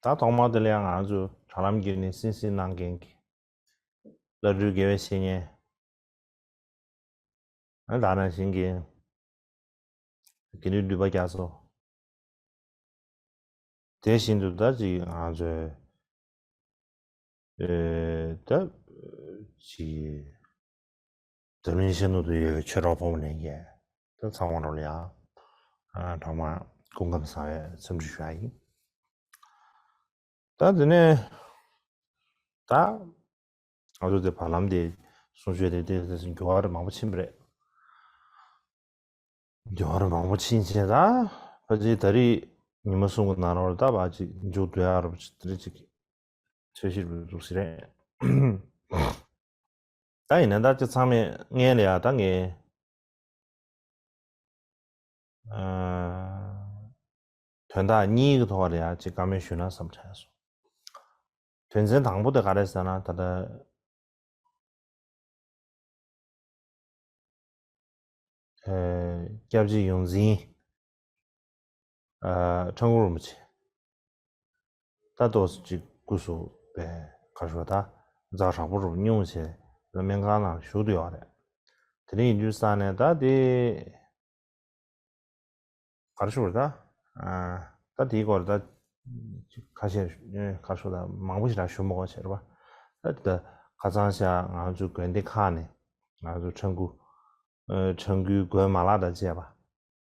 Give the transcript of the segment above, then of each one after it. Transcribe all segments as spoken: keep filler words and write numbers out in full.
ད་ཐོག་མར་དེ་ལ་ཡང་ང་ཚོ་དྲ་ལམ་བརྒྱུད་ནས་གསན་གཟིགས་གནང་མཁན་གྱི་བླ་སྤྲུལ་དགེ་བའི་བཤེས་གཉེན། ཨ་ད་ནང་བཞིན་གྱི་དགེ་འདུན་འདུས་པ་རྒྱ་མཚོ། དེ་བཞིན་དུ་ད་ཅིག་ང་ཚོའི་ཨེ་ད་ཅིག་འཛམ་གླིང་ཤར་ནུབ་ཏུ་ཡོད་པའི་ཆོས་གྲོགས་ཕོ་མོ་ལྷན་རྒྱས་ད་ཚང་མ་རོགས་ལ་ཡང་ཨ་ཐོག་མར་སྐུ་ཁམས་བཟང་བའི་འཚམས་འདྲི་ཞུ་ཡ་ཡིན། ད་དེ་ནས་ད་ང་ཚོ་དེ་བར་ལམ་དེ་གསུང་ཆོས་དེ་དེ་དེ་འགྱུར་བ་རེ་མང་པོ་ཕྱིན་པ་རེད། འགྱུར་བ་རེ་མང་པོ་ཕྱིན་བྱས་ད་ཕལ་ཆེར་ད་རེས་ཉི་མ་གསུམ་གྱི་ནང་ལོགས་ལ་ད་བར་ཅིག་མཇུག་བསྡུ་ཡག་རེ་ཅིག་དེ་རེ་ཅིག་འཆར་གཞི་རེ་འདུག་ཟེར་རེད། ད་ཡིན་ན་ད་ཅི་ཚང་མས་སྔོན་ལ་ཡ་ད་ངས་ཨ་དོན་དག་གཉིས་ཀྱི་ཐོག་ལ་ཡ་ཅིག་བཀའ་མོལ་ཞུས་ན་བསམ་དྲན་སོང་། དོན་ཚན་དང་པོ་དེ་ག་རེ་ཟེར་ན་ད་ལྟ་ཨ་སྐྱབས་རྗེ་ཡོངས་འཛིན་ཨ་ཁྲ་འགུ་རིན་པོ་ཆེ། ད་ཏོག་ཙམ་ཅིག་སྐུ་གཟུགས་པའི་གར་ཞོ་ད་ཛ་དྲག་པོ་རུ་སྙུང་བྱས་ལ་སྨན་ཁང་ནང་བཞུགས་བསྡད་ཡོད་རེད། དེ་རིང་ཡིན་དུས་ས་ནས་ད་དེ་གར་ཞོ་ད་ཨ་ད་དེའི་སྐོར་ད་ཁ་ཤས་གར་ཞོ་ད་མང་པོ་ཞིག་ད་ཞུ་མ་དགོས་བྱས་རེད་པ། ད་དེ་ད་ཁ་ཚང་ཤ་ང་ཚོ་དགོན་སྡེ་ཁག་ནས་ང་ཚོ་ཁྲ་འགུ་ཁྲ་འགུའི་དགོན་མ་ལག་དང་བཅས་པ་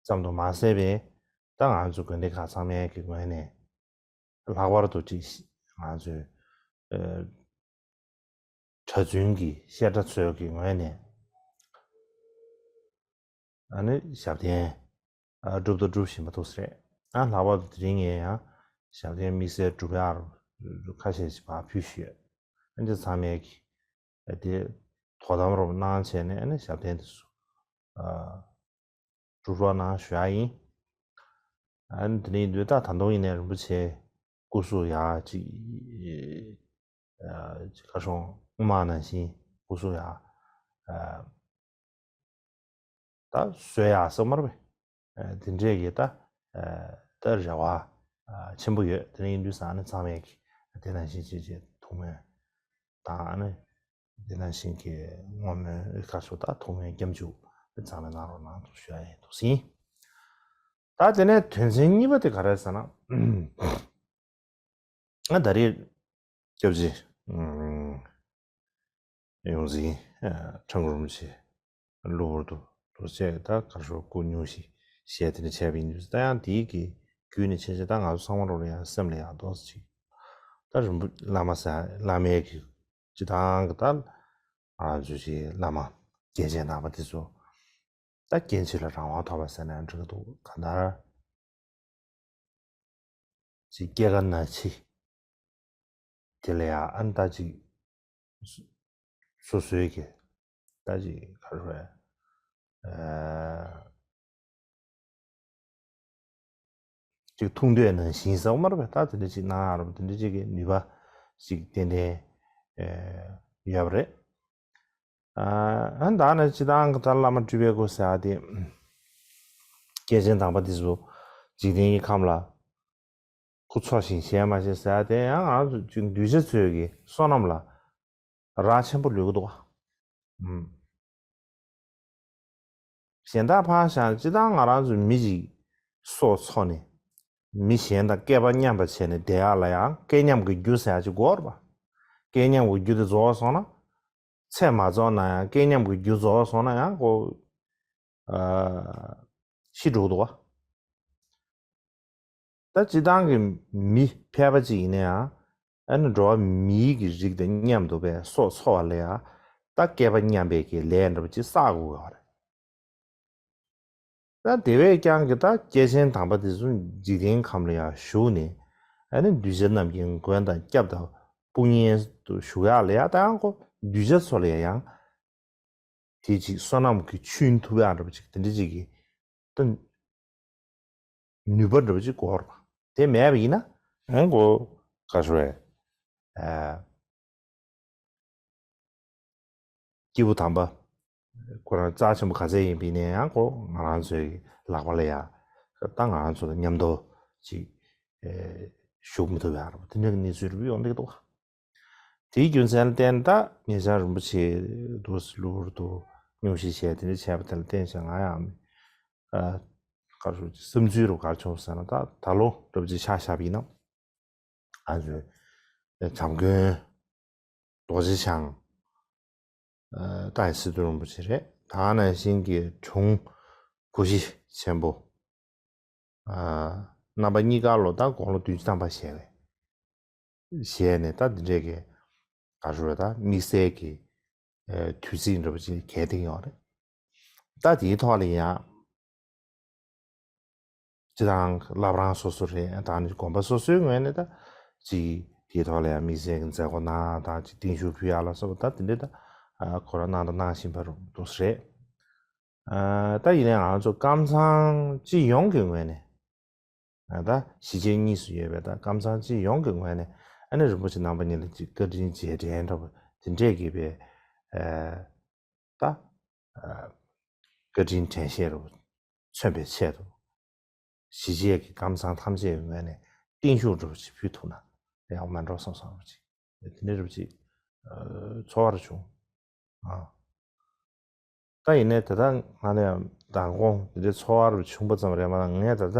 ཙམ་དུ་མ་ཟད་པའི་ད་ང་ཚོ་དགོན་སྡེ་ཁག་ཚང་མའི་གི་ངོས་ནས་ལྷག་པར་དུ་ཅིག་ང་ཚོའི་ཨ་གྲྭ་བཙུན་གྱི་བཤད་གྲྭ་ཚོའི་གི་ངོས་ནས་ཨ་ནི་ཞབས་བརྟན་ཨ་སྒྲུབ་དང་སྒྲུབ་བཞིན་པ་འདུག་ཟེར། ཨ་ལྷག་པར་དུ་དེ་རིང་ངས་ཡང་ཞབས་བརྟན་དམིགས་བསལ་སྒྲུབ་ཡག་ཁ་ཤས་ཤིག་ཕར་ཕུལ་ཞུས། ཨ་འདི་ཚང་མས་གི་ཨ་དེ་དོ་དམ་རོགས་གནང་བྱས་ནས་ཨ་ནི་ཞབས་བརྟན་དེ་ཚོ་ཨ་སྒྲུབ་རོགས་གནང་ཞུ་ཡག་ཡིན། ཨ་ནི་དེ་ནས་འདུག་ད་ད་དུང་ཡིན་ནའི་རིན་པོ་ཆེ་སྐུ་གཟུགས་ཡག་ཅིག་ཨ་ཅིག་ཁ་སང་སྔོན་མ་ནང་བཞིན་སྐུ་གཟུགས་ཡག་ཨ་ད་བཟོ་ཡག་སོགས་མ་རེད་པས། ཨ་དེ་འདྲས་ཀྱི་ད་ཨ་ད་རེ་བ་ཨ་ཆེན་པོ་ཡོད། དེ་ནས་ཡིན་དུས་ས་ནི་ཚང་མས་ཀྱི་དེ་ནང་བཞིན་བྱེད་ཅེས་ཐུགས་སྨོན་དང་ཨ་ནི། དེ་ནང་བཞིན་གྱི་བསྔོ་སྨོན་ཁ་ཤོ་ད་ཐུགས་སྨོན་སྐྱབས་འཇུག་ཚང་མས་གནང་རོགས་གནང་ཐུགས་ཞུ་ཡ་ཡིན་འདུག་ཟིན། ད་དེ་ནས་དོན་ཚན་གཉིས་པ་དེ་ག་རེ་ཟེར་ན། ང་ད་རེས་སྐྱབས་རྗེ་ཡོངས་འཛིན་ཁྲ་འགུ་རིན་པོ་ཆེ་གློ་བུར་དུ་འདུག་ཟེར་ད་ག་ཤོ་སྐུ་སྙུང་ཞིག་ཞེས་དེ་ནས་བྱས་པ་ཡིན་དུས་ད་ཡང་དེའི་གི་བརྒྱུད་ནས་བྱས་བྱས་ད་ང་ཚོ་ཚང་མ་རོགས་ལ་ཡང་སེམས་ལ་ཡང་ཏོག་ཙམ་ཅིག་ད་རིན་པོ་བླ་མ་ཟེར་བླ་མའི་གི་སྤྱི་བཏང་གི་ད་ང་ཚོ་ཞིག་བླ་མ་སྐྱེས་ཆེན་ནང་པ་དེ་ཚོ་ད་སྐྱེ་འཆི་ལ་རང་དབང་ཐོབ་པ་ཟེར་ན་འགྲིག་གི་འདུག་གང་ལྟར་ཅིག་སྐྱེ་རྒ་ན་འཆི་དེ་ལ་ཡང་ཨ་ནི་ད་ཅིག་སོ་སོའི་གི་ད་ཅིག་ག་རེ་རེད། ཅིག་ཐུགས་འདོད་ནང་བཞིན་ཟེར་བ་མ་རེད་པས། ད་དེ་འདྲ་ཅིག་གནང་ཡག་རེད་པ། དེ་འདྲ་ཅིག་གི་ནུས་པ་ཅིག་ཏན་ཏན་ཡོད་པ་རེད། ཨ་ད་ནི་སྤྱི་བཏང་གི་ད་བླ་མ་སྤྲུལ་པའི་སྐུ་ཟེར་ཡག་དེ་སྐྱེས་ཆེན་དམ་པ་དེ་ཚོ་འཇིག་རྟེན་གྱི་ཁམས་ལ་སྐུ་འཚོ་ཞིང་གཞན་མ་གཞན་ཟེར་ཡག་དེ་ཡང་ང་ཚོ་ཅིག་གདུལ་བྱ་ཚོའི་གི་བསོད་ནམས་ལ་རག་ཆེན་པོ་ལུས་ཀྱི་འདུག་ག་གཞན་དག་ཕར་བཞག་ན་སྤྱིར་བཏང་ང་རང་ཚོ་མི་ཞིག་སྲོག་འཚོ་ནས་མི་གཞན་དང་སྐལ་པ་མཉམ་པ་བྱས་ནས་བསྡད་ཡག་ལ་ཡང་སྐལ་མཉམ་གྱི་རྒྱུ་ཟེར་ཡག་ཅིག་དགོས་རེད་པ། སྐལ་མཉམ་གྱི་རྒྱུ་དེ་རྫོགས་སོང་ན་ཚེ་མ་རྫོགས་ན་ཡང་སྐལ་མཉམ་གྱི་རྒྱུ་རྫོགས་སོང་ན་ཡང་ཁོ་ཨ་ཤི་འགྲོ་གི་འདུག་ག་ད་སྤྱིར་བཏང་གི་མི་ཕལ་པ་ཅིག་ཡིན་ན་ཡང་ཨ་ནི་འགྲོ་བ་མིའི་གི་རིགས་དང་མཉམ་དུ་པའི་སྲོག་འཚོ་བ་ལ་ཡང་ད་སྐལ་པ་མཉམ་པའི་གི་ལས་འདྲ་པོ་ཅིག་བསགས་དགོས་ཡོད་རེད། ད་དེ་བས་ཀྱང་གི་ད་སྐྱེས་ཆེན་དམ་པ་དེ་ཚོ་འཇིག་རྟེན་ཁམས་ལ་ཡང་བཞུགས་ནས་ཨ་ནི་གདུལ་བྱ་རྣམས་ཀྱི་མགོན་དང་སྐྱབས་དང་དཔུང་གཉེན་དུ་བཞུགས་ཡག་ལ་ཡང་ད་ཡང་ཁོ་གདུལ་བྱ་ཚོ་ལ་ཡང་དེ་ཅིག་བསོད་ནམས་ཀྱི་ཆུ་ཐུབ་ཡག་འདྲ་པོ་ཅིག་དེ་འདྲ་ཅིག་གི་ད་ནུས་པ་འདྲ་པོ་ཅིག་དགོས་རེད་པ། དེ་མེད་པ་ཡིན་ན་ཨ་ཁོ་ག་ཞུ་བས་ཨ་སྐྱེས་བུ་དམ་པ་ཁོ་རང་རྩ་ཆེན་པོ་ག་ཚད་ཡིན་པ་ཡིན་ན་ཡང་ཁོ་ང་རང་ཚོའི་ལག་པ་ལ་ཡ་ད་ང་རང་ཚོ་དང་མཉམ་དུ་ཅིག་ཨེ་ ཞུགས་མི་ཐུབ་ཡ་རེད་པ། དེ་འདྲ་གི་གནས་ཚུལ་རེ་ཡོང་བསྡད་ཀྱི་འདུག་བ། དེའི་རྒྱུ་མཚན་ལ་བརྟེན་ད་ཉེ་ཆར་རིན་པོ་ཆེ་འདུག་སེ་གློ་བུར་དུ་སྙུང་གཞི་བྱས་དེ་འདྲ་བྱས་པ་དེ་ལ་བརྟེན་བྱས་ང་ཡང་ཨ་ག་རེ་ཞུ་བསམ་ཚུལ་རུ་ག་རེ་བྱུང་ཟེར་ན། ད་ད་ལོ་འདྲ་པོ་ཅིག་ཆ་བཞག་པ་ཡིན་ན། ང་ཚོའི་བྱམས་མགོན་རྡོ་རྗེ་འཆང་། ཨ་ཏཱའི་སི་ཏུ་རིན་པོ་ཆེ་རེད། ད་ག་ནང་བཞིན་གྱི་དྲུང་གུ་ཤྲི་ཆེན་པོ། ཨ་རྣམ་པ་གཉིས་ཀ་ལོ་ད་དགུང་ལོ་བདུན་ཅུ་ཐམ་པ་བཞེས་པའི་བཞེས་ནས་ད་འདི་འདྲས་ཀྱི་ག་རེ་ཞུ་དགོས་རེད། ད་དམིགས་བསལ་གྱི་ཨ་དུས་ཚིགས་འདྲ་པོ་ཅིག་གལ་ཆེན་ཡོད་རེད། ད་དེའི་ཐོག་ལ་ཡང་སྤྱིར་བཏང་བླ་བྲང་སོ་སོ་རེད། ད་ནི་དགོན་པ་སོ་སོའི་ངོས་ནས་ད་ཅིག་དེའི་ཐོག་ལ་ཡང་དམིགས་བསལ་གྱི་མཛད་སྒོ་གནང་དང་ཅིག་བརྟན་བཞུགས་ཕུལ་ཡག་ལ་སོགས་པ་ད་དེ་འདྲའི་ད་ཨ་ཁོ་རང་གནང་དང་གནང་བཞིན་པ་རུ་འདུག་སེ་རེད། ཨ་ད་ཡིན་ནའི་ང་ཚོ་ཀམ་ཚང་སྤྱི་ཡོངས་ཀྱི་ངོས་ནས་ཨ་ད་གཞིས་བྱེས་གཉིས་སུ་ཡོད་པའི་ད་ཀམ་ཚང་སྤྱི་ཡོངས་ཀྱི་ངོས་ནས་ཨ་ནི་རིན་པོ་ཆེ་རྣམ་པ་གཉིས་ལ་ཅིག་བཀའ་དྲིན་རྗེས་དྲན་འདྲ་པོ་དེ་འདྲས་ཀྱི་པའི་ཨ་ད་ཨ་བཀའ་དྲིན་དྲན་ཤེས་རུ་མཚོན་པའི་ཆེད་དུ། གཞིས་བྱེས་ཀྱི་ཀམ་ཚང་ཐམས་ཅད་ངོས་ནས་བརྟན་བཞུགས་འདྲ་པོ་ཅིག་ཕུལ་ཐུབ་ན་ཡག་པོ་མེད་འགྲོ་བསམ་བསམ་པ་ཅིག་དེ་འདྲ་འདྲ་པོ་ཅིག་ཨ་ཚོར་བ་རུ་བྱུང་། ཨ་ད་ཡིན་ནའི་ད་ལྟ་ང་ལ་ཡང་མདང་དགོང་དེ་འདྲའི་ཚོར་བ་རུ་བྱུང་པ་ཙམ་རེད་མ་གཏོགས་ངས་ད་ལྟ་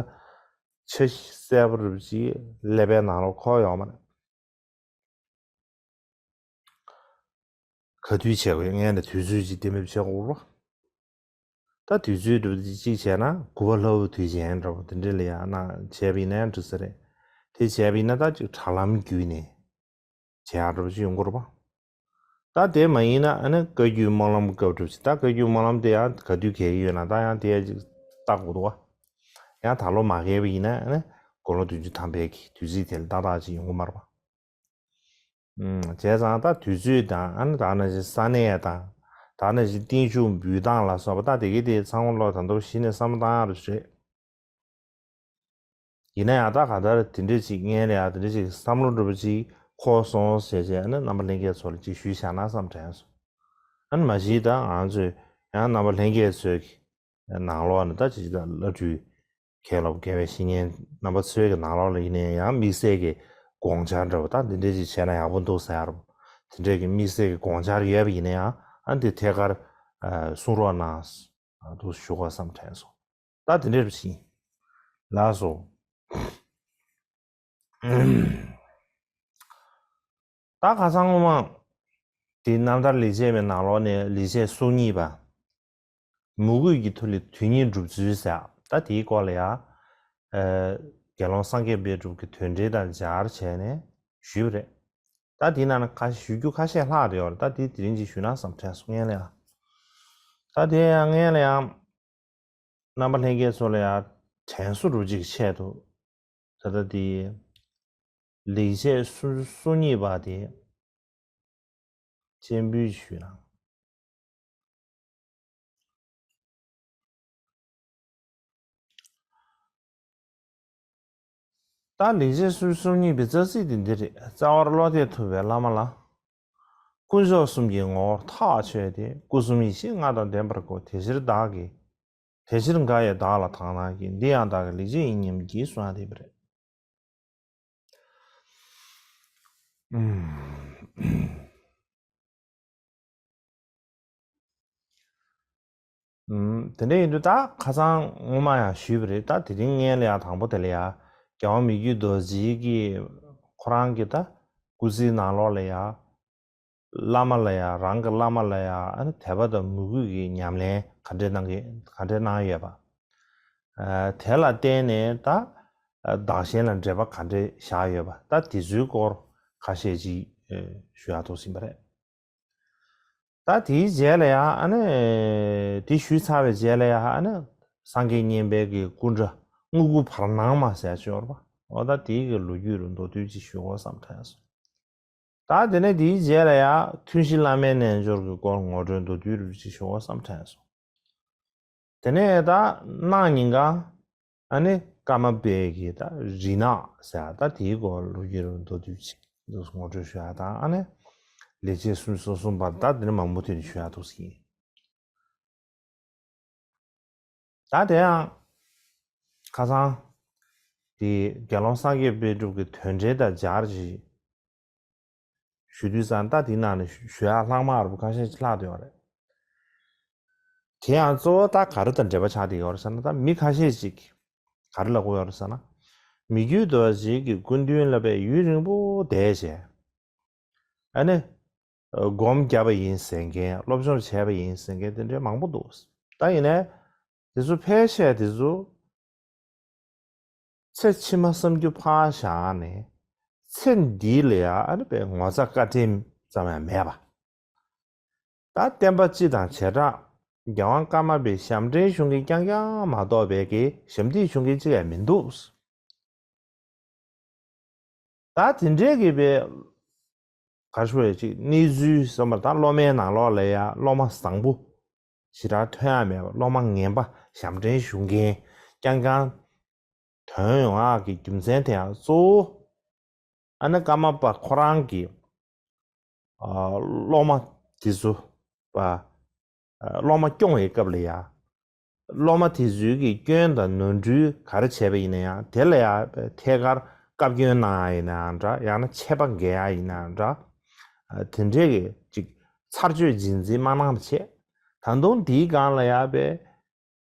ཆ་གསལ་པོ་རུ་ཅིག་ཀླད་པའི་ནང་ལོགས་འཁོར་ཡོད་མ་རེད། ག་དུས་བྱེད་དགོས་ངས་ནི་དུས་ཚོད་ཅིག་གཏན་འབེབས་བྱེད་དགོས་རེད་པ། ད་དུས་ཚོད་འགྲུབ་སྟེ་གཅིག་བྱས་ན་དགུ་པ་ལྷ་བབས་དུས་ཆེན་འདྲ་པོ་དེ་འདྲ་ལ་ཡང་ན་བྱས་པ་ཡིན་ན་ཡང་འགྲིག་ས་རེད། དེ་བྱས་པ་ཡིན་ན་ད་ཅིག་དྲ་ལམ་བརྒྱུད་ནས་བྱེད་ཡག་འདྲ་པོ་ཅིག་ཡོང་གི་རེད་པ། ད་དེ་མ་ཡིན་ན་ཨ་ནི་བཀའ་བརྒྱུད་སྨོན་ལམ་སྐབས་འདྲ་པོ་ཅིག་ད་བཀའ་བརྒྱུད་སྨོན་ལམ་དེ་ཡང་ག་དུས་གས་ཀྱི་ཡོད་ན་ད་ཡང་དེ་ཅིག་བལྟ་དགོས་འདུག་པ། ཡང་ད་ལོ་མ་གས་པ་ཡིན་ན་ཨ་ནི་དགུང་ལོ་བདུན་ཅུ་ཐམ་པའི་གི་དུས་ཚིགས་དེ་ལ་ཏག་ཏག་ཅིག་ཡོང་གི་མ་རེད་པ། ཨུམ། བྱས་ཙང་ད་དུས་ཚོད་དང་ཨ་ནི་ད་ནང་བཞིན་ས་གནས་དང་ད་ནང་བཞིན་བརྟན་བཞུགས་འབུལ་སྟངས་ལ་སོགས་པ་ད་དེ་གའི་དེ་ཚང་མ་ལོ་ད་དུང་གཞི་ནས་བསམ་བློ་བཏང་ཡག་རེད། ཡིན་ན་ཡང་ད་ག་ད་དེ་འདྲ་ཅིག་ངས་ལ་ཡང་དེ་འདྲ་ཅིག་བསམ་བློ་འདྲ་པོ་ཅིག་འཁོར་སོང་ཟེར་བྱས་ཨ་ནི་རྣམ་པ་ལྷན་རྒྱས་ཚོ་ལ་ཅིག་ཞུས་བཞག་ན་བསམ་དྲན་སོང་། ཨ་ནི་མ་གཞི་ད་ང་ཚོས་ཡང་རྣམ་པ་ལྷན་རྒྱས་ཚོའི་གི་ནང་ལོགས་ནས་ད་ཅིག་ད་བླ་སྤྲུལ་མཁན་སློབ་དགེ་བའི་བཤེས་གཉེན་རྣམ་པ་ཚོའི་གི་ནང་ལོགས་ལ་ཡིན་ནའི་ཡང་དམིགས་བསལ་གྱི་དགོངས་འཆར་འདྲ་པོ་ད་འདི་འདྲས་ཅིག་བྱས་ན་ཡག་པོ་འདུག་ཟེར་ཡ་རུ་དེ་འདྲས་ཀྱི་དམིགས་བསལ་གྱི་དགོངས་འཆར་ཡོད་པ་ཡིན་ན་ཡང་ཨ་འདི་ཐད་ཀར་གསུང་རོགས་གནང་འདུག་ཞུ་དགོས་བསམ་དྲན་སོང་། ད་དེ་འདྲས་རུ་ཕྱིན། ལགས་སོ། ད་ཁ་སང་སྔོན་མ་དེ་རྣམ་ཐར་ལེགས་བཤད་པའི་ནང་ལོགས་ནས་ལེགས་བཤད་སོ་གཉིས་པ། མོས་གུས་ཀྱི་མཐུ་ལས་དོན་གཉིས་འགྲུབ་ཚུལ་ཟེར། ད་དེའི་སྐོར་ལ་ཡང་། ཨ་དགེ་སློང་སངས་རྒྱས་པཎ་གྲུབ་ཀྱི་དོན་འགྲེལ་དང་སྦྱར་བྱས་ནས་ཞུས་པ་རེད། ད་དེའི་ནང་ན་ཁ་ཞུ་རྒྱུ་ཁ་ཤས་ལྷག་བསྡད་ཡོད་རེད། ད་དེ་དེ་རིང་ཅིག་ཞུས་ན་བསམ་དྲན་སོང་། སྔོན་ལ་ཡང་། ད་དེ་ཡང་སྔོན་ལ་ཡང་། རྣམ་པ་ལྷན་རྒྱས་ཚོ་ལ་ཡང་དྲན་གསོ་རུ་ཅིག་ཆེད་དུ། ད་ལྟ་དེ་ལེགས་བཤད་སོ་སོ་གཉིས་པ་དེ་སྤྱན་འབུལ་ཞུས་ན། ད་ལེགས་བཤད་སོ་སོ་གཉིས་པའི་རྩ་ཚིག་དེ་འདི་རེད། རྩ་བར་བློ་གཏད་ཐུབ་པའི་བླ་མ་ལ། དཀོན་མཆོག་གསུམ་གྱི་ངོ་བོར་ཐག་ཆོད་དེ། སྐུ་གསུམ་ཡེ་ཤེས་ལྔ་དང་ལྡན་པར་གོ། དེ་ཕྱིར་བདག་གིས། དེ་ཕྱིར་འགའ་ཡིས་བདག་ལ་དག་སྣང་གིས། འདི་ཡང་བདག་གི་ལེགས་བྱས་ཡིན་སྙམ་བགྱིས་གསུངས་ཡ་དེ་རེད། ཨུམ། ཨུམ། དེ་འདྲ་ཡིན་དུས་ད་ཁ་སང་སྔོན་མ་ཡང་ཞུས་པ་རེད། ད་དེ་རིང་སྔོན་ལ་ཡང་དང་པོ་དེ་ལ་ཡང་རྒྱལ་བ་མི་བསྐྱོད་རྡོ་རྗེ་གིས་ཁོ་རང་གི་ད་སྐུ་ཚེའི་ནང་ལོགས་ལ་ཡང་། བླ་མ་ལ་ཡང་རང་གི་བླ་མ་ལ་ཡང་ཨ་ནི་དད་པ་དང་མོས་གུས་ཀྱི་ཉམས་ལེན་ག་འདྲས་གནང་གི་ག་འདྲས་གནང་ཡོད་པ། ཨ་དེ་ལ་བརྟེན་ནས་ད་བདག་གཞན་ལ་འབྲེལ་བ་ག་འདྲས་བཞག་ཡོད་པ་ད་དེ་ཚོའི་སྐོར་ཁ་ཤས་ཅིག་ཨ་ཞུ་ཡག་ཐུག་ཟིན་པ་རེད། ད་དེའི་རྗེས་ལ་ཡང་ཨ་ནི་དེ་ཞུས་ཚར་བའི་རྗེས་ལ་ཡང་ཨ་ནི་སངས་རྒྱས་མཉན་པའི་གི་སྐུ་འདྲ་དངོས་སྐུ་བར་སྣང་མ་ཟེར་ཡག་ཅིག་ཡོད་རེད་པ། འོ་ད་དེའི་གི་ལོ་རྒྱུས་རུ་མདོར་བསྡུས་ཅིག་ཞུ་དགོས་བསམ་དྲན་སོང་། ད་དེ་ནས་དེའི་རྗེས་ལ་ཡང་ཐུན་བཞི་བླ་མའི་རྣལ་འབྱོར་གྱི་སྐོར་ངོ་སྤྲོད་མདོར་བསྡུས་རུ་ཅིག་ཞུ་དགོས་བསམ་དྲན་སོང་། དེ་ནས་ད་གནངས་ཉིན་གང་ཨ་ནི་ཀརྨ་པའི་གི་ད་རིག་སྔགས་ཟེར་ད་དེའི་སྐོར་ལོ་རྒྱུས་རུ་མདོར་བསྡུས་ཅིག་ངོ་སྤྲོད་ཞུ་ཡག་དང་ཨ་ནི་ལེགས་བཤད་སུམ་ཅུ་སོ་གསུམ་པ་ད་དེ་ནས་མང་པོ་དེ་ནས་ཞུ་ཡག་འདུག་ཟིན། ད་དེ་ཡང་ཁ་སང་ དེ་དགེ་སློང་སངས་རྒྱས་དཔལ་སྒྲུབ་ཀྱི་དོན་འགྲེལ་དང་སྦྱར་ཅིག་ཞུ་དུས་ཙང་ད་དེའི་ནང་ནས་ཞུ་ཡག་ལྷག་མ་རུ་ཁ་ཤས་ཅིག་ལྷག་བསྡད་ཡོད་རེད། དེ་ཡང་གཙོ་བོ་ད་ག་རེ་དང་འབྲེལ་བ་ཆགས་བསྡད་ཡོད་རེད་ཟེར་ན། ད་མི་ཁ་ཤས་ཅིག་ག་རེ་ལབ་ཀྱི་ཡོད་རེད་ཟེར་ན། མི་བསྐྱོད་རྡོ་རྗེ་གི་སྐུ་མདུན་ལ་བས་ཡུན་རིང་པོ་བསྡད་བྱས། ཨ་ནི། སྒོམ་བརྒྱབ་པ་ཡིན་ཟེར་མཁན། སློབ་སྦྱོང་བྱས་པ་ཡིན་ཟེར་མཁན་དེ་འདྲའི་མང་པོ་འདུག་ད་ཡིན་ནའི། དེ་ཚོ་ཕལ་ཆེར་དེ་ཚོ། ཚེ་ཕྱི་མ་བསམ་རྒྱུ་ཕར་བཞག་ནས། ཚེ་འདི་ལ་ཡང་ཨ་ནི་པའི་ངོ་ཚ་བཀའ་དྲིན་ཙམ་ཡང་མེད་པ། ད་བསྟན་པ་སྤྱི་དང་བྱེ་བྲག་རྒྱལ་དབང་ཀརྨ་པའི་ཞབས་འདྲེན་ཞུ་མཁན་རྐྱང་རྐྱང་མ་གཏོགས་པའི་གི་ཞབས་འདེགས་ཞུ་མཁན་གཅིག་ཡང་མི་འདུག་ད་དེ་འདྲའི་གི་པའི་ག་རེ་ཞུ་དགོས་རེད། ཅིག་གནས་ཚུལ་ཙམ་པ་ད་སློབ་མའི་ནང་ལོགས་ལ་ཡང་སློབ་མ་བཟང་པོ་ཞེ་དྲག་ཐོན་ཡ་མེད་པ། སློབ་མ་ངན་པ་ཞབས་འདྲེན་ཞུ་མཁན་རྐྱང་རྐྱང་ཐོན་ཡོང་ཡག་གི་རྒྱུ་མཚན་དེ་ཡང་གཙོ་བོ། ཨ་ནི་ཀརྨ་པ་ཁོ་རང་གི་ཨ་སློབ་མ་དེ་ཚོ་པ། ཨ་སློབ་མ་སྐྱོང་བའི་སྐབས་ལ་ཡང་། སློབ་མ་དེ་ཚོའི་གི་སྐྱོན་དང་ནོར་འཁྲུལ་ག་རེ་བྱས་པ་ཡིན་ན་ཡང་། དེ་ལ་ཡང་ཐད་ཀར་བཀའ་བཀྱོན་གནང་ཡ་ཡིན་ན་ཡང་འདྲ། ཡང་ན་ཆད་པ་འགེལ་ཡ་ཡིན་ན་ཡང་འདྲ། ཨ་དེ་འདྲའི་གི་ཅིག་ཚར་གཅོད་རྗེས་འཛིན་མ་གནང་བ་བྱས། ད་དུང་དེའི་སྒང་ལ་ཡང་པའི་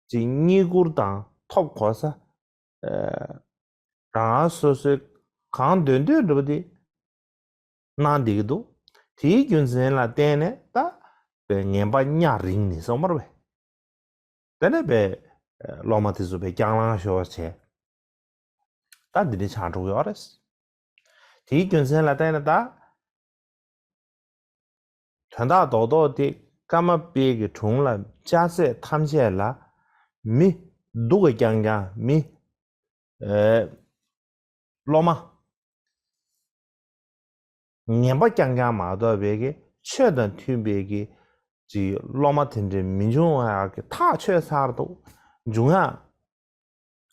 ཅིག་བསྙེན་བཀུར་དང་ཐོབ་གོ་ས། ཨ་རང་རང་སོ་སོའི་གང་འདོད་འདོད་འདྲ་པོ་དེ་གནང་བསྡད་ཀྱི་འདུག་དེའི་རྒྱུ་མཚན་ལ་བརྟེན་ནས་ད་པའི་ངན་པ་ཉག་རིང་ནས་སོང་མར་བས། དེ་ནས་པའི་སློབ་མ་དེ་ཚོ་པའི་སྐྱག་ལང་ཤོར་བྱས། ད་འདི་འདྲའི་ཆགས་འགྲོ་གི་ཡོད་རེད། དེའི་རྒྱུ་མཚན་ལ་བརྟེན་ནས་ད། དོན་དག་རྡོག་རྡོག་དེ་ཀརྨ་པའི་གི་དྲུང་ལ་ཅ་ཚེ་ཐམས་ཅད་ལ་མི་སྡུག་གི་རྐྱང་རྐྱང་། མི་ཨེ་སློབ་མ་ངན་པ་རྐྱང་རྐྱང་མ་གཏོགས་པའི་གི་ཆོས་དང་མཐུན་པའི་གི་ཅིག་སློབ་མ་དེ་འདྲའི་མི་འབྱུང་བ་ཡག་གི་ཐག་ཆོད་ཚར་འདུག་འབྱུང་ཡག་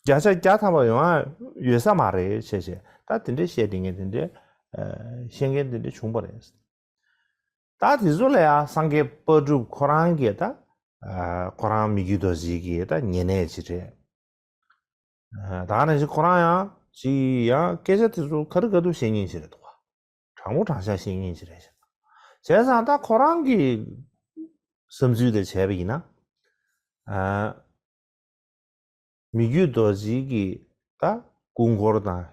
བརྒྱ་ཆ་བརྒྱ་ཐམ་པ་ཡོང་ཡག་ཡོད་ས་མ་རེད་བྱས་བྱས། ད་དེ་འདྲའི་བཤད་དེ་ངས་དེ་འདྲའི་ཨ་བཤད་མཁན་དེ་འདྲ་བྱུང་བ་རེད། ད་དེ་ཚོ་ལ་ཡང་སངས་རྒྱས་དཔལ་སྒྲུབ་ཁོ་རང་གིས་ད་ཨ་ཁོ་རང་མི་བསྐྱོད་རྡོ་རྗེ་གི་ད་ཉེ་གནས་ཅིག་རེད། ཨ་ད་ག་ནང་བཞིན་ཁོ་རང་ཡང་ཅིག་ཡང་སྐད་ཆ་དེ་ཚོ་ག་རེ་ག་དུ་བཤད་མཁན་ཅིག་རེད་འདུག་དྲང་པོ་དྲང་བཞག་བཤད་མཁན་ཅིག་རེད། བྱས་ཙང་ད་ཁོ་རང་གི་བསམ་ཚུལ་དེ་བྱས་པ་ཡིན་ན། ཨ། མི་བསྐྱོད་རྡོ་རྗེ་གི་ད་སྐུ་འཁོར་དང་།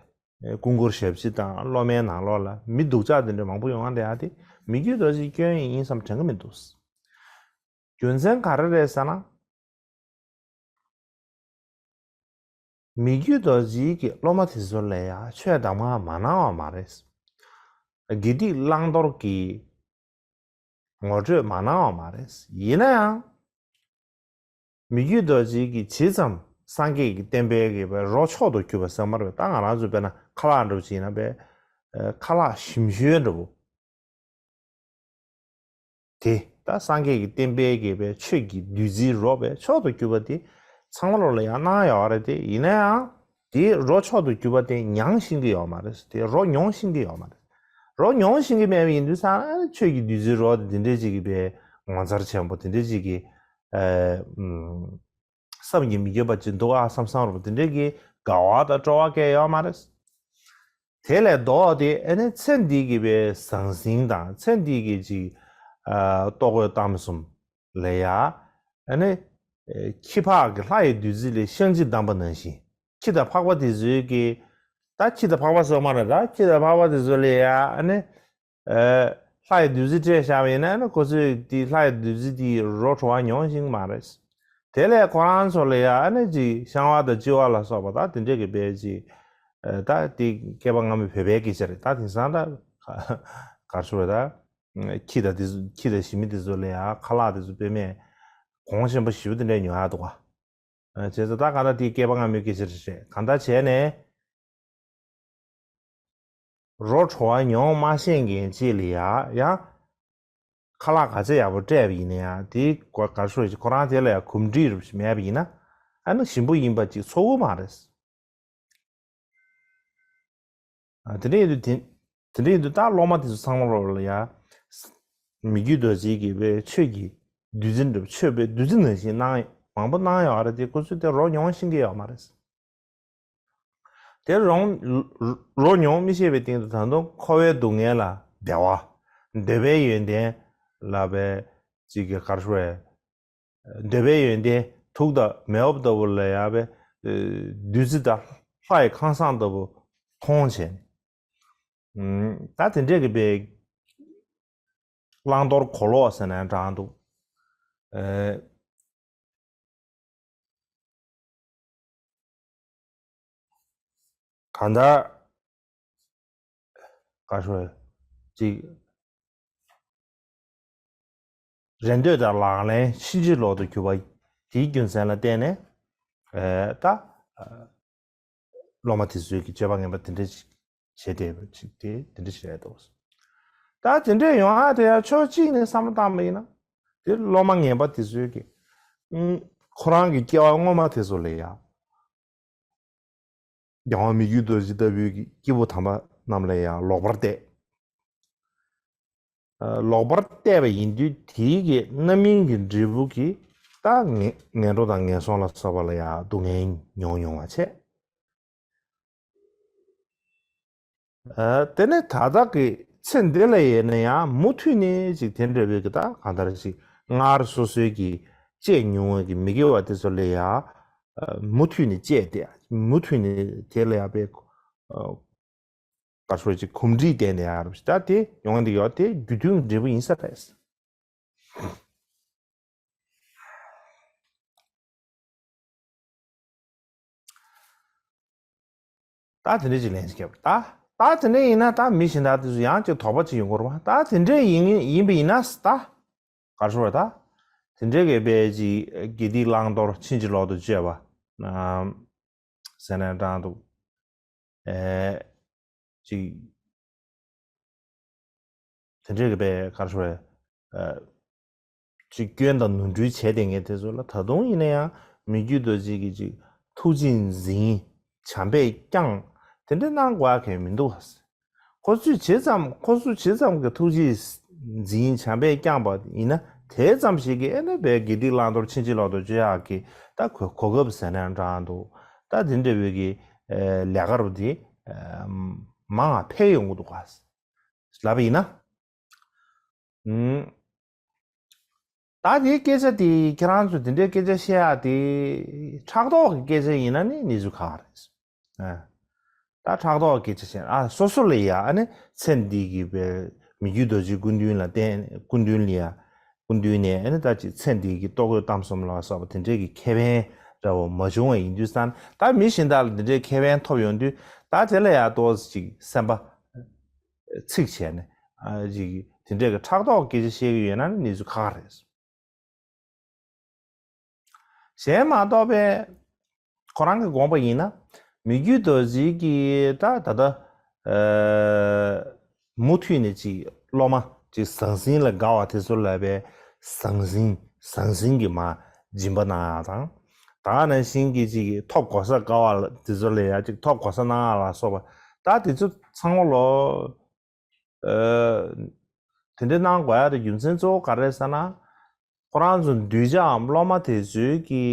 སྐུ་འཁོར་ཞབས་ཕྱི་དང་སློབ་མའི་ནང་ལོགས་ལ་མི་སྡུག་ཅག་དེ་འདྲ་མང་པོ་ཡོང་བ་འདི་ཡང་དེ་མི་བསྐྱོད་རྡོ་རྗེའི་སྐྱོན་ཡིན་བསམ་དྲན་གི་མི་འདུག་རྒྱུ་མཚན་ག་རེ་རེད་ཟེར་ན། མི་བསྐྱོད་རྡོ་རྗེ་གི་སློབ་མ་དེ་ཚོ་ལ་ཡང་ཆོས་གདམས་ངག་མ་གནང་བ་མ་རེད། དགེ་སྡིག་བླང་དོར་གྱི་ངོ་སྤྲོད་མ་གནང་བ་མ་རེད། ཡིན་ན་ཡང་། མི་བསྐྱོད་རྡོ་རྗེ་གིས་ཇི་ཙམ་སངས་རྒྱས་ཀྱི་བསྟན་པའི་གི་བའི་རོ་མཆོག་ཏུ་གྱུར་པ་ཟེར་མ་རེད། ད་ང་རང་ཚོ་དཔེར་ན་ཁ་ལག་འདྲ་བོ་ཅིག་ཡིན་ན་བའི། ཨ་ཁ་ལག་ཞིམ་ཤོས་འདྲ་བོ། དེ་ད་སངས་རྒྱས་ཀྱི་བསྟན་པའི་གི་བའི་ཆོས་ཀྱི་བདུད་རྩིའི་རོ་བའི་མཆོག་ཏུ་གྱུར་པ་དེ་ཚང་མ་ལོ་ལ་ཡང་གནང་ཡོད་རེད་དེ། ཡིན་ན་ཡང་དེ་རོ་མཆོག་ཏུ་གྱུར་པ་དེ་མྱང་ཤེས་ཀྱི་ཡོད་མ་རེད། དེ་རོ་མྱོང་ཤེས་ཀྱི་ཡོད་མ་རེད། རོ་མྱོང་ཤེས་ཀྱི་མེད་པ་ཡིན་དུས་ཙང་ཨ་ཆོས་ཀྱི་བདུད་རྩིའི་རོ་དེ་འདི་འདྲའི་ཅིག་གི་བའི་ངོ་མཚར་ཆེན་པོ་དེ་འདྲའི་ཅིག་གི་ཨ་ཨུམ། བསམ་གྱིས་མི་ཁྱབ་པ་ཅིག་འདུག་ཨ་བསམ་བསམ་རུ་དེ་འདྲའི་གི་དགའ་བ་དང་སྤྲོ་བ་སྐྱེ་ཡོད་མ་རེད། དེ་ལས་ལྡོག་སྟེ་ཨ་ནི་ཚེ་འདི་གི་བའི་ཟང་ཟིང་དང་ཚེ་འདི་གི་ཅིག་ཨ་ལྟོ་གོས་གཏམ་གསུམ་ལ་ཡ་ཨ་ནི་ཨེ་ཁྱི་ཕག་གི་ལྷ་ཡི་བདུད་རྩི་ལས་བཤང་གཅི་བསྡམས་པ་ནང་བཞིན། ཁྱི་དང་ཕག་པ་དེ་ཚོའི་གི་ད་ཁྱི་དང་ཕག་པ་སོགས་མ་རེད། ད་ཁྱི་དང་ཕག་པ་དེ་ཚོ་ལ་ཡ་ཨ་ནི། ཨ་ལྷ་ཡི་བདུད་རྩི་སྤྲད་བཞག་པ་ཡིན་ན་ཨ་ནི་ཁོ་ཚོས་དེ་ལྷ་ཡི་བདུད་རྩི་དེའི་རོ་བྲོ་བ་མྱོང་ཤེས་ཀྱི་མ་རེད། དེ་ལས་ཁོ་རང་ཚོ་ལ་ཡ་ཨ་ནི་ཅིག་བཤང་བ་དང་གཅི་བ་ལ་སོགས་པ་ད་དེ་འདྲས་ཀྱི་བས་ཅིག་ཨ་ད་དེ་སྐྱེས་པ་སྔ་མའི་བོད་པའི་སྐད་ཆ་རེད། ད་དེང་སང་ད་ག་རེ་ཞུ་བ། ད་ཁྱི་དང་དེ་ཚོ་ཁྱི་དང་ཞི་མི་དེ་ཚོ་ལ་ཡ་ཁ་ལག་དེ་ཚོ་དཔེ་མེད་གོང་ཆེན་པོ་ཞེ་པོ་དེ་འདྲས་ཉོ་ཡ་འདུག་ག་ཨ་བྱས་ཙང་ད་གང་ལྟར་དེ་སྐྱེས་པ་སྔ་མའི་སྐད་ཆ་རེད། གང་ལྟར་བྱས་ནས་རོ་བྲོ་བ་མྱོང་མ་ཤེས་མཁན་ཅིག་ལ་ཡ་ཡང་ཁ་ལག་ག་ཚད་ཡག་པོ་སྤྲད་པ་ཡིན་ན་ཡང་དེའི་ག་རེ་ཞུ་རེད། ཁོ་རང་དེ་ལ་ཡང་གོམས་འདྲིས་རུ་མེད་པ་ཡིན་ན་ཨ་ནི་ཞིམ་པོ་ཡིན་པ་ཅིག་ཚོར་གི་མ་རེད། ཨ་དེ་འདྲ་ཡིན་དུས་དེ་དེ་འདྲ་ཡིན་དུས་ད་སློབ་མ་དེ་ཚོ་ཚང་མ་ལོ་ལ་ཡ་མི་བསྐྱོད་རྡོ་རྗེ་གི་བའི་ཆོས་ཀྱི་བདུད་རྩི་འདྲ་པོ་ཆོས་པའི་བདུད་རྩི་ནང་བཞིན་གནང་མང་པོ་གནང་ཡོད་རེད་དེ། ཁོ་ཚོས་དེ་རོ་མྱོང་ཤེས་ཀྱི་ཡོད་མ་རེད། དེ་རོང་རོ་མྱོང་མི་ཤེས་པའི་སྟེང་དུ་ད་དུང་འཁོར་བའི་སྡུག་བསྔལ་ལ་བདེ་བ། འདོད་པའི་ཡོན་ཏན་ལ་བའི་ཅིག་གི་གར་ཤོར་བའི་འདོད་པའི་ཡོན་ཏན་དུག་དང་མེ་འོབས་ལྟ་བུ་ལ་ཡ་བའི་བདུད་རྩི་དང་ལྷ་ཡི་ཁང་བཟང་ལྟ་བུ་མཐོང་བྱས། ད་དེ་འདྲས་ཀྱི་པའི་བླང་དོར་གོ་ལོག་ཟེར་ནའང་འདྲ་འདུག་གང་ལྟར་ག་ཞུ་ཅིག་རེ་འདོད་དང་ལག་ལེན་ཕྱིན་ཅི་ལོག་ཏུ་གྱུར་པ་དེའི་རྒྱུ་མཚན་ལ་བརྟེན་ནས་ད་སློབ་མ་དེ་ཚོས་ཀྱི་སྤྱོད་པ་ངན་པ་དེ་འདྲ་ཞིག་བྱེད་བསྡད་པ་ཅིག་དེ་དེ་འདྲ་ཞིག་རེད་འདུག་ད་དེ་འདྲས་ཡོང་ཨ་དེ་ཡང་ཕྱོགས་གཅིག་ནས་བསམ་བློ་བཏང་པ་ཡིན་ན་དེ་སློབ་མ་ངན་པ་དེ་ཚོས་ཀྱི་ཁོ་རང་གི་སྐྱེ་བ་སྔོན་མ་དེ་ཚོ་ལས་ཡང་རྒྱལ་བ་མི་བསྐྱོད་རྡོ་རྗེ་ལྟ་བུའི་གི་སྐྱེས་བུ་དམ་པ་རྣམས་ལ་ཡང་ལོག་པར་བལྟས། ལོག་པར་བལྟས་པ་ཡིན་དུས་དེའི་གི་རྣམ་སྨིན་གྱི་འབྲས་བུ་གིས་ད་ངན་ངན་འགྲོ་དང་ངན་སོང་ལ་སོགས་པ་ལ་ཡང་སྡུག་བསྔལ་མྱོང་མྱོང་བ་བྱས། དེ་ནས་ད་ལྟ་གི་ཚེ་འདི་ལ་ཡིན་ན་ཡང་མུ་མཐུད་ནས་ཅིག་དེ་འདྲ་བའི་གི་ད་གང་ལྟར་ཅིག་སྔར་སོ་སོའི་གི་བཅད་མྱོང་བའི་གི་མི་དགེ་བ་དེ་ཚོ་ལ་ཡང་མུ་མཐུད་ནས་བཅད་དེ་མུ་མཐུད་ནས་དེ་ལ་ཡང་པའི་ག་ཤོད་ཅིག་གོམས་འདྲིས་བསྟན་ནས་ཡང་རབས་ད་དེ་ཡོང་འདི་ཡོད་དེ་རྒྱུ་མཐུན་འབྲས་བུ་ཡིན་ས་རེད། ད་དེ་འདྲ་ཅིག་ལན་ཞིག་བརྒྱབ་ད། ད་དེ་འདྲ་ཡིན་ན་ད་མི་གཞན་དག་དེ་ཚོ་ཡང་ཅིག་དོགས་པ་ཅིག་ཡོང་གི་རེད་བ། ད་དེ་འདྲ་ཡིན་ཡིན་པ་ཡིན་ན་ད་ག་རེ་ཞུ་བ་ད། དེ་འདྲ་གི་དཔེ་ཅིག་དགེ་སྡིག་བླང་དོར་ཕྱིན་ཅི་ལོག་ཏུ་སྤྱད་པ་ཟེར་ནས་དྲང་འདུག་ཨེ། ཅིག་དེ་འདྲའི་གི་པའི་ག་རེ་ཞུ་རེད། ཅིག་སྐྱོན་དང་ནོར་འཁྲུལ་བྱས་བསྡད་མཁན་དེ་ཚོ་ལ་ད་དུང་ཡིན་ན་ཡང་མི་བསྐྱོད་རྡོ་རྗེ་གི་ཅིག་ཐུགས་རྗེས་འཛིན། བྱམས་པས་བསྐྱངས། དེ་འདྲ་གནང་དགོས་ཡ་གང་ཡང་མི་འདུག་ཁོ་ཚོས་ཇི་ཙམ་ཁོ་ཚོས་ཇི་ཙམ་གྱི་ཐུགས་རྗེས་འཛིན་བྱམས་པས་བསྐྱངས་པ་ཡིན་ན་དེ་ཙམ་ཞིག་གིས་ཨེ་ན་པའི་དགེ་སྡིག་བླང་དོར་ཕྱིན་ཅི་ལོག་ཏུ་སྤྱོད་ཡག་གི་ད་གོ་གོ་སྐབས་ཟེར་ན་འདྲ་འདུག་ད་དེ་འདྲ་བའི་གི་ལས་ཀ་རུ་དེ་མང་ང་འཕེལ་ཡོང་གི་འདུག་ག་ལབ་པ་ཡིན་ན། ད་དེའི་སྐད་ཆ་དེ་ཁྱེད་རང་ཚོས་དེ་འདྲའི་སྐད་ཆ་བཤད་ཡག་དེ་ཕྲག་དོག་གི་སྐད་ཆ་ཡིན་ན་ནི་གནས་ཚུལ་ཁག་རེད། ད་ཕྲག་དོག་གི་སྐད་ཆ་བཤད་ཨ་སོ་སོ་ལ་ཡ་ཨ་ནི་ཚེ་འདི་གི་བའི་མི་བསྐྱོད་རྡོ་རྗེ་སྐུ་མདུན་ལ་བརྟེན་སྐུ་མདུན་ལ་ཡ་སྐུ་མདུན་ནས་ཨ་ནི་ད་ཅིག་ཚེ་འདི་གི་ལྟོ་གོས་གཏམ་གསུམ་ལ་སོགས་པ་དེ་འདྲའི་གི་ཁེ་ཕན་འདྲ་བོ་མ་བྱུང་བ་ཡིན་དུས་ཙང་ད་མི་གཞན་དག་ལ་དེ་འདྲའི་ཁེ་ཕན་ཐོབ་ཡོང་དུས་ད་དེ་ལ་ཡ་ཏོག་ཙམ་ཅིག་སེམས་པ་ཚིག་བྱས་ནས་ཨ་ཅིག་དེ་འདྲའི་གི་ཕྲག་དོག་སྐད་ཆ་བཤད་གི་ཡོད་ན་ནི་གནས་ཚུལ་ཁག་རེད། གཞན་མ་གཏོགས་པའི་ཁོ་རང་གི་དགོངས་པ་ཡིན་ན་མི་བསྐྱོད་རྡོ་རྗེ་གི་ད་ད་ལྟ་མུ་མཐུད་ནས་ཅིག་སློབ་མ་ཅིག་ཟང་ཟིང་ལ་དགའ་བ་དེ་ཚོ་ལ་བའི་ཟང་ཟིང་ཟང་ཟིང་གི་མ་སྦྱིན་པ་གནང་ཡག་དང་ད་ག་ནང་བཞིན་གྱི་ཅིག་ཐོབ་གོ་ས་དགའ་བ་དེ་ཚོ་ལ་ཡ་ཅིག་ཐོབ་གོ་ས་གནང་ཡག་ལ་སོགས་པ་ད་དེ་ཚོ་ཚང་མ་ལོ། དེ་འདྲ་གནང་དགོས་ཡ་དེ་རྒྱུ་མཚན་གཙོ་བོ་ག་རེ་རེད་ཟེར་ན། ཁོ་རང་ཚོ་གདུལ་བྱའམ་སློབ་མ་དེ་ཚོའི་གི་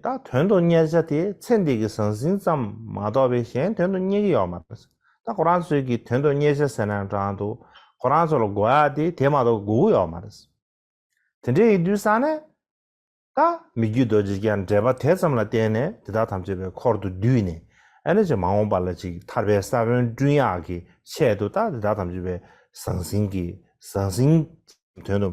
ད་དོན་དུ་གཉེར་བྱ་དེ་ཚེ་འདི་གི་ཟང་ཟིང་ཙམ་མ་གཏོགས་པའི་གཞན་དོན་དུ་གཉེར་གྱི་ཡོད་མ་རེད། ད་ཁོ་རང་ཚོའི་གི་དོན་དུ་གཉེར་བྱ་ཟེར་ན་འདྲ་འདུག་ཁོ་རང་ཚོ་ལ་དགོས་ཡ་དེ་དེ་མ་གཏོགས་དགོས་ཀྱི་ཡོད་མ་རེད། དེ་འདྲ་ཡིན་དུས་ཙང་ནས། ད་མི་བསྐྱོད་རྡོ་རྗེ་ཀྱང་འགྲེལ་པ་དེ་ཙམ་ལ་བརྟེན་ནས་དེ་དག་ཐམས་ཅད་པའི་འཁོར་དུ་བསྡུས་ནས་ཨ་ནི་ཅིག་མ་འོངས་པ་ལ་ཅིག་ཐར་པའི་ས་བོན་བསྐྲུན་ཡག་གི་ཆེད་དུ་ད་དེ་དག་ཐམས་ཅད་པའི་ཟང་ཟིང་གི་ཟང་ཟིང་དོན་དུ་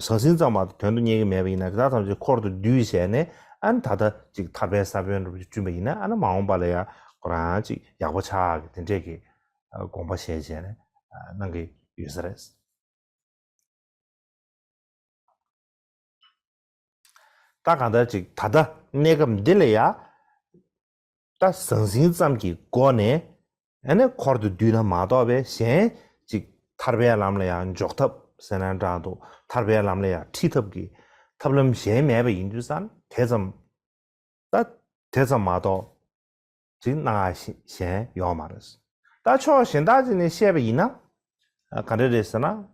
ཟང་ཟིང་ཙམ་མ་གཏོགས་དོན་དུ་གཉེར་གྱི་མེད་པ་ཡིན་ན་དེ་དག་ཐམས་ཅད་འཁོར་དུ་བསྡུས་བྱས་ནས་ཨ་ནི་ད་ལྟ་ཅིག་ཐར་པའི་ས་བོན་རུ་བསྐྲུན་པ་ཡིན་ན་ཨ་ནི་མ་འོངས་པ་ལ་ཡང་ཁོ་རང་ཅིག་ཡག་པོ་ཆགས་ཀྱི་དེ་འདྲས་ཀྱི་དགོངས་པ་བཞེས་བྱས་ནས་གནང་གི་ཡོད་ས་རེད། ད་གང་ལྟར་ཅིག་ད་ལྟ་གནས་སྐབས་འདི་ལ་ཡ། ད་ཟང་ཟིང་ཙམ་གྱི་སྒོ་ནས་ཨ་ནི་འཁོར་དུ་བསྡུས་ན་མ་གཏོགས་པའི་གཞན་ཅིག་ཐར་པའི་ལམ་ལ་ཡང་འཇོག་ཐབས་ཟེར་ན་འདྲ་འདུག་ཐར་པའི་ལམ་ལ་ཡང་ཁྲིད་ཐབས་ཀྱི་ཐབས་ལམ་གཞན་མེད་པ་ཡིན་དུས་ཙང་དེ་ཙམ། ད་དེ་ཙམ་མ་གཏོགས་ཅིག་གནང་ཡ་གཞན་ཡོད་མ་རེད། ད་ཕྱོགས་གཞན་དག་ཅིག་ནས་བཤད་པ་ཡིན་ན་ག་འདྲ་རེད་ཟེར་ན།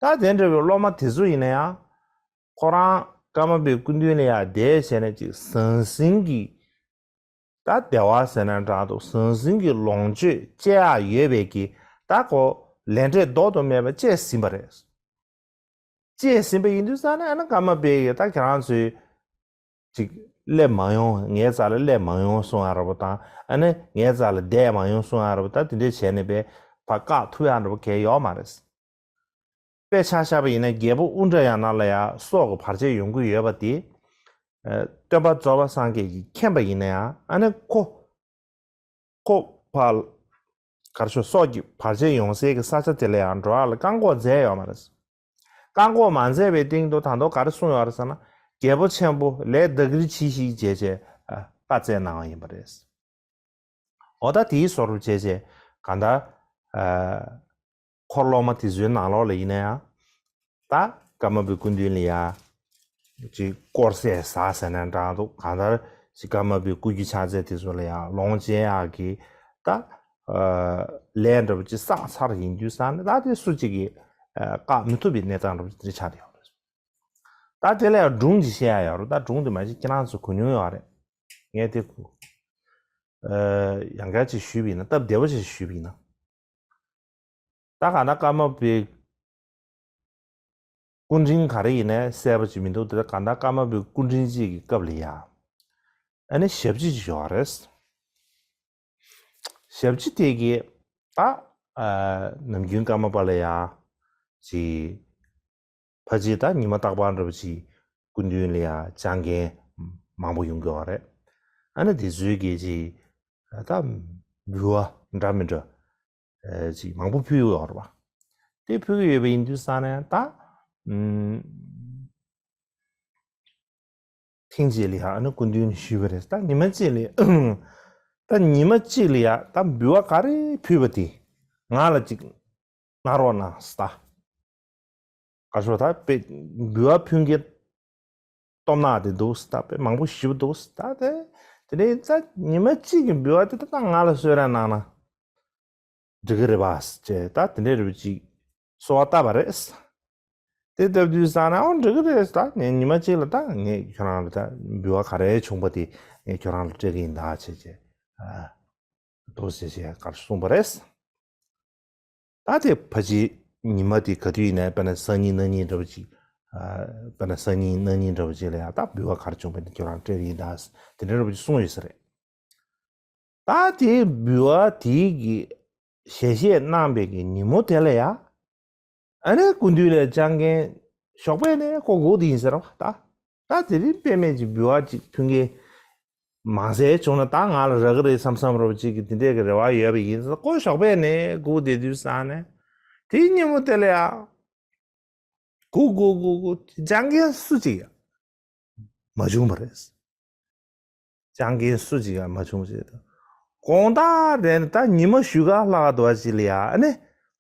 ད་དེ་འདྲ་བའི་སློབ་མ་དེ་ཚོ་ཡིན་ན་ཡང་ཁོ་རང་ཀརྨ་པའི་སྐུ་མདུན་ལ་ཡང་བསྡད་བྱས་ནས་ཅིག་ཟང་ཟིང་གི་ ད་བདེ་བ་ཟེར་ན་འདྲ་འདུག་ཟང་ཟིང་གི་ལོངས་སྤྱོད་སྤྱད་ཡག་ཡོད་པའི་གི་ད་ཁོ་ལས་འབྲས་ལྡོག་ཏུ་མེད་པ་སྤྱད་ཟིན་པ་རེད། སྤྱད་ཟིན་པ་ཡིན་དུས་ཙང་ནས་ཨ་ནི་ཀརྨ་པའི་གི་ད་ཁྱེད་རང་ཚོས་ཅིག་སླེབས་མ་ཡོང་། ངའི་རྩ་ལ་སླེབས་མ་ཡོང་གསུང་ཡ་ར་བོ་དང་། ཨ་ནི་ངའི་རྩ་ལ་བསྡད་མ་ཡོང་གསུང་ཡ་ར་བོ། ད་དེ་འདྲས་བྱས་ནས་པས་ཕར་བཀག་ཐུབ་ཡ་འདྲ་བོ་གལ་ཡོད་མ་རེད། དཔེ་ཆ་བཞག་པ་ཡིན་ན་རྒྱལ་པོ་ཨུ་དྲ་ཡ་ན་ལ་ཡ་སྲོག་གི་བར་ཆད་ཡོང་གི་ཡོད་པ་དེ། ཨ་སྟོན་པ་རྫོགས་པ་སངས་རྒྱས་ཀྱིས་མཁྱེན་པ་ཡིན་ན་ཡང་ཨ་ནི་ཁོ་ཁོ་ཕར་གར་ཤོག་སྲོག་གི་བར་ཆད་ཡོང་སའི་གི་ས་ཆ་དེ་ལ་ཡང་འགྲོ་བ་ལ་བཀག་འགོག་མཛད་ཡོད་མ་རེད། བཀག་འགོག་མ་མཛད་པའི་སྟེང་དུ་ད་དུང་ག་རེ་གསུངས་ཡོད་རེད་ཟེར་ན། རྒྱལ་པོ་ཆེན་པོ་ལས་བདག་གིར་གྱིས་ཤིག་བྱས་བྱས་ཨ་བཀའ་སྩལ་གནང་བ་ཡིན་པ་རེད། འོ་ད་དེའི་བཟོ་འདྲ་བྱས་བྱས་གང་ལྟར་ཨ་འཁོར་སློབ་མ་དེ་ཚོའི་ནང་ལོགས་ལ་ཡིན་ན་ཡང་། ད་ཀརྨ་པའི་སྐུ་མདུན་ལ་ཡ་ཅིག་དཀོར་ཟས་ཟ་ཟེར་ན་འདྲ་འདུག་གང་ལྟར་ཅིག་ཀརྨ་པའི་སྐུ་རྒྱུ་ཕྱག་རྫས་དེ་ཚོ་ལ་ཡ་ལོངས་སྤྱད་ཡག་གི་ད་ཨ་ལས་འདྲ་པོ་ཅིག་བསགས་ཚར་ཡིན་དུས་ཙང་ནས། ད་དེ་སུ་གཅིག་གིས་ཨ་བཀག་མི་ཐུབ་པའི་གནས་སྟངས་འདྲ་པོ་ཅིག་དེ་ཆགས་བསྡད་ཡོད་རེད། ད་དེ་ལ་ཡང་སྒྲུང་ཅིག་བཤད་ཡ་ཡོད་རེད། ད་སྒྲུང་དེ་མ་གཞི་ཁྱེད་རང་ཚོ་གོ་མྱོང་ཡོད་རེད། ངས་དེ་གོ་ཨ་ཡང་བསྐྱར་ཅིག་ཞུས་པ་ཡིན་ན། སྟབས་བདེ་པོ་ཅིག་ཞུས་པ་ཡིན་ན། ད་གང་ལྟར་ཀརྨ་པའི་སྐུ་ཕྲེང་ག་རེ་ཡིན་ནའི་གསལ་པོ་ཅིག་མི་འདུག་དེ་གང་ལྟར་ཀརྨ་པའི་སྐུ་ཕྲེང་གཅིག་གི་སྐབས་ལ་ཡ་ཨ་ནི་ཞབས་ཕྱི་ཅིག་ཡོད་རེད། ཞབས་ཕྱི་དེ་གིས་ད་ཨ་ནམ་རྒྱུན་ཀརྨ་པ་ལ་ཡ་ཅིག་ཕལ་ཆེར་ད་ཉི་མ་རྟག་པར་འདྲ་པོ་ཅིག་སྐུ་མདུན་ལ་ཡ་བཅར་མཁན་མང་པོ་ཡོང་གི་ཡོད་རེད། ཨ་ནི་དེ་ཚོའི་གི་ཅིག་ད་འབུལ་བ་འདྲ་མི་འདྲ་ཨ་ཅིག་མང་པོ་ཕུལ་གྱི་ཡོད་རེད་པ། དེ་ཕུལ་གྱི་ཡོད་པ་ཡིན་དུས་ཙང་ནས་ད་ཨམ་ཐེངས་གཅིག་ལ་ཡ་ཨ་ནི་སྐུ་མདུན་ཞུས་པ་རེད། ད་ཉི་མ་གཅིག་ལ་ད་ཉི་མ་གཅིག་ལ་ཡ་ད་འབུལ་བ་ག་རེ་ཕུལ་བ་དེ་ང་ལ་ཅིག་གནང་རོགས་གནང་ཟེར། ད་ག་རེ་ཞུ་ད་དཔེ་འབུལ་བ་ཕུལ་མཁན་སྟོབས་ནག་དེ་འདུག་ཟེར། ད་དཔེ་མང་པོ་ཞེ་པོ་འདུག་ཟེར། ད་དེ་དེ་ནས་ད་ཉི་མ་གཅིག་གི་འབུལ་བ་དེ་ད་ང་ལ་གསོལ་རས་གནང་ན་འགྲིག་གི་རེད་པ་ཅེས་ད་དེ་འདྲའི་རེ་བ་ཅིག་གསོལ་བ་བཏབ་པ་རེད། དེ་བཏབ་དུས་ཙང་ནས་ཨོ་འགྲིག་གི་རེད་ད། ངས་ཉི་མ་གཅིག་ལ་ད་ངས་ཁྱོད་རང་ལ་ད་འབུལ་བ་ག་རེ་བྱུང་པ་དེ་ངས་ཁྱོད་རང་ལ་སྤྲད་ཀྱི་ཡིན་ད་བྱས་བྱས་ཨ་འདུག་ཟེར་བྱས་གར་གསུངས་པ་རེད། ད་དེ་ཕལ་ཆེར་ཉི་མ་དེ་ག་དུས་ཡིན་ནའི་དཔེར་ན་སང་ཉིན་གནངས་ཉིན་འདྲ་པོ་ཅིག་ཨ་དཔེར་ན་སང་ཉིན་གནངས་ཉིན་འདྲ་པོ་ཅིག་ལ་ཡང་ད་འབུལ་བ་ག་རེ་བྱུང་པ་དེ་ཁྱོད་རང་སྤྲད་ཀྱི་ཡིན་ད་དེ་འདྲ་འདྲ་པོ་ཅིག་གསུངས་ཡོད་ས་རེད། ད་དེའི་འབུལ་བ་དེའི་གི་ཞལ་བཞེས་གནང་བའི་གི་ཉིན་མོ་དེ་ལ་ཡ། ཨ་ནི་སྐུ་མདུན་ལ་བཅར་མཁན་ཞོགས་པ་ནས་ཁོ་སྒུག་བསྡད་ཡིན་ཟེར་བ་ད། ད་དེ་རིང་དཔེ་མེད་ཀྱི་འབུལ་བ་ཅིག་ཕུལ་མཁན་མང་ཟས་བྱུང་ན་ད་ང་ལ་རག་གི་རེད་བསམ་བསམ་རོབ་ཅིག་གི་དེ་འདྲས་ཀྱི་རེ་བ་ཡོད་པ་ཡིན་ཟེར། ཁོ་ཞོགས་པ་ནས་སྒུག་བསྡད་དུས་ཙང་ནས་དེའི་ཉིན་མོ་དེ་ལ་ཡ། སྒུག་སྒུག་སྒུག་སྒུག་བཅར་མཁན་སུ་གཅིག་ཡང་མ་བྱུང་བ་རེད། བཅར་མཁན་སུ་གཅིག་ཡང་མ་བྱུང་ཟེར་དུས། དགོང་དག་རེད་ད་ཉི་མ་བཞུགས་སྒར་ལྷག་འདུག་པ་ཅིག་ལ་ཡ་ཨ་ནི་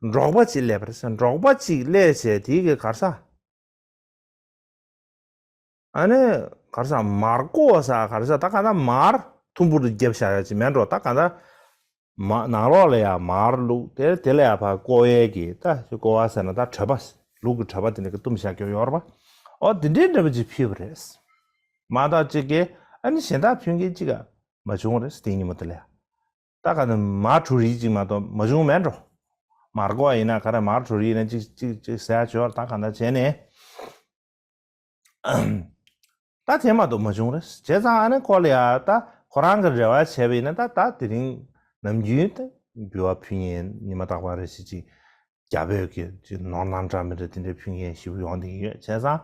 འབྲོག་པ་གཅིག་སླེབས་པ་རེད་ཟེར། འབྲོག་པ་གཅིག་སླེབས་བྱས་དེའི་གི་གར་ས། ཨ་ནི་གར་ས་མར་བརྐོ་ས་གར་ས་ད་ག་ད་མར་ཐུམ་བུ་རུ་བརྒྱབ་བཞག་ཡ་ཅིག་མེད་འགྲོ། ད་ག་ད་མ་ནང་ལོགས་ལ་ཡ་མར་བླུགས་དེ་དེ་ལ་ཡ་ཕར་བརྐོ་ཡས་ཀྱི་ད་བརྐོ་བ་ཟེར་ན་ད་གྲྭ་པ་ལུག་གི་གྲྭ་པ་དེ་འདྲ་གི་བཏུམས་བཞག་རྒྱུ་ཡོད་རེད་པ། ཨོ་དེ་འདྲའི་འདྲ་པོ་ཅིག་ཕུལ་བ་རེད། མ་གཏོགས་གཅིག་གིས་ཨ་ནི་གཞན་དག་ཕུལ་མཁན་གཅིག་ག་མ་བྱུང་བ་རེད་དེ་ཉིན་མོ་དེ་ལ་ཡ། ད་ག་ནི་མར་བྲོ་རིལ་ཅིག་མ་གཏོགས་མ་བྱུང་མེད་འགྲོ། མར་བརྐོ་བ་ཡིན་ན་ག་རེ་མར་བྲོ་རིལ་ཡིན་ན་ཅིག་ཅིག་ཅིག་ཟ་ཆོག་ད་ག་འདྲ་བྱས་ནས། ད་དེ་མ་གཏོགས་མ་བྱུང་རེད། བྱས་ཙང་ཨ་ནི་ཁོ་ལ་ཡ་ད་ཁོ་རང་གི་རེ་བ་བྱས་པ་ཡིན་ན་ད་ད་དེ་རིང་ནམ་རྒྱུན་ད་འབུལ་བ་ཕུལ་མཁན་ཉི་མ་རྟག་པར་རེ་ཞིག་ཅིག་རྒྱ་བོད་ཀྱི་ཅིག་ནོར་སྣང་འདྲ་མི་འདྲ་དེ་འདྲའི་ཕུལ་མཁན་ཞེ་པོ་ཡོང་བསྡད་ཀྱི་ཡོད། བྱས་ཙང་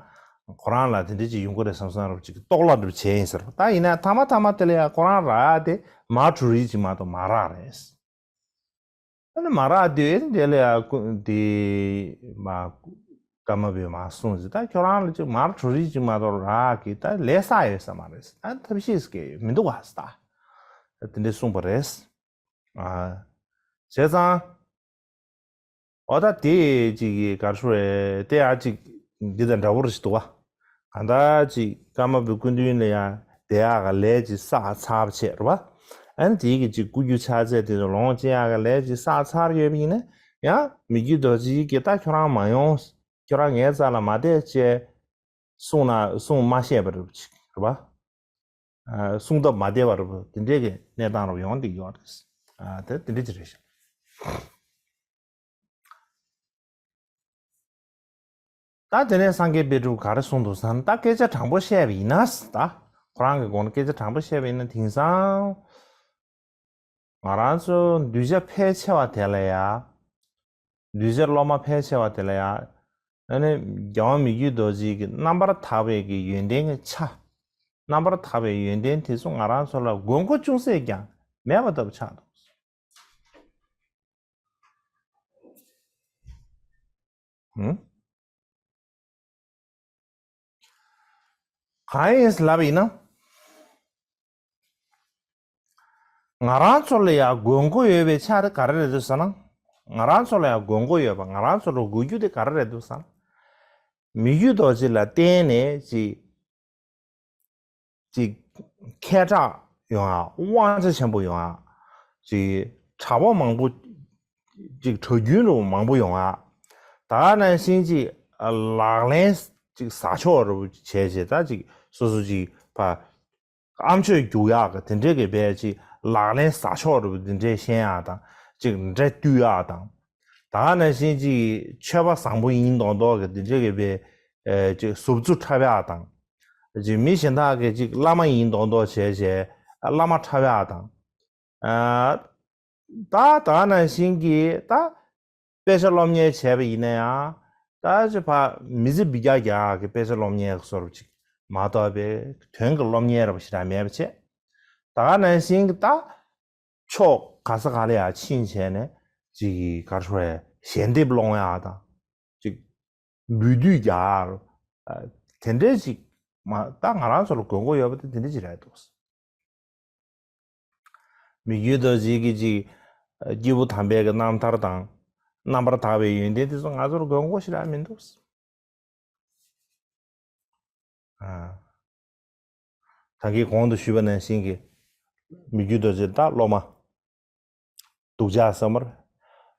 ཁོ་རང་ལ་དེ་འདྲ་ཅིག་ཡོང་གི་རེད་བསམ་བསམ་རབ་ཅིག་ལྟོགས་ལ་འགྲུབ་བྱས་ཡིན་ཟེར་བ། ད་ཡིན་ན་ཐ་མ་ཐ་མ་དེ་ལ་ཡ་ཁོ་རང་རག་ཡ་དེ་མར་བྲོ་རིལ་ཅིག་མ་གཏོགས་མ་རག་རེད། ཨ་ནི་མ་རག་དུས་དེ་ལ་ཡ་ཀུ་དེ་མ་ཀརྨ་པས་མ་གསུངས་ཟེར། ད་ཁྱོད་རང་ལ་ཅིག་མར་བྲོ་རིལ་ཅིག་མ་གཏོགས་རག་གི་ད་ལས་བསགས་ཡོད་ས་མ་རེད་ཟེར། ད་ཐབས་ཤེས་ཟེར་གི་མི་འདུག་བ་ཟེར། ད་དེ་འདྲས་གསུངས་པ་རེད། ཨ་བྱས་ཙང་། འོ་ད་དེ་ཅིག་གི་གར་ཤོར་རེད་དེ་ཡང་ཅིག་འདི་དང་འདྲ་བོ་རེ་ཞིག་འདུག་བ། གང་ལྟར་ཅིག་ཀརྨ་པའི་སྐུ་མདུན་ལ་ཡང་བསྡད་ཡག་གི་ལས་ཅིག་བསགས་ཚར་བ་བྱས་རེད་བ། ཨ་ནི་དེའི་གི་ཅིག་སྐུ་རྒྱུ་ཕྱག་རྫས་དེ་ཚོ་ལོངས་སྤྱད་ཡག་གི་ལས་ཅིག་བསགས་ཚར་ཡོད་པ་ཡིན་ན་ཡང་མི་བསྐྱོད་རྡོ་རྗེ་གིས་ད་ཁྱོད་རང་མ་ཡོང་། ཁྱོད་རང་ངའི་རྩ་ལ་མ་བསྡད་ཅེས་གསུངས་ན་གསུངས་མ་ཤེས་པ་རེད་ཅིག་རེད་བ། གསུང་སྟབས་མ་བདེ་བ་རུ་དེ་འདྲའི་གི་གནས་སྟངས་རུ་ཡོང་བསྡད་ཡོད་རེད། དེ་དེ་འདྲ་ཅིག་རེད་ཤག་ད་དེ་ནས་སངས་རྒྱས་པཎ་གྲུབ་ག་རེ་གསུངས་འདུག་ཟེར་ན། ད་སྐད་ཆ་དྲང་པོ་བཤད་པ་ཡིན་ན། ད་ཁོ་རང་གི་སྒོ་ནས་སྐད་ཆ་དྲང་པོ་བཤད་པ་ཡིན་ན། དེང་སང་ང་རང་ཚོ་གདུལ་བྱ་ཕལ་ཆེ་བ་དེ་ལ་ཡ། གདུལ་བྱ་སློབ་མ་ཕལ་ཆེ་བ་དེ་ལ་ཡ། ཨ་ནི་རྒྱལ་བ་མི་བསྐྱོད་རྡོ་རྗེ་གི་རྣམ་པར་དག་པའི་གི་ཡོན་ཏན་གྱི་ཆ། རྣམ་པར་དག་པའི་ཡོན་ཏན་དེ་ཚོ་ང་རང་ཚོ་ལ་དགོས་མཁོ་ཅུང་ཟད་ཀྱང་མེད་པ་ལྟ་བུ་ཆགས་འདུག་ཧུམ། གང་ཡིན་ལབ་ཡིན་ན། ང་རང་ཚོ་ལ་ཡང་དགོས་མཁོ་ཡོད་པའི་ཆ་དེ་ག་རེ་རེད་འདུག་ཟེར་ན། ང་རང་ཚོ་ལ་ཡང་དགོས་མཁོ་ཡོད་པ། ང་རང་ཚོ་ལ་དགོས་རྒྱུ་དེ་ག་རེ་རེད་འདུག་ཟེར་ན། མི་བསྐྱོད་རྡོ་རྗེ་ལ་བརྟེན་ནས་ཅིག་ཅིག་མཁས་དྲག་ཡོང་ཡ། དབང་ཆ་ཆེན་པོ་ཡོང་ཡ། ཅིག་གྲྭ་པ་མང་པོ། ཅིག་གྲྭ་རྒྱུན་རུ་མང་པོ་ཡོང་ཡ། ད་ག་ནང་བཞིན་ཅིག་ལག་ལེན་ཅིག་ཟ་ཕྱོགས་རུ་བྱས་བྱས། ད་ཅིག་སོ་སོ་ཅིག་ཕ་ཨ་མཆོད་རྒྱུག་ཡག་གི་དེ་འདྲས་ཀྱི་བས་ཅིག་ལག་ལེན་ཟ་ཕྱོགས་རུ་དེ་འདྲས་ཤེས་ཡག་དང་། ཅིག་འདྲེ་བཏུལ་ཡག་དང་། ད་ག་ནང་བཞིན་ཅིག་ཆོས་པ་བཟང་པོ་ཡིན་མདོག་མདོག་གི་དེ་འདྲས་ཀྱི་བས་ཅིག་ཟུག་རྫུ་འཁྲབ་ཡག་དང་། ཅིག་མི་གཞན་དག་གིས་ཅིག་བླ་མ་ཡིན་མདོག་མདོག་བྱས་བྱས་བླ་མ་འཁྲབ་ཡག་དང་། ཨ། ད་ད་ག་ནང་བཞིན་གྱི་ད་དཔེ་ཆ་སློབ་གཉེར་བྱས་པ་ཡིན་ན་ཡང་། ད་ཅིག་ཕ་མི་ཚེ་འབུད་རྒྱག་རྒྱག་གི་དཔེ་ཆ་སློབ་གཉེར་བཟོ་འདྲ་ཅིག་མ་གཏོགས་པའི་དོན་གྱི་སློབ་གཉེར་ར་བ་ཞེ་དྲག་མེད་པ་བྱས། ད་ག་ནང་བཞིན་གྱི་ད་ཕྱོགས་ག་ས་ག་ལ་ཡང་ཕྱིན་བྱས་ནས་ཅིག་ག་རེ་ཞུ་དགོས་རེད། ཞལ་འདེབས་སློང་ཡག་དང་། ཅིག་འབུལ་སྡུད་རྒྱག་ཡག་དེ་འདྲས་ཅིག་མ། ད་ང་རང་ཚོ་ལ་དགོས་མཁོ་ཡོད་པ་དེ་དེ་འདྲས་ཅིག་རེད་འདུག་མི་བསྐྱོད་རྡོ་རྗེ་གི་ཅིག་སྐྱེས་བུ་དམ་པའི་གི་རྣམ་ཐར་དང་། རྣམ་པར་དག་པའི་ཡོན་ཏན་དེ་ཚོ་ང་ཚོར་དགོས་མཁོ་ཞེ་དྲག་མི་འདུག་ཨ། ད་གིན་གོང་དུ་ཞུས་པ་ནང་བཞིན་གྱི་མི་བསྐྱོད་རྡོ་རྗེ་ད་སློབ་མ་སྡུག་ཅག་བསམ་པར་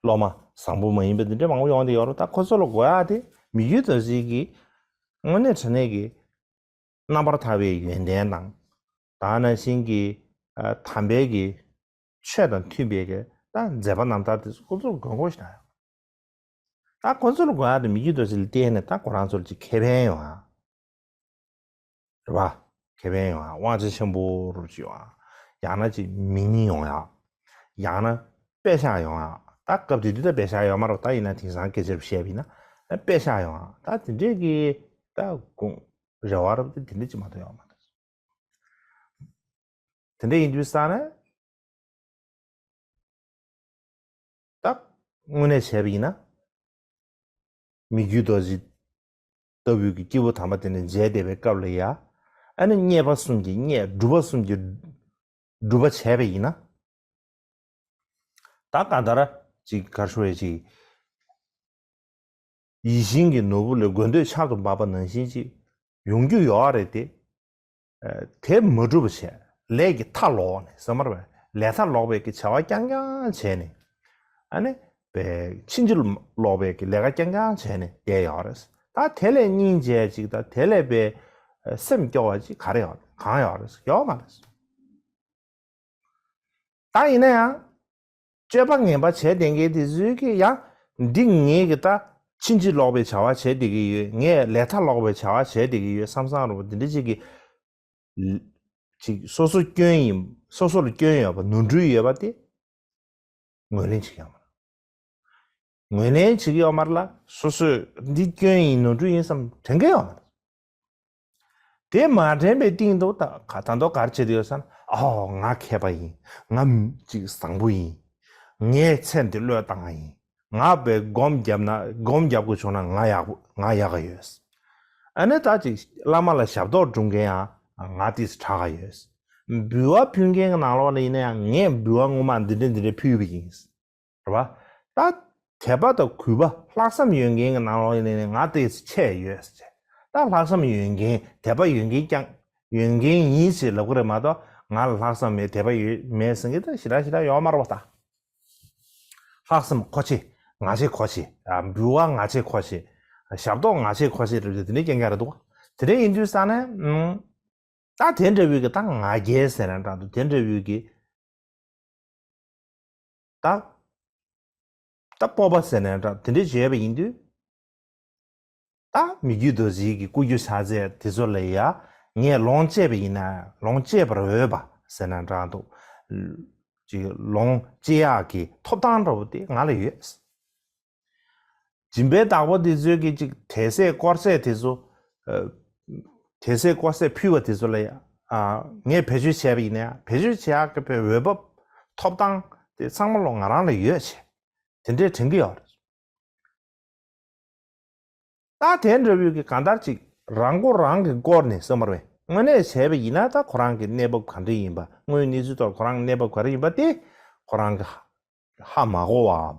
སློབ་མ་བཟང་པོ་མ་ཡིན་པ་འདི་འདྲ་མང་པོ་ཡོང་བསྡད་ཡོད་རེད། ད་ཁོ་ཚོ་ལ་དགོས་ཡག་དེ་མི་བསྐྱོད་རྡོ་རྗེ་གི་དངོས་གནས་དྲང་གནས་ཀྱི་རྣམ་པར་དག་པའི་ཡོན་ཏན་དང་། ད་ནང་བཞིན་གྱི་ཨ་དམ་པའི་གི་ཆོས་དང་མཐུན་པའི་གི་ད་མཛད་པ་རྣམ་ཐར་དེ་ཚོ་ཁོ་ཚོར་དགོས་མཁོ་ཞིག་ན་ཡང་། ད་ཁོ་ཚོ་ལ་དགོས་ཡག་དེ་མི་བསྐྱོད་རྡོ་རྗེ་ལ་བརྟེན་ནས་ད་ཁོ་རང་ཚོར་ཅིག་ཁེ་ཕན་ཡོང་ཡག་རེད་པ། ཁེ་ཕན་ཡོང་ཡག། དབང་ཆ་ཆེན་པོ་རུ་ཅིག་ཡོང་ཡག། ཡང་ན་ཅིག་མིང་ཡོང་ཡག། ཡང་ན་པད་ཤག་ཡོང་ཡག། ད་སྐབས་དེ་དུས་ད་པད་ཤག་ཡོད་མ་རེད། ད་ཡིན་ན་དེང་སང་སྐད་ཆ་བཤད་པ་ཡིན་ན་པད་ཤག་ཡོང་ཡག། ད་དེ་འདྲས་ཀྱི་ད་དགོངས་རེ་བ་རབ་དེ་དེ་འདྲས་ཅིག་མ་གཏོགས་ཡོད་མ་རེད། དེ་འདྲ་ཡིན་དུས་ཙང་ནས་ད་དངོས་གནས་བྱས་པ་ཡིན་ན། མི་བསྐྱོད་རྡོ་རྗེ་ལྟ་བུའི་གི་སྐྱེས་བུ་དམ་པ་དེ་ནས་མཇལ་བསྡད་པའི་སྐབས་ལ་ཡ། ཨ་ནི་མཉེས་པ་གསུམ་གྱིས་མཉེས། སྒྲུབ་པ་གསུམ་གྱིས་སྒྲུབ་པ་བྱས་པ་ཡིན་ན། ད་གང་ལྟར་ཅིག་ག་རེ་ཞུ་དགོས་རེད། ཅིག་ཡིད་བཞིན་གྱི་ནོར་བུ་ལས་དགོས་འདོད་ཆར་དུ་འབབ་པ་ནང་བཞིན་ཅིག་ཡོང་རྒྱུ་ཡོད་རེད་དེ། ཨ་དེ་མ་འགྲུབ་པ་བྱས། ལས་ཀྱི་མཐའ་ལོག་ནས་ཟེར་མ་རེད་པས། ལས་མཐའ་ལོག་པའི་གི་བྱ་བ་རྐྱང་རྐྱང་བྱས་ནས། ཨ་ནི་པའི་ཕྱིན་ཅི་ལོག་པའི་གི་ལས་ཀ་རྐྱང་རྐྱང་བྱས་ནས་བསྡད་ཡོད་རེད། ད་དེ་ལས་སྙིང་རྗེ་ཅིག་དང་དེ་ལས་པའི་ཨ་སེམས་སྐྱོ་བ་ཅིག་ག་རེ་ཡོད། གང་ཡོད་རེད། ཡོད་མ་རེད། ད་ཡིན་ན་ཡང་། སྤྱོད་པ་ངན་པ་བྱས་བསྡད་མཁན་དེ་ཚོས་ཀྱིས་ཡང་འདི་ངས་ཀྱི་ད་ཕྱིན་ཅི་ལོག་པའི་བྱ་བ་བྱས་བསྡད་ཀྱི་ཡོད། ངས་ལས་མཐའ་ལོག་པའི་བྱ་བ་བྱས་བསྡད་ཀྱི་ཡོད་བསམ་བསམ་རུང་འདི་འདྲ་ཅིག་གི་ཅིག་སོ་སོ་སྐྱོན་ཡིན། སོ་སོ་ལ་སྐྱོན་ཡོད་པ། ནོར་འཁྲུལ་ཡོད་པ་དེ་ངོས་ལེན་བྱེད་ཀྱི་ཡོད་མ་རེད། ངོས་ལེན་བྱེད་ཀྱི་ཡོད་མ་རེད་ལ། སོ་སོས་འདི་སྐྱོན་ཡིན་ནོར་འཁྲུལ་ཡིན་བསམ་དྲན་གྱི་ཡོད་མ་རེད། དེ་མ་དྲན་པའི་སྟེང་དུ་ད་ག་ད་མདོ་ག་རེ་བྱེད་དུ་ཡོད་ཟེར་ན། ཨོ་ང་མཁས་པ་ཡིན། ང་ཅིག་བཟང་པོ་ཡིན། ངས་ཚེ་འདི་བློས་བཏང་བ་ཡིན། ང་བས་སྒོམ་བརྒྱབ་ན། སྒོམ་བརྒྱབ་དགོས་བྱུང་ན་ང་ཡག་པོ། ང་ཡག་ག་ཡོད། ཨ་ནི་ད་ཅིག་བླ་མ་ལ་ཞབས་ཏོག་སྒྲུབ་མཁན་ཡང་ང་ཏིས་དྲག་ག་ཡོད། འབུལ་བ་ཕུལ་མཁན་གྱི་ནང་ལོགས་ལ་ཡིན་ན་ཡང་ངས་འབུལ་བ་སྔོན་མ་འདི་འདྲ་འདི་འདྲ་ཕུལ་བ་ཡིན། རེད་པ། ད་དད་པ་དང་གུས་པ་ལྷག་བསམ་ཡོད་མཁན་གྱི་ནང་ལོགས་ཡིན་ནའི་ང་དེ་ཆེ་ཡོད་ཟེར། ད་ལྷག་བསམ་ཡོད་མཁན། དད་པ་ཡོད་མཁན་རྐྱང་ཡོད་མཁན་ཡིན་ཞེས་ལབ་ཀྱི་རེད་མ་གཏོགས། ང་ལ་ལྷག་བསམ་མེད། དད་པ་ཡོད་མེད་ཟེར་མཁན་ད་ཞེ་དྲག་ཞེ་དྲག་ཡོད་མ་རེད་པ། ད་ལྷག་བསམ་ཁོ་ཆེ། ང་ཆེ་ཁོ་ཆེ། ཨ་འབུལ་བ་ང་ཆེ་ཁོ་ཆེ། ཞབས་ཏོག་ང་ཆེ་ཁོ་ཆེ་རེད་ཟེར་དེ་འདྲའི་རྐྱང་རྐྱང་རེད་འདུག་དེ་འདྲ་ཡིན་དུས་ཙང་ནས། ཨང་ ད་དེ་འདྲ་བོའི་གི་ད་ང་རྒྱལ་ཟེར་ན་འདྲ་འདུག་དེ་འདྲ་བོའི་གི་ད་ད་སྤོབས་པ་ཟེར་ན་འདྲ་དེ་འདྲ་བྱས་པ་ཡིན་དུས། ད་མི་བརྒྱུད་རྡོ་རྗེ་གི་སྐུ་རྒྱུ་ཕྱག་རྫས་དེ་ཚོ་ལ་ཡ་ངས་ལོངས་སྤྱད་པ་ཡིན་ན་ལོངས་སྤྱད་པར་འོས་པ་ཟེར་ན་འདྲ་འདུག་ཅིག་ལོངས་སྤྱད་ཡག་གི་ཐོབ་ཐང་འདྲ་བོ་དེ་ང་ལ་ཡོད། སྦྱིན་པའི་བདག་པོ་དེ་ཚོས་ཀྱི་ཅིག་དད་ཟས་དཀོར་ཟས་དེ་ཚོ། ཨ། དད་ཟས་དཀོར་ཟས་ཕུལ་བ་དེ་ཚོ་ལ་ཡ། ཨ། ངས་བེད་སྤྱོད་བྱས་པ་ཡིན་ན་ཡང་བེད་སྤྱོད་བྱེད་ཡག་གི་པའི་འོས་བབ་ཐོབ་ཐང་དེ་ཚང་མ་ལོ་ང་རང་ལ་ཡོད་བྱས། དེ་འདྲས་དྲན་གྱི་ཡོད་རེད། ད་དེ་འདྲ་བོའི་གི་གང་ལྟར་ཅིག་རང་མགོ་རང་གིས་བསྐོར་ནས་བསམ་པར་བས་དངོས་གནས་བྱས་པ་ཡིན་ན་ད་ཁོ་རང་གི་གནས་བབ་ག་འདྲ་ཡིན་པ་དངོས་ཡོད་གནས་ཚུལ་ཐོག་ཁོ་རང་གི་གནས་བབ་ག་རེ་ཡིན་པ་དེ་ཁོ་རང་གི་ཧ་མ་གོ་བའམ།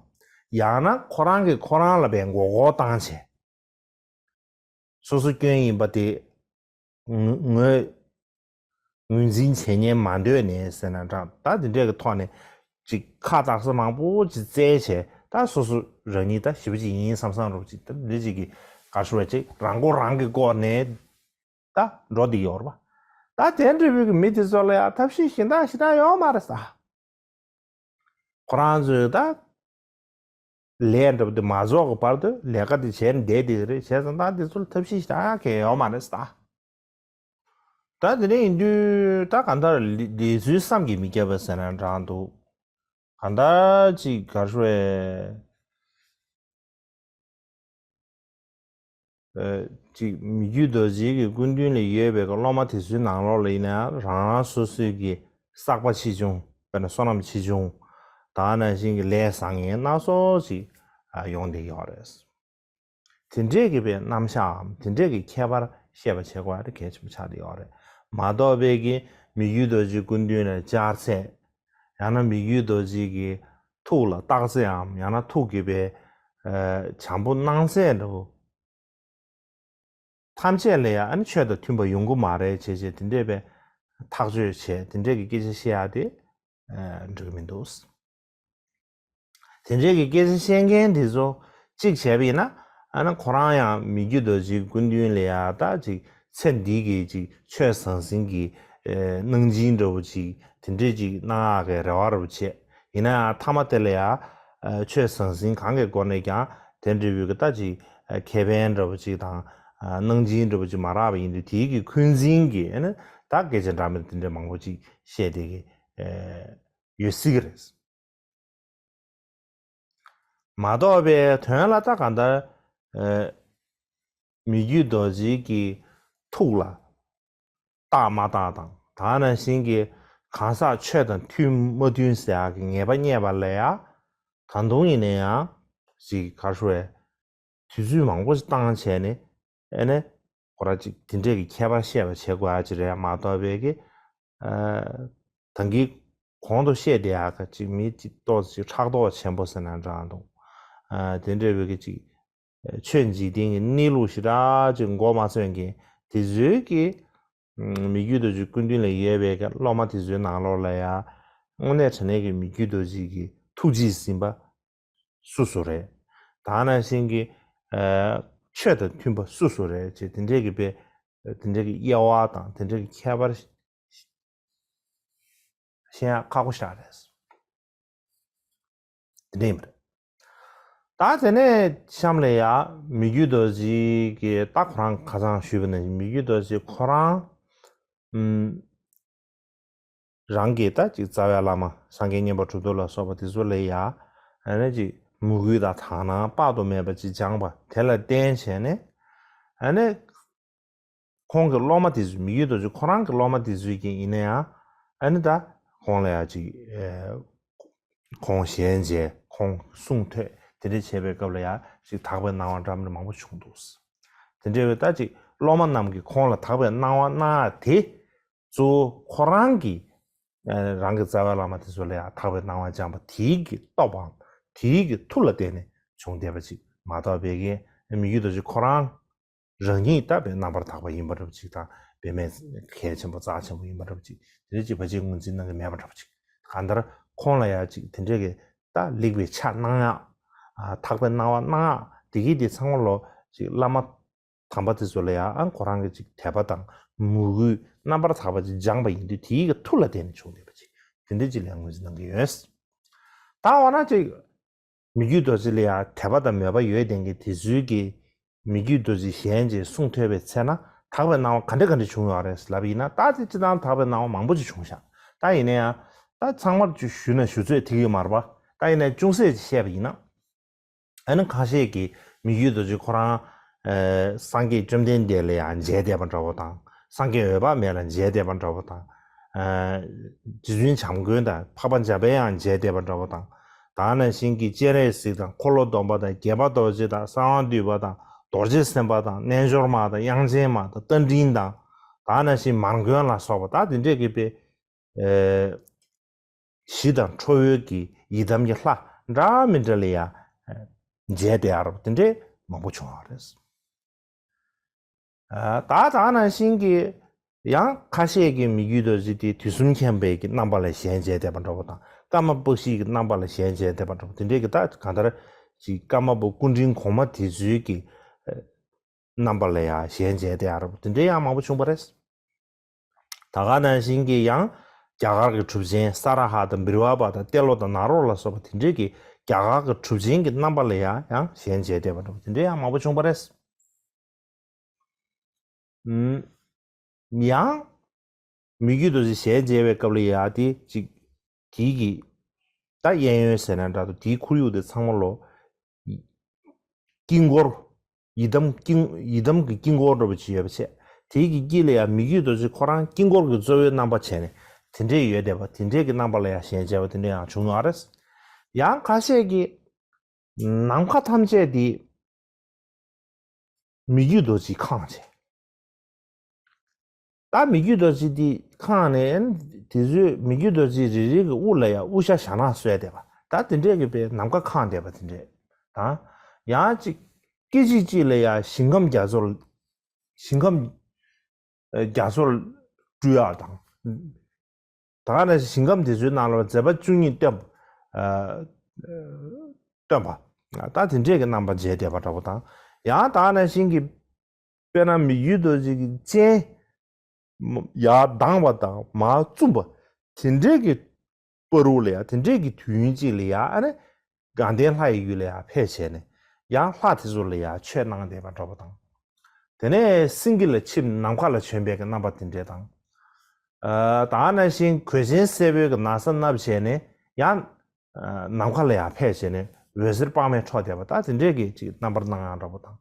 ཡང་ན་ཁོ་རང་གིས་ཁོ་རང་ལ་བས་མགོ་སྐོར་བཏང་བྱས། སོ་སོ་སྐྱོན་ཡིན་པ་དེ་ངོ་ངོས་ངོས་འཛིན་བྱེད་ཉན་མ་འདོད་ནས་ཟེར་ན་འདྲ་ད་དེ་འདྲས་ཀྱི་ཐོག་ནས་ཅིག་ཁ་བཏགས་ས་མང་པོ་ཅིག་བཙལ་བྱས་ད་སོ་སོ་རང་ཉིད་ད་ཞི་བ་ཅིག་ཡིན་བསམ་བསམ་རོགས་ཅིག་ད་འདི་ཅིག་གི་ག་ཞུ་བ་ཅིག་རང་མགོ་རང་གིས་བསྐོར་ནས་ད་འགྲོ་བསྡད་ཡོད་རེད་པ། ད་དེ་འདྲས་བོད་ཀྱི་མི་དེ་ཚོ་ལ་ཡང་ཐབས་ཤེས་གཞན་དག་ཞེ་དྲག་ཡོད་མ་རེད་ས། ཁོ་རང་ཚོས་ད་ལས་འདྲ་པོ་དེ་མ་རྫོགས་ཀྱི་བར་དུ་ལས་ཀ་དེ་བྱས་ནས་བསྡད་དེ་རེད་བྱས་ཙང་ད་དེ་ཚོ་ལ་ཐབས་ཤེས་ཞེ་དྲག་གང་ཡང་ཡོད་མ་རེད་ས། ད་དེ་འདྲ་ཡིན་དུས་ད་གང་ལྟར་ལས་ལས་ཚུལ་བསམ་གྱིས་མི་ཁྱབ་པ་ཟེར་ན་འདྲ་འདུག་གང་ལྟར་ཅིག་ག་རེ་ཞུ་བས། ཅིག་མི་བརྒྱུད་རྡོ་རྗེ་གི་སྐུ་མདུན་ལ་ཡོད་པའི་སློབ་མ་དེ་ཚོའི་ནང་ལོགས་ལ་ཡིན་ན་རང་རང་སོ་སོའི་གི་བསགས་པ་ཆེ་ཆུང་དཔེར་ན་བསོད་ནམས་ཆེ་ཆུང་དང་ནང་བཞིན་གྱི་ལས་བཟང་ངན་སྣ་ཚོགས་ཅིག་ཡོང་བསྡད་ཡོད་རེད། དེ་འདྲས་ཀྱི་པའི་རྣམ་གཞག་དེ་འདྲས་ཀྱི་ཁྱད་པར་ཤེས་པ་བྱེད་དགོས་ཡ་དེ་གལ་ཆེན་པོ་ཆགས་བསྡད་ཡོད་རེད། མ་གཏོགས་པའི་གི་མི་བརྒྱུད་རྡོ་རྗེ་སྐུ་མདུན་ལ་བཅར་ཚད། ཡང་ན་མི་བརྒྱུད་རྡོ་རྗེ་གི་ཐུགས་ལ་བཏགས་ཚེའམ་ཡང་ན་ཐུགས་ཀྱི་པའི་བྱམས་པོ་གནང་ཚད་འདྲ་བོ་ཐམས་ཅད་ལ་ཡང་ཨ་ནི་ཆོས་དང་མཐུན་པ་ཡོང་གི་མ་རེད་བྱས་བྱས་དེ་འདྲས་པའི་ཐག་གཅོད་བྱས་དེ་འདྲས་ཀྱི་སྐད་ཆ་བཤད་ཡ་དེ་འགྲིག་གི་མི་འདུག་དེ་འདྲའི་གི་སྐད་ཆ་བཤད་མཁན་དེ་ཚོ་གཅིག་བྱས་པ་ཡིན་ན་ཨ་ན་ཁོ་རང་ཡང་མི་བརྒྱུད་རྡོ་རྗེའི་སྐུ་མདུན་ལ་ཡ་ད་ཅིག་ཚེ་འདི་གི་ཅིག་ཆོས་ཟང་ཟིང་གི་གནང་སྦྱིན་འདྲ་བོ་ཅིག་དེ་འདྲའི་ཅིག་གནང་ཡག་གི་རེ་བ་འདྲ་བོ་བྱས་ཡིན་ན་ཡང་མཐའ་མ་དེ་ལ་ཡ་ཆོས་ཟང་ཟིང་གང་གི་སྒོ་ནས་ཀྱང་དེ་འདྲ་བོའི་གི་ད་ཅིག་ཁེ་ཕན་འདྲ་བོ་ཅིག་དང་གནང་སྦྱིན་འདྲ་བོ་ཅིག་མ་རག་པ་ཡིན་དུས་དེའི་གི་འཁོན་འཛིན་གི་ཨ་ན་ད་སྐད་ཆ་འདྲ་མིན་དེ་འདྲ་མང་པོ་ཅིག་བཤད་དེ་གི་ཡོད་སྲིད་གི་རེད། མ་གཏོགས་པའི་དོན་ལ་ད་གང་ལྟར་མི་བརྒྱུད་རྡོ་རྗེ་གི་ཐུགས་ལ་བཏགས་མ་བཏགས་དང་ད་ནང་བཞིན་གྱི་གང་ཟག་ཆོས་དང་མཐུན་མ་མཐུན་ཟེར་ཡག་གི་ངེས་པ་རྙེད་པ་ལ་ཡང་ད་དུང་ཡིན་ན་ཡང་ཅིག་ག་རེ་ཞུ་བས། དུས་ཚོད་མང་པོ་ཞིག་བཏང་བྱས་ནས་ཨེ་ནས་ཁོ་ར་ཅིག་དེ་འདྲས་ཀྱི་ཁྱད་པར་བཤད་པ་བྱེད་དགོས་ཡ་ཅིག་རེད་མ་གཏོགས་པའི་གི་ད་གིན་གོང་དུ་བཤད་བསྡད་ཡག་ག་ཅིག་མི་ཅིག་ཏོག་ཙམ་ཅིག་ཕྲག་དོག་ཆེན་པོ་ཟེར་ན་འདྲ་འདུག་དེ་འདྲས་པའི་གི་ཅིག་ཆོས་འཇིག་རྟེན་གྱི་གནས་ལུགས་ཞེ་དྲག་ཅིག་མགོ་མ་ཚོས་མཁན་དེ་ཚོའི་གི་མི་བརྒྱུད་རྡོ་རྗེ་སྐུ་མདུན་ལ་ཡོད་པའི་གི་སློབ་མ་དེ་ཚོའི་ནང་ལོགས་ལ་ཡ་དངོས་གནས་དྲང་གནས་ཀྱི་མི་བརྒྱུད་རྡོ་རྗེ་གི་ཐུགས་རྗེས་ཟིན་པ། སུ་སུ་རེད། ད་ནང་བཞིན་གྱི་ཆོས་དང་མཐུན་པ་སུ་སུ་རེད་ཅེས་དེ་འདྲས་ཀྱི་དཔེ་དེ་འདྲས་ཀྱི་དབྱེ་བ་དང་དེ་འདྲས་ཀྱི་ཁྱད་པར་ཤེས་ཡག་ཁག་པོ་ཞིག་རེད། དེ་འདྲས་ཡིན་པ་རེད། ད་དེ་ནས་གཤམ་ལ་ཡ་མི་བརྒྱུད་རྡོ་རྗེ་གི་ད་ཁོ་རང་ཁ་སང་ཞུས་པ་ནང་བཞིན་མི་བརྒྱུད་རྡོ་རྗེ་ཁོ་རང་ཨུམ། རང་གི་ད་ཅིག་རྩ་བའི་བླ་མ་སངས་རྒྱས་མཉན་པ་གྲུབ་ཐོབ་ལ་སོགས་པ་དེ་ཚོ་ལ་ཡ་ཨ་ནི་ཅིག་མོས་གུས་དང་དག་སྣང་དཔག་ཏུ་མེད་པ་ཅིག་སྦྱངས་པ་དེ་ལ་བརྟེན་བྱས་ནས་ཨ་ནི་ཁོང་གི་སློབ་མ་དེ་ཚོ་མི་ཡུལ་དུ་ཅིག་ཁོ་རང་གི་སློབ་མ་དེ་ཚོས་ཀྱི་ཡིན་ན་ཡང་ཨ་ནི་ད་ཁོང་ལ་ཡ་ཅིག་ཁོང་ཞལ་མཇལ་ཁོང་གསུང་ཐོས་དེ་འདྲ་བྱས་པའི་སྐབས་ལ་ཡ་ཅིག་དག་པའི་སྣང་བ་འདྲ་མིན་མང་པོ་བྱུང་འདུག་དེ་འདྲ་བའི་ད་ཅིག་སློབ་མ་རྣམས་ཀྱིས་ཁོང་ལ་དག་པའི་སྣང་བ་གནང་ཡ་དེ། གཙོ་བོ་ཁོ་རང་གིས་རང་གི་རྩ་བའི་བླ་མ་དེ་ཚོ་ལ་ཡང་དག་པའི་སྣང་བ་སྦྱངས་པ་དེའི་གི་སྟོབས་པའམ་དེའི་གི་མཐུ་ལ་བརྟེན་ནས་བྱུང་བསྡད་པ་ཅིག་མ་གཏོགས་པའི་གི་མི་ཡུལ་དུ་ཅིག་ཁོ་རང་རང་ཉིད་ལྟ་བའི་རྣམ་པར་དག་པ་ཡིན་པ་འདྲ་པོ་ཅིག་དང་བེད་མེད་གལ་ཆེན་པོ་རྩ་ཆེན་པོ་ཡིན་པ་འདྲ་པོ་ཅིག་དེ་འདྲ་ཅིག་བར་ཆད་ངོས་འཛིན་གནང་གི་མེད་པ་འདྲ་པོ་ཅིག་གང་ལྟར་ཁོང་ལ་ཡང་ཅིག་དེ་འདྲའི་གི་ད་ལེགས་པའི་ཕྱག་གནང་ཡག་དག་པའི་སྣང་བ་གནང་ཡག་དེ་གི་དེ་ཚང་མ་ལོ་ཅིག་བླ་མ། དམ་པ་དེ་ཚོ་ལ་ཡང་ཨ་ཁོ་རང་གི་ཅིག་དད་པ་དང་མོས་གུས་ རྣམ་པར་དག་པ་ཅིག་སྦྱངས་པ་ཡིན་དུས་དེའི་གི་མཐུ་ལ་བརྟེན་ནས་བྱུང་བསྡད་པ་ཅིག་དེ་འདྲ་ཅིག་ལ་ཡང་ངོས་འཛིན་གནང་གི་ཡོད། ད་འོ་ན་ཅིག་མི་བསྐྱོད་རྡོ་རྗེ་ལ་ཡང་དད་པ་དང་མོས་པ་ཡོད་བསྡད་མཁན་དེ་ཚོའི་གི་མི་བསྐྱོད་རྡོ་རྗེ་ཞལ་མཇལ་གསུང་ཐོས་པའི་ཚེ་ན་དག་པའི་སྣང་བ་ག་འདྲ་ག་འདྲ་བྱུང་ཡོད་རེད་ལབ་ཡིན་ན། ད་དེ་སྤྱིར་བཏང་དག་པའི་སྣང་བ་མང་པོ་ཅིག་བྱུང་ཤག་ད་ཡིན་ན་ཡང་ད་ཚང་མར་ཅིག་ཞུས་ན་ཞུ་ཚོད་ཐིག་གི་མ་རེད་པ། ད་ཡིན་ན་ཅུང་ཟད་ཅིག་བཤད་པ་ཡིན་ན། ཨ་ནི་ཁ་ཤས་ཀྱིས་མི་བསྐྱོད་རྡོ་རྗེ་ཁོ་རང་ཨ་སངས་རྒྱས་བཅོམ་ལྡན་འདས་ལ་ཡང་མཇལ་བསྡད་པ་འདྲ་བོ་དང་། སངས་རྒྱས་འོད་དཔག་མེད་ལ་མཇལ་བསྡད་པ་འདྲ་བོ་དང་། ཨ་རྗེ་བཙུན་བྱམས་མགོན་དང་འཕགས་པ་འཇམ་དཔལ་དབྱངས་མཇལ་བསྡད་པ་འདྲ་བོ་དང་། ད་ག་ནང་བཞིན་གྱི་སྤྱན་རས་གཟིགས་དང་འཁོར་ལོ་སྡོམ་པ་དང་རྒྱལ་བ་རྡོ་རྗེ་དང་གསང་བ་འདུས་པ་དང་རྡོ་རྗེ་སེམས་དཔའ་དང་རྣལ་འབྱོར་མ་དང་དབྱངས་ཅན་མ་དང་རྟ་མགྲིན་དང་། ད་ག་ནང་བཞིན་མར་མགོན་ལ་སོགས་པ་ད་དེ་འདྲས་ཀྱི་དཔེ། ཨེ། ཞི་དང་ཁྲོ་བོའི་གི་ཡི་དམ་གྱི་ལྷ་འདྲ་མི་འདྲ་ལ་ཡང་མཇལ་བསྡད་ཡ་རབས་དེ་འདྲའི་མང་པོ་བྱུང་བ་རེད། ཨ་ད་ད་ནང་བཞིན་གྱི་ཡང་ཁ་ཤས་ཀྱི་མི་བསྐྱོད་རྡོ་རྗེ་དེ་དུས་གསུམ་མཁྱེན་པའི་གི་རྣམ་པ་ལ་ཞལ་མཇལ་བསྡད་པ་འདྲ་བོ་དང་། ཀརྨ་པཀྵིའི་གི་རྣམ་པ་ལ་ཞལ་མཇལ་བསྡད་པ་འདྲ་བོ་དེ་འདྲའི་གི་ད་གང་ལྟར་ཅིག་ཀརྨ་པ་སྐུ་ཕྲེང་གོང་མ་དེ་ཚོའི་གི་རྣམ་པ་ལ་ཡང་ཞལ་མཇལ་བསྡད་ཡ་རབས་དེ་འདྲའི་ཡང་མང་པོ་བྱུང་བ་རེད། ད་ག་ནང་བཞིན་གྱི་ཡང་རྒྱ་གར་གྱི་གྲུབ་ཆེན་ས་ར་ཧ་དང་བིར་བ་པ་དང་ཏེ་ལོ་དང་ནཱ་རོ་ལ་སོགས་པ་དེ་འདྲའི་གི་རྒྱ་གར་གྱི་གྲུབ་ཆེན་གྱི་རྣམ་པ་ལ་ཡང་ཡང་ཞལ་མཇལ་བསྡད་པ་འདྲ་བོ་དེ་འདྲའི་ཡང་མང་པོ་བྱུང་བ་རེད། ཨུམ། ཡང་མི་བསྐྱོད་རྡོ་རྗེ་ཞལ་མཇལ་བའི་སྐབས་ལ་ཡང་དེ་ཅིག་དེའི་གི་ད་གཡས་གཡོན་ཟེར་ན་འདྲ་འདུག་དེའི་ཁོར་ཡུག་དེ་ཚང་མ་ལོ། དཀྱིལ་འཁོར། ཡི་དམ་དཀྱིལ་ཡི་དམ་གྱི་དཀྱིལ་འཁོར་འདྲ་པོ་ཅིག་ཡོད་པ་བྱས། དེའི་གི་དཀྱིལ་ལ་ཡང་མི་བསྐྱོད་རྡོ་རྗེ་ཁོ་རང་དཀྱིལ་འཁོར་གྱི་གཙོ་བོའི་རྣམ་པ་བྱས་ནས་དེ་འདྲས་ཡོད་བསྡད་པ་དེ་འདྲས་ཀྱི་རྣམ་པ་ལ་ཡང་ཞལ་མཇལ་བ་དེ་འདྲས་ཡང་བྱུང་ཡོད་རེད། ཡང་ཁ་ཤས་ཀྱིས་ནམ་མཁའ་ཐམས་ཅད་དེ་མི་བསྐྱོད་རྡོ་རྗེས་ཁེངས་བྱས། ད་མི་བསྐྱོད་རྡོ་རྗེ་འདི་ཁེངས་ནས་དེ་ཚོས་མི་བསྐྱོད་རྡོ་རྗེ་རེ་རེ་གི་དབུ་ལ་ཡང་དབུ་ཞྭ་ཞྭ་ནག་གསོལ་བསྡད་པ། ད་དེ་འདྲས་ཀྱི་དཔེ་ནམ་མཁའ་ཁེངས་བསྡད་པ་དེ་འདྲས་དང་། ཡང་ཅིག་སྐད་ཅིག་གཅིག་ལ་ཡང་ཞིང་ཁམས་རྒྱ་མཚོར་ཞིང་ཁམས་རྒྱ་མཚོར་སྤྲུལ་ཡག་དང་། ད་ག་ནང་བཞིན་ཞིང་ཁམས་དེ་ཚོའི་ནང་ལ་མཛད་པ་བཅུ་གཉིས་སྟོན་པ། སྟོན་པ། ད་དེ་འདྲས་ཀྱི་རྣམ་པ་མཇལ་བསྡད་པ་འདྲ་པོ་དང་། ཡང་ད་ག་ནང་བཞིན་གྱི་དཔེར་ན་མི་བསྐྱོད་རྡོ་རྗེ་གི་སྤྱན་ཡར་ལྡང་བ་དང་མར་བཙུམ་པ་དེ་འདྲས་ཀྱི་བར་དུ་ལ་ཡང་དེ་འདྲས་ཀྱི་དུས་ཡུན་གཅིག་ལ་ཡང་ཨ་ནི་དགའ་ལྡན་ལྷ་ཡི་ཡུལ་ལ་ཡང་ཕེབས་བྱས་ནས་ཡང་ལྷ་དེ་ཚོ་ལ་ཡང་ཆོས་གནང་བསྡད་པ་འདྲ་པོ་དང་། དེ་ནས་སེང་གེ་ལ་ཆིབས་ནམ་མཁའ་ལ་བྱོན་པའི་གི་རྣམ་པ་དེ་འདྲས་དང་། ཨ་ད་ག་ནང་བཞིན་གོས་ཆེན་སེར་པོའི་གི་ན་བཟའ་མནབས་བྱས་ནས་ཡང་ནམ་མཁའ་ལ་ཡང་ཕེབས་བྱས་ནས་འོད་ཟེར་དཔག་མེད་འཕྲོ་བསྡད་པ་ད་དེ་འདྲས་ཀྱི་ཅིག་རྣམ་པར་སྣང་ཡག་འདྲ་པོ་དང་།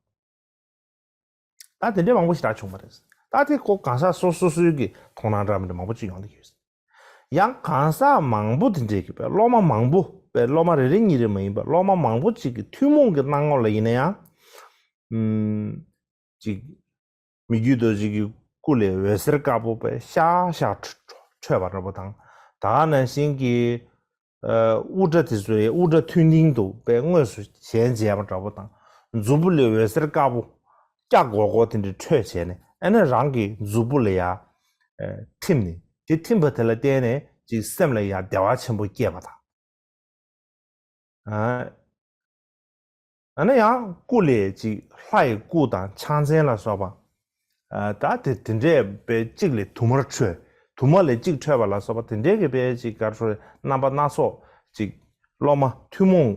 ད་དེ་འདྲས་མང་པོ་ཞེ་དྲག་བྱུང་བ་རེད། ད་དེ་ཁོ་གང་ཟག་སོ་སོ་སོའི་གི་མཐོང་སྣང་འདྲ་མི་འདྲ་མང་པོ་ཅིག་ཡོང་བསྡད་ཡོད། ཡང་གང་ཟག་མང་པོ་དེ་འདྲས་ཀྱི་དཔེ་སློབ་མ་མང་པོ་དཔེ་སློབ་མ་རེ་རེ་གཉིས་རེ་མ་ཡིན་པར་སློབ་མ་མང་པོ་ཅིག་གི་ཐུན་མོང་གི་སྣང་ངོ་ལ་ཡིན་ན་ཡང་། ཨུམ། ཅིག་མི་བསྐྱོད་རྡོ་རྗེ་གི་སྐུ་ལས་འོད་ཟེར་དཀར་པོ་དཔེ་ཤག་ཤག་འཕྲོས་པ་འདྲ་པོ་དང་། ད་ག་ནང་བཞིན་གྱི་ཨ་དབུ་སྐྲ་དེ་ཚོ་ཡང་དབུ་སྐྲ་ཐུང་ཐུང་དུ་དཔེ་དངོས་སུ་ཞལ་མཇལ་བ་འདྲ་པོ་དང་། མཛུབ་མོ་ལས་འོད་ཟེར་དཀར་པོ་སྐྱ་སྒོར་སྒོར་དེ་འདྲ་འཕྲོས་བྱས་ནས་ཨ་ནི་རང་གི་མཛུབ་མོ་ལ་ཡང་ཨ་ཐིམ་ནས་དེ་ཐིམ་པ་དེ་ལ་བརྟེན་ནས་ཅིག་སེམས་ལ་ཡང་བདེ་བ་ཆེན་པོ་སྐྱེས་པ་དང་། ཨ་ཨ་ནི་ཡང་སྐུ་ལས་ཅིག་ལྷ་ཡི་སྐུ་དང་ཕྱག་མཚན་ལ་སོགས་པ། ཨ་ད་དེ་དེ་འདྲས་དཔེ་གཅིག་ལས་དུ་མར་འཕྲོས། དུ་མ་ལས་གཅིག་འཕྲོས་པ་ལ་སོགས་པ་དེ་འདྲས་ཀྱི་དཔེ་ཅིག་ག་རེ་ཟེར་རྣམ་པ་སྣ་ཚོགས་ཅིག་སློབ་མ་ཐུན་མོང་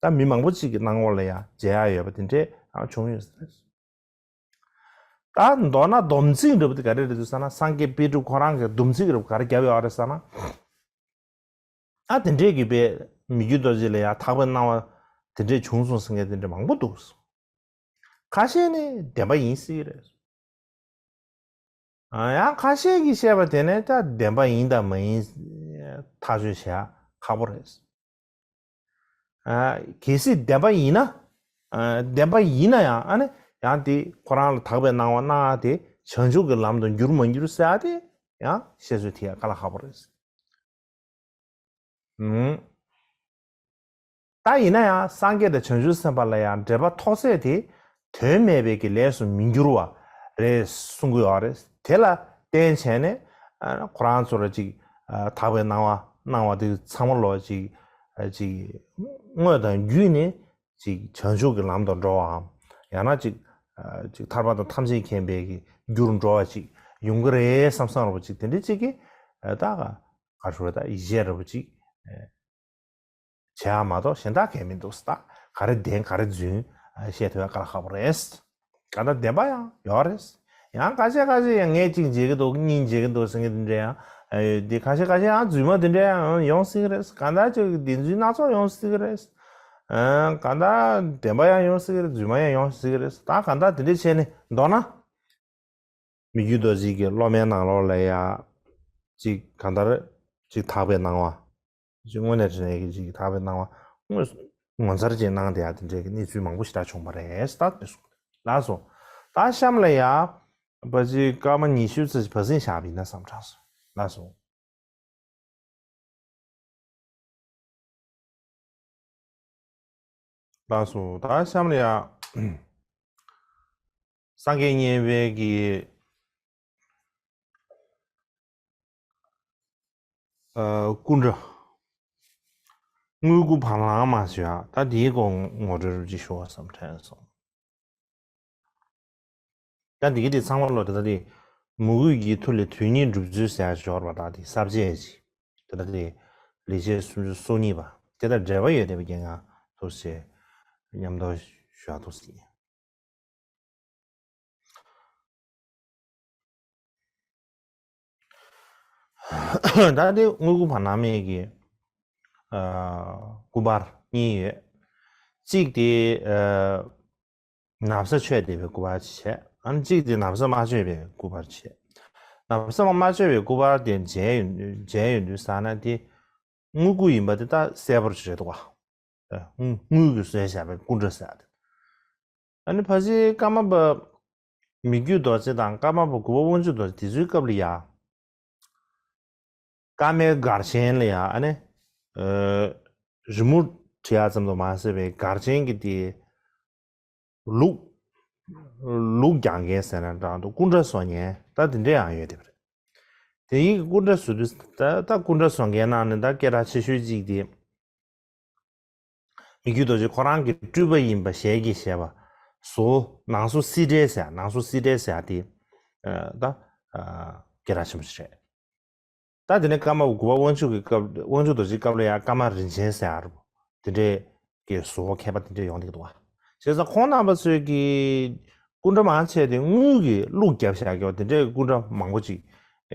ད་མི་མང་པོ་ཅིག་གི་སྣང་ངོ་ལ་ཡང་མཇལ་ཡག་ཡོད་པ་དེ་འདྲས་ཡང་བྱུང་ཡོད་ཟེར། ད་མདོར་ན་སྡོམ་ཚིག་འདྲ་པོ་དེ་ག་རེ་རེད་འདུག་ཟེར་ན། སངས་རྒྱས་དཔལ་སྤྲུལ་ཁོ་རང་གིས་སྡོམ་ཚིག་འདྲ་པོ་ག་རེ་བརྒྱབ་ཡོད་རེད་ཟེར་ན། ཨ་དེ་འདྲས་ཀྱི་དཔེ་མི་བསྐྱོད་རྡོ་རྗེ་ལ་ཡང་དག་པའི་སྣང་བ་དེ་འདྲས་བྱུང་སོང་ཟེར་མཁན་དེ་འདྲས་མང་པོ་འདུག། ཁ་ཤས་ནི་བདེན་པ་ཡིན་སྲིད་རེད། ཨ་ཡང་ཁ་ཤས་ཀྱིས་བཤད་པ་དེ་ནི་ད་བདེན་པ་ཡིན་དང་མ་ཡིན་ཐག་གཅོད་བྱེད་ཡག་ཁག་པོ་རེད། ཨ་གལ་སྲིད་བདེན་པ་ཡིན་ན། ཨ་བདེན་པ་ཡིན་ན་ཡང་ཨ་ནི་ཡང་དེ་ཁོ་རང་ལ་དག་པའི་སྣང་བ་སྣང་ཡག་དེ་བྱང་ཆུབ་ཀྱི་ལམ་དུ་འགྱུར་མ་འགྱུར་ཟེར་ཡག་དེ་ཡང་བཤད་ཚོད་ཐིག་ཡག་དཀའ་ལས་ཁག་པོ་རེད། ཨུམ། ད་ཡིན་ན་ཡང་སངས་རྒྱས་དང་བྱང་ཆུབ་སེམས་དཔའ་ལ་ཡང་འབྲེལ་བ་ཐོགས་ཚད་དེ་དོན་མེད་པའི་གི་ལས་སུ་མི་འགྱུར་བ་རེད་གསུང་གི་ཡོད་རེད། དེ་ལ་བརྟེན་བྱས་ནས་ཨ་ཁོ་རང་ཚོ་ལ་ཅིག་ཨ་དག་པའི་སྣང་བ་སྣང་བ་དེ་ཚང་མ་ལོ་ཅིག་ཨ་ཅིག་དངོས་དང་བརྒྱུད་ནས་ཅིག་བྱང་ཆུབ་ཀྱི་ལམ་དུ་འགྲོ་བའམ། ཡང་ན་ཅིག་ཨ་ཅིག་ཐར་པ་དང་ཐམས་ཅད་མཁྱེན་པའི་གི་རྒྱུར་འགྲོ་བ་ཅིག་ ཡོང་གི་རེད་བསམ་བསམ་འདྲ་པོ་ཅིག་དེ་འདྲ་ཅིག་གི་ད་ག་ག་ཞུ་རེད། ད་ཡིད་ཆེས་འདྲ་པོ་ཅིག་བྱེད་ཡ་མ་གཏོགས་གཞན་དག་གང་མི་འདུག་ད་ག་རེ་བདེན་ག་རེ་རྫུན་བཤད་ཐུབ་ཡ་དཀའ་ལས་ཁག་པོ་རེད། གང་ལྟར་བདེན་པ་ཡང་ཡོད་རེད། ཡང་ཁ་ཤས་ཁ་ཤས་ཡང་ངས་གཅིག་བརྗེད་ཀྱི་འདུག་གཉིས་བརྗེད་ཀྱི་འདུག་ཟེར་མཁན་དེ་འདྲ་ཡང་ཡོད་དེ། ཁ་ཤས་ཁ་ཤས་ཡང་རྫུན་མ་དེ་འདྲ་ཡང་ཡོང་སྲིད་ཀྱི་རེད། གང་ལྟར་ཅིག་བདེན་རྫུན་སྣ་ཚོགས་ཡོང་སྲིད་ཀྱི་རེད། གང་ལྟར་བདེན་པ་ཡང་ཡོང་སྲིད་ཀྱི་རེད། རྫུན་མ་ཡང་ཡོང་སྲིད་ཀྱི་རེད། ད་གང་ལྟར་དེ་འདྲ་བྱས་ནས་མདོར་ན། མི་བརྒྱུད་རྡོ་རྗེ་གི་སློབ་མའི་ནང་ལོགས་ལ་ཡ། ཅིག་གང་ལྟར་ཅིག་དག་པའི་སྣང་བ། ཅིག་དངོས་གནས་དྲང་གནས་ཀྱི་ཅིག་དག་པའི་སྣང་བ། ངོ་ངོ་མཚར་ཅིག་གནང་བསྡད་ཡ་དེ་འདྲའི་གི་གནས་ཚུལ་མང་པོ་ཞེ་དྲག་བྱུང་བ་རེད། ད་དེ་སོང་ལགས་སོ། ད་གཤམ་ལ་ཡ། བ་ཅིག་སྐར་མ་ཉི་ཤུ་ཙམ་བ་ཟིང་བཞག་པ་ཡིན་ན་བསམ་དྲགས་སོང་། ལགས་སོ། ལགས་སོ། ད་གཤམ་ལ་ཡ། སངས་རྒྱས་བསྙེན་པའི་གི། ཨ། སྐུ་འདྲ། དངོས་སྐུ་བར་སྣང་མ་ཞུ་ཡ། ད་དེའི་སྐོར་ངོ་སྤྲོད་རོབ་ཅིག་ཞུ་བ་བསམ་དྲན་སོང་། ད་འདི་གི་དེ་ཚང་མ་ལོ་དེ་ད་དེ་མོས་གུས་ཀྱི་མཐུ་ལས་དོན་གཉིས་འགྲུབ་ཚུལ་ཟེར་ཡ་འབྱོར་བ། ད་དེ་ས་བཅད་ཅིག་དེ་ད་དེ་ལེགས་བཤད་སུམ་ཅུ་སོ་གཉིས་པ་དེ་དང་འབྲེལ་བ་ཡོད་བསྡད་པའི་རྐྱེན་ངང་ཐུགས་རྗེ་ཆེ་མཉམ་དུ་ཞུ་ཡ་ཐུགས་རྗེ་ཆེ། ད་དེ་དངོས་སྐུ་བར་སྣང་མའི་གི། ཨ། སྐུ་པར་གཉིས་ཡོད། གཅིག་དེ། ཨ། ན་བཟའ་མཆོད་བསྡད་པའི་སྐུ་པར་ཅིག་བྱས། ཨ་ནི་གཅིག་དེ་ན་བཟའ་མ་མཆོད་པའི་སྐུ་པར་བྱས། ན་བཟའ་མ་མ་མཆོད་པའི་སྐུ་པར་དེ་མཇལ་ཡོང་མཇལ་ཡོང་དུས་ཙ་ན་དེ་དངོས་སྐུ་ཡིན་པ་དེ་ད་གསལ་པོ་རེད་འདུག་ག་དངུལ་གྱིས་བཟོས་བཞག་པའི་སྐུ་འདྲ་ཟེར་ཡ་དེ། ཨ་ནི་ཕལ་ཆེར་ཀརྨ་པ་མི་བསྐྱོད་རྡོ་རྗེ་དང་ཀརྨ་པ་གུས་པ་དབང་ཕྱུག་རྡོ་རྗེ་དེ་ཚོའི་སྐབས་ལ་ཡ། ཀརྨའི་སྒར་ཆེན་ལ་ཡ་ཨ་ནི། ཨ། རི་མོ་བྲིས་ཡ་ཙམ་དུ་མ་ཟད་པའི་སྒར་ཆེན་གྱི་དེ། ལུག་ལུག་རྒྱག་མཁན་ཟེར་ན་འདྲ་འདུག་སྐུ་འདྲ་བཟོ་མཁན་ད་དེ་འདྲ་ཡང་ཡོད་དེ་རེད། དེ་ཡིན་གྱི་སྐུ་འདྲ་བཟོ་དུས་ད་ད་སྐུ་འདྲ་བཟོ་མཁན་ནང་ནས་ད་སྐད་གྲགས་ཆེ་ཤོས་གཅིག་དེ། མི་བསྐྱོད་རྡོ་རྗེ་ཁོ་རང་གི་སྤྲུལ་པ་ཡིན་པ་ཞལ་གྱིས་བཞེས་པ། བཟོ་ནང་བཟོ་སིལ་ཏྲལ་ཟེར་ནང་བཟོ་སིལ་ཏྲལ་ཟེར་དེ། ད་སྐད་གྲགས་ཆེན་པོ་ཞིག་རེད། ད་དེ་ནས་ཀརྨ་གུས་པ་དབང་ཕྱུག་གི་སྐབས་དབང་ཕྱུག་རྡོ་རྗེའི་སྐབས་ལ་ཡང་ཀརྨ་རིན་ཆེན་ཟེར་ཡ་རུ་དེ་འདྲའི་གི་བཟོ་བོ་མཁས་པ་དེ་འདྲ་ཡོང་བསྡད་ཀྱི་འདུག་བ། བྱས་ཙང་ཁོང་རྣམ་པ་ཚོས་ཀྱི་སྐུ་འདྲ་མང་ཆེ་དེ་དངུལ་གྱི་བླུགས་བརྒྱབ་བཞག་གི་བ་དེ་འདྲའི་སྐུ་འདྲ་མང་པོ་ཅིག་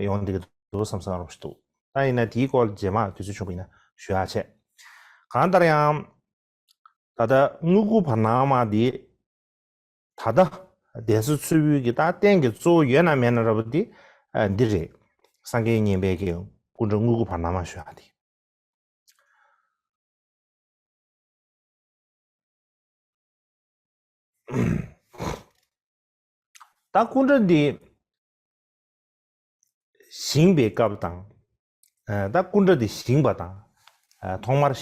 ཡོང་བསྡད་ཀྱི་འདུག་བསམ་བསམ་རོགས་ཞིག་འདུག་ད་ཡིན་ན་དེའི་སྐོར་རྗེས་མ་དུས་ཚོད་བྱུང་བ་ཡིན་ན་ཞུ་ཡག་བྱས། གང་ལྟར་ཡང་། ད་ལྟ་དངུལ་སྐུ་བར་སྣང་མ་འདི། ད་ལྟ་གདན་ས་ཚུར་ཕུལ་གྱི་ད་རྟེན་གྱི་གཙོ་བོ་ཡོད་ན་མེད་ན་འདྲ་པོ་འདི། ཨ། འདི་རེད། སངས་རྒྱས་བསྙེན་པའི་གི་སྐུ་འདྲ་དངུལ་སྐུ་བར་སྣང་མ་ཞུ་ཡག་འདི། ད་སྐུ་འདྲ་འདི་བཞེངས་པའི་སྐབས་དང་། ཨ། ད་སྐུ་འདྲ་འདི་བཞེངས་པ་དང་། ཨ། ཐོག་མར་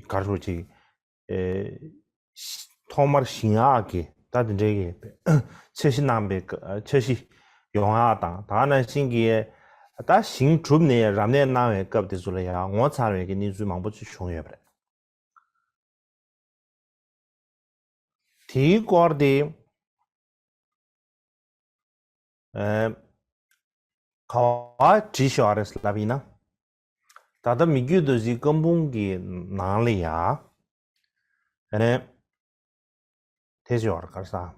ག་རེ་ཞུ་ཅིག་ཨེ། ཐོག་མར་བཞེངས་ཡག་གི་ད་དེ་འདྲའི་གི་འཆར་གཞི་གནང་པའི་འཆར་གཞི་ཡོང་ཡག་དང་། ད་ག་ནང་བཞིན་གྱི་ད་བཞེངས་གྲུབ་ནས་རབ་གནས་གནང་བའི་སྐབས་དེ་ཚོ་ལ་ཡང་ངོ་མཚར་བའི་གི་གནས་ཚུལ་མང་པོ་ཅིག་བྱུང་ཡོད་པ་རེད། དེའི་སྐོར་དེ། ཨེ། ག་བ་བྲིས་ཤག་རེད་ལབ་ཡིན་ན། ད་ལྟ་མི་བསྐྱོད་རྡོ་རྗེའི་བཀའ་འབུམ་གྱི་ནང་ལ་ཡ། ཨ་ནི། དེ་ཅི་བར་གར་ས། ཨུམ།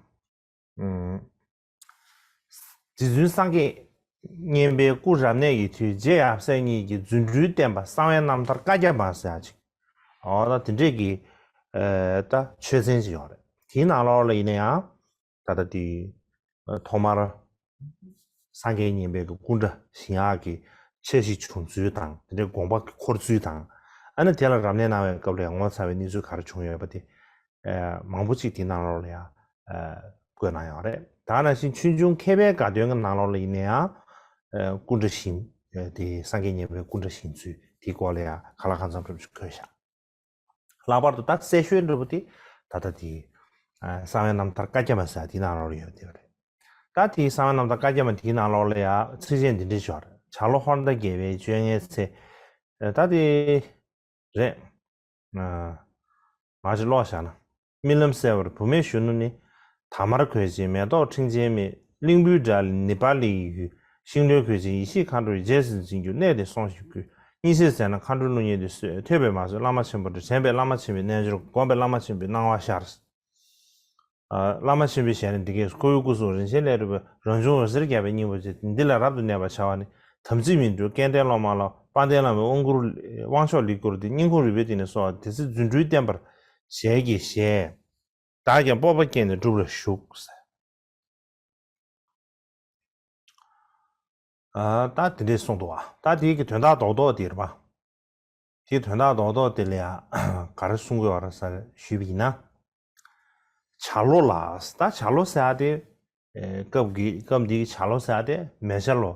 རྗེ་བཙུན་སངས་རྒྱས་བསྙེན་པའི་སྐུ་རབ་གནས་ཀྱི་དུས་རྗེ་ཡབ་སྲས་གཉིས་ཀྱི་རྫུ་འཕྲུལ་བསྟན་པ་གསང་བའི་རྣམ་ཐར་བཀའ་རྒྱ་མ་ཟེར་ཡག་ཅིག་འོ་ད་དེ་འདྲས་ཀྱི། ཨེ། ད་ཆོས་ཚན་ཅིག་ཡོད་རེད། དེའི་ནང་ལོགས་ལ་ཡིན་ན་ཡང་། ད་ལྟ་དེ། ཐོག་མར། སངས་རྒྱས་བསྙེན་པའི་སྐུ་འདྲ་བཞེངས་ཡག་གི་འཆར་གཞི་བྱུང་ཚུལ་དང་། དེ་འདྲའི་དགོངས་པ་འཁོར་ཚུལ་དང་། ཨ་ནི་དེ་ལ་རབ་གནས་གནང་བའི་སྐབས་ལ་ཡང་ངོ་མཚར་བའི་གནས་ཚུལ་ག་རེ་བྱུང་ཡོད་པ་དེ། ཨ། མང་པོ་ཅིག་དེའི་ནང་ལོགས་ལ་ཡང་། ཨ། བཀོད་གནང་ཡོད་རེད། ད་ག་ནང་བཞིན་ཆོས་འབྱུང་མཁས་པའི་དགའ་སྟོན་གྱི་ནང་ལོགས་ལ་ཡིན་ན་ཡང་། ཨ། སྐུ་འདྲ་བཞེངས། ཨ། དེ་སངས་རྒྱས་བསྙེན་པའི་སྐུ་འདྲ་བཞེངས་ཚུལ་དེའི་སྐོར་ལ་ཡང་གང་ལ་གང་འཚམ་འདྲ་པོ་ཅིག་བཀོད་བཞག་ལྷག་པར་དུ་ད་གསལ་ཤོས་འདྲ་པོ་དེ་ད་ལྟ་དེ། ཨ། གསང་བའི་རྣམ་ཐར་བཀའ་རྒྱ་མ་ཟེར་དེའི་ནང་ལོགས་ལ་ཡོད་དེ་རེད། ད་དེའི་གསང་བའི་རྣམ་ཐར་བཀའ་རྒྱ་མ་དེའི་ནང་ལོགས་ལ་ཡང་ཚིགས་བཅད་འདི་འདྲ་ཞིག་ཡོད་རེད། བྱ་ལོ་ཧོར་ཟླ་བརྒྱད་པའི་བཅོ་ལྔའི་ཚེ། ཨ། ད་དེ། རེད། ཨ། མར་ཅིག་ཀློག་བཞག་ན། རྨི་ལམ་གསལ་བར་བུད་མེད་གཞོན་ནུ་ནི། དར་དམར་གོས་ཆེན་མེ་ཏོག་ཕྲེང་ཅན་རྨིས། གླིང་བུའི་སྒྲ་ལས་ནི་པ་ལི་ཡི་ཡུལ། ཤིང་ལོའི་གོས་ཅན་ཡེ་ཤེས་མཁའ་འགྲོ་ཡི། རྗེས་སུ་འཛིན་གྱུར་གནས་དེར་སོང་ཞིག་ཀུན། གཉིད་སད་ཟེར་ན་མཁའ་འགྲོའི་གླུ་སྙན་དེ་གསོལ། ཐོས་པས་མ་བཟོད་བླ་མ་ཆེན་པོ་འདྲི། དྲན་པས་བླ་མ་ཆེན་པོའི་རྣལ་འབྱོར། བསྒོམས་པས་བླ་མ་ཆེན་པོའི་སྣང་བ་ཤར། ཨ། བླ་མ་ཆེན་པོའི་ཞལ་ནས་འདི་སྐད། ཁོ་བོའི་སྐུ་གཟུགས་རིན་ཆེན་ལས་གྲུབ་པའི། རང་བྱུང་འོད་ཟེར་རྒྱས་པའི་སྙིང་པོ་ཆེ། འདི་ལ་རབ་ཏུ་གནས་པར་བྱ་བ་ནི། དམ་ཚིག་མི་འགྲུབ་སྐལ་ལྡན་སློབ་མ་ལ། དཔལ་ལྡན་བླ་མའི་དབང་བསྐུར། དབང་མཆོག་ལེགས་བསྐུར་ཏེ། སྙིང་ཁུང་རུས་པའི་གཏིང་ནས་གསོལ་བ། དེ་ཚེ་རྫུ་འཕྲུལ་བསྟན་པར་ཞལ་གྱིས་བཞེས། བདག་ཀྱང་སྤོབས་པ་བསྐྱེད་ནས་སྒྲུབ་ལ་ཞུགས། ཨ། ད་དེ་འདྲས་གསུངས་འདུག་བ། ད་དེའི་གི་དོན་དག་རྡོག་རྡོག་དེ་རེད་པ། དེའི་དོན་དག་རྡོག་རྡོག་དེ་ལ་ཡང་ག་རེ་གསུང་དགོས་པ་རེད་ཟེར་ཞུས་པ་ཡིན་ན། བྱ་ལོ་ལ། ད་བྱ་ལོ་ཟེར་ཡ་དེ། ཨེ། སྐབས་ཀྱི་སྐབས་འདིའི་བྱ་ལོ་ཟེར་ཡ་དེ་མེ་བྱ་ལོ།